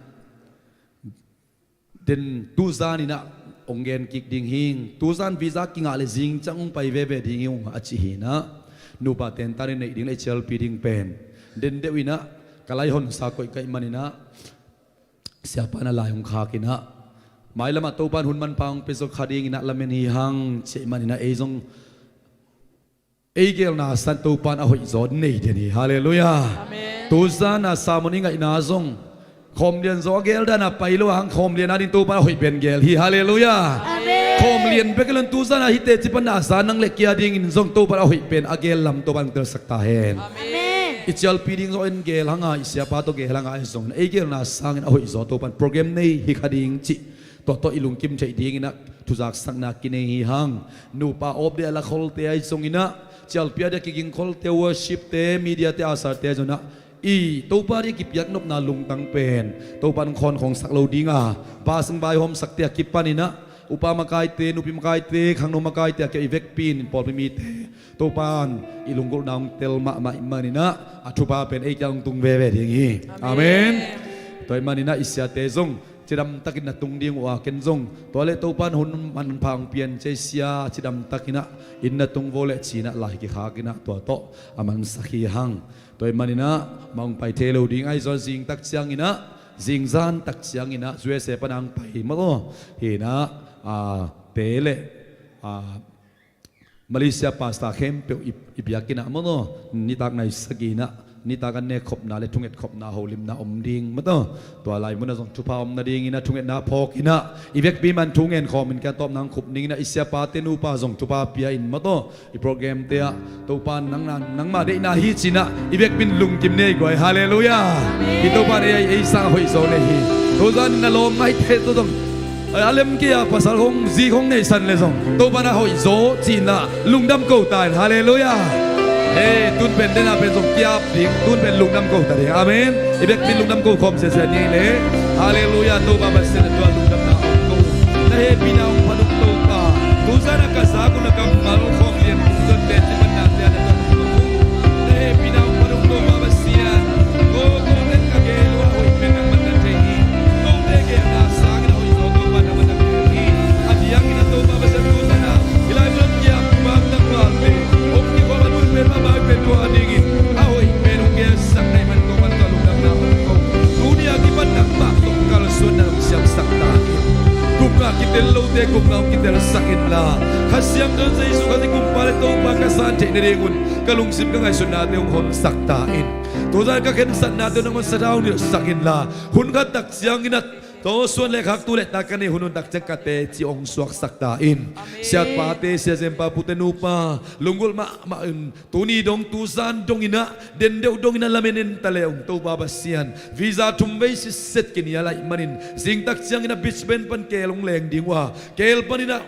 den tuzan in ah hong gen kik ding hi. Tuzan visa kingah le zing ciang hong pai veve ding hi ung a ci hi in ah, nupa tentan in neih ding le i cialpi ding pen den deuh in ah ka laihonsa koih ka hih manin ah, siapa na lai hong khak in ah, mailam ah Topan hun manpha hong pia zaw kha dingin ah lamen hi hang cih manin ah, ei zong ei gelna san Topan a hoih zaw nei den hi. Halleluiah. Amen. Tuzan a sermon i ngaihna zong khawm lian zaw a gel dan a pai lo a hang, khawm lian a ding Topan a hoih pen gel hi. Halleluiah. Amen. Khawm lian bek hi lo in tuzan a hihte ci pan a sa nang le kei a dingin zong Topan a hoih pen a gel lam Topan hong telsak ta hen. Amen. I cialpi ding zong en gel hang a, i siapa tawh gel hang a, ahi zongin ei gelna sangin a hoih zaw Topan program nei hi kha ding cih tua tawh i lungkim theih dingin ah thuzaksakna kinei hi hang. Nupa awp deuh a la kholte ahi zongin ah, cialpi a deuh a kiging kholte, worship-te, media-te, usher-te ahi zongin ah, i Topa deuh a kipiak nopna lungtang pen Topan khawnkhongsak lo ding a, pasang vaihawmsakte a kipan in ah, upa makaite, nupi makaite, khangno makaite a kiang i vekpi in pawlpi mite Topan i lunggulhna hong tel mahmah i hih manin ah, a thupha pen ei kiang hong tung veve ding hi. Amen. Amen. Tua hih manin ah i siate zong cidam takin na tung ding uh a, ken zong tua le Topan hun manpha hong pian ci ei sia, cidam takin ah inn na tung vo leh ci-in ah lai kikhak in ah tua tawh a mansak hi hang. Tua hih manin ah mah hong pai thei lo ding ahi zong zing tak ciangin ah, zingzan tak ciangin ah U S A pan a hong pai mah tawh hi in ah, a, te le, a, Malaysia pastor khempeuh i, i biakinn ah mah tawh nitak nai sagih in ah nitak an nek khopna le thunget khopna holimna om ding mah tawh, tua lai munah zong thupha om nadingin ah thungetna phawk in ah i vekpi man thu ngen khawm in kian tawpna hong khup ning in ah i siapate nupa zong thupha pia in mah tawh i program-te ah Topan nang, nangmah deihna hi ci-in ah i vekpi in lungkim nei guai. Halleluiah. Hi Topan ei, ei sang a hoih zaw nei hi. Tuzan na lawm ngaite tawh zong a lem kei a pasal hong zik hong neihsan le zong Topan a hoih zaw ci-in ah lungdam ko ta in. Halleluiah. Hei, tun pen den a pen zong kiap ding, tun pen lungdam ko ta ding. Amen. I vekpi in lungdam ko khawm sese ni le. Halleluiah. Topa Pasian a tua lungdamna hong ko, na hehpihna hong phat uh Topa. Tuzan a ka zak uh na kammal khawng lian kung zon pen ci pan na te a na tua te gupna hong kitelsak inla, Kha Siangtho Jesu Khazih kumpa le Topa ka san theih nadingun ka lungsim ka ngaihsutnate hong honsak ta in. Tuzan ka khensatnate uh nangman sathau hong nilhsak inla, hun khat tak ciangin a tawsuan le khaktu le ta ka nei hun hun tak ciang ka teci hong suaksak ta in. Amen. Siapate, sia zempa, pute nupa, lunggulh mahmah in, tuni dong tuzan dong inah, den deuh dong inah lamen in ta le ung Topa Pasian, visa thum vei sitset kinial ahih manin zingtak ciangin a Brisbane pan keel hong leng ding uh a, keel pan inah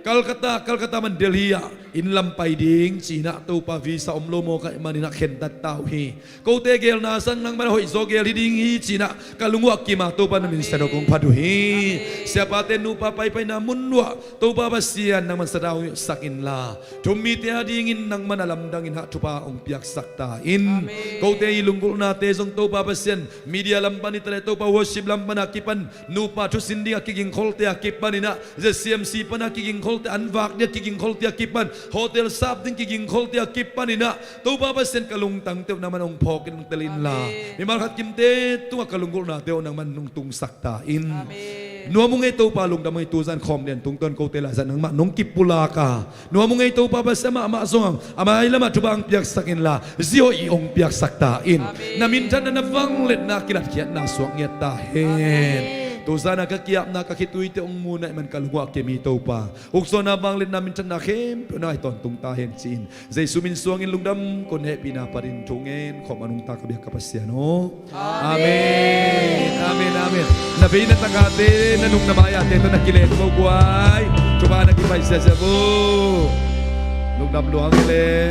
Calcutta, Calcutta man Delhi ah inn lam pai ding ci inah Topa visa om lo mawk ahih man inah khentat ta uh hi. Kote geelna sang nangman a hoihzaw geel hi ding hi ci inah ka lung uh a kim a Topa na min sanok hong phat uh hi. Amen. Siapate nupa paipaina mun uh ah Topa Pasian nangman sathau hong nilhsak inla, thum mite a dingin nangman a lamdang inah thupha hong piaksak ta in. Amen. Kote i lunggulhnate zong Topa Pasian, media lam pan hi ta le Topa worship lam pan a kipan, nupa thusin ding a kigingkholte a kipan inah, Z C M C pan a kigingkholte, an vak ding a kigingkholte a kipan, hotel sap ding kigingkholte a kipan inah, Topa Pasian ka lungtangte uh nangman hong phawk in hong tel inla, amen, mimal khat kimte tungah ka lunggulhnate uh nangman hong tungsak ta in. Amen. Nuam ung ei Topa, lungdam ung ei, tuzan khawm lian tungtawn kote laizat nangmah nong kipulak a, nuam ung ei Topa Pasian, amah mah zong a mailam ah thupha hong piaksak inla, zi hoih hong piaksak ta in. Amen. Na minthanna, na vangliatna, kilatkhiatna suak ngiat ta hen. Amen. Tuzan a ka ki-apna, ka khituite hong mu na ahih man ka lung uh a kim hi Topa. Ukzawhna, vangliatna, minthanna khempeuh nang a i tawntung ta hen ci-in Jesu min suangin lungdam kong hehpihna panin thu ngen khawm a nungta ka biak ka Pasian aw. Amen. Amen. Amen. Amen. Na vei na takate, na nung na mai-ate tawh na kilen ko guai. Thupha na kipai siasia ko. Lungdam lua ung le.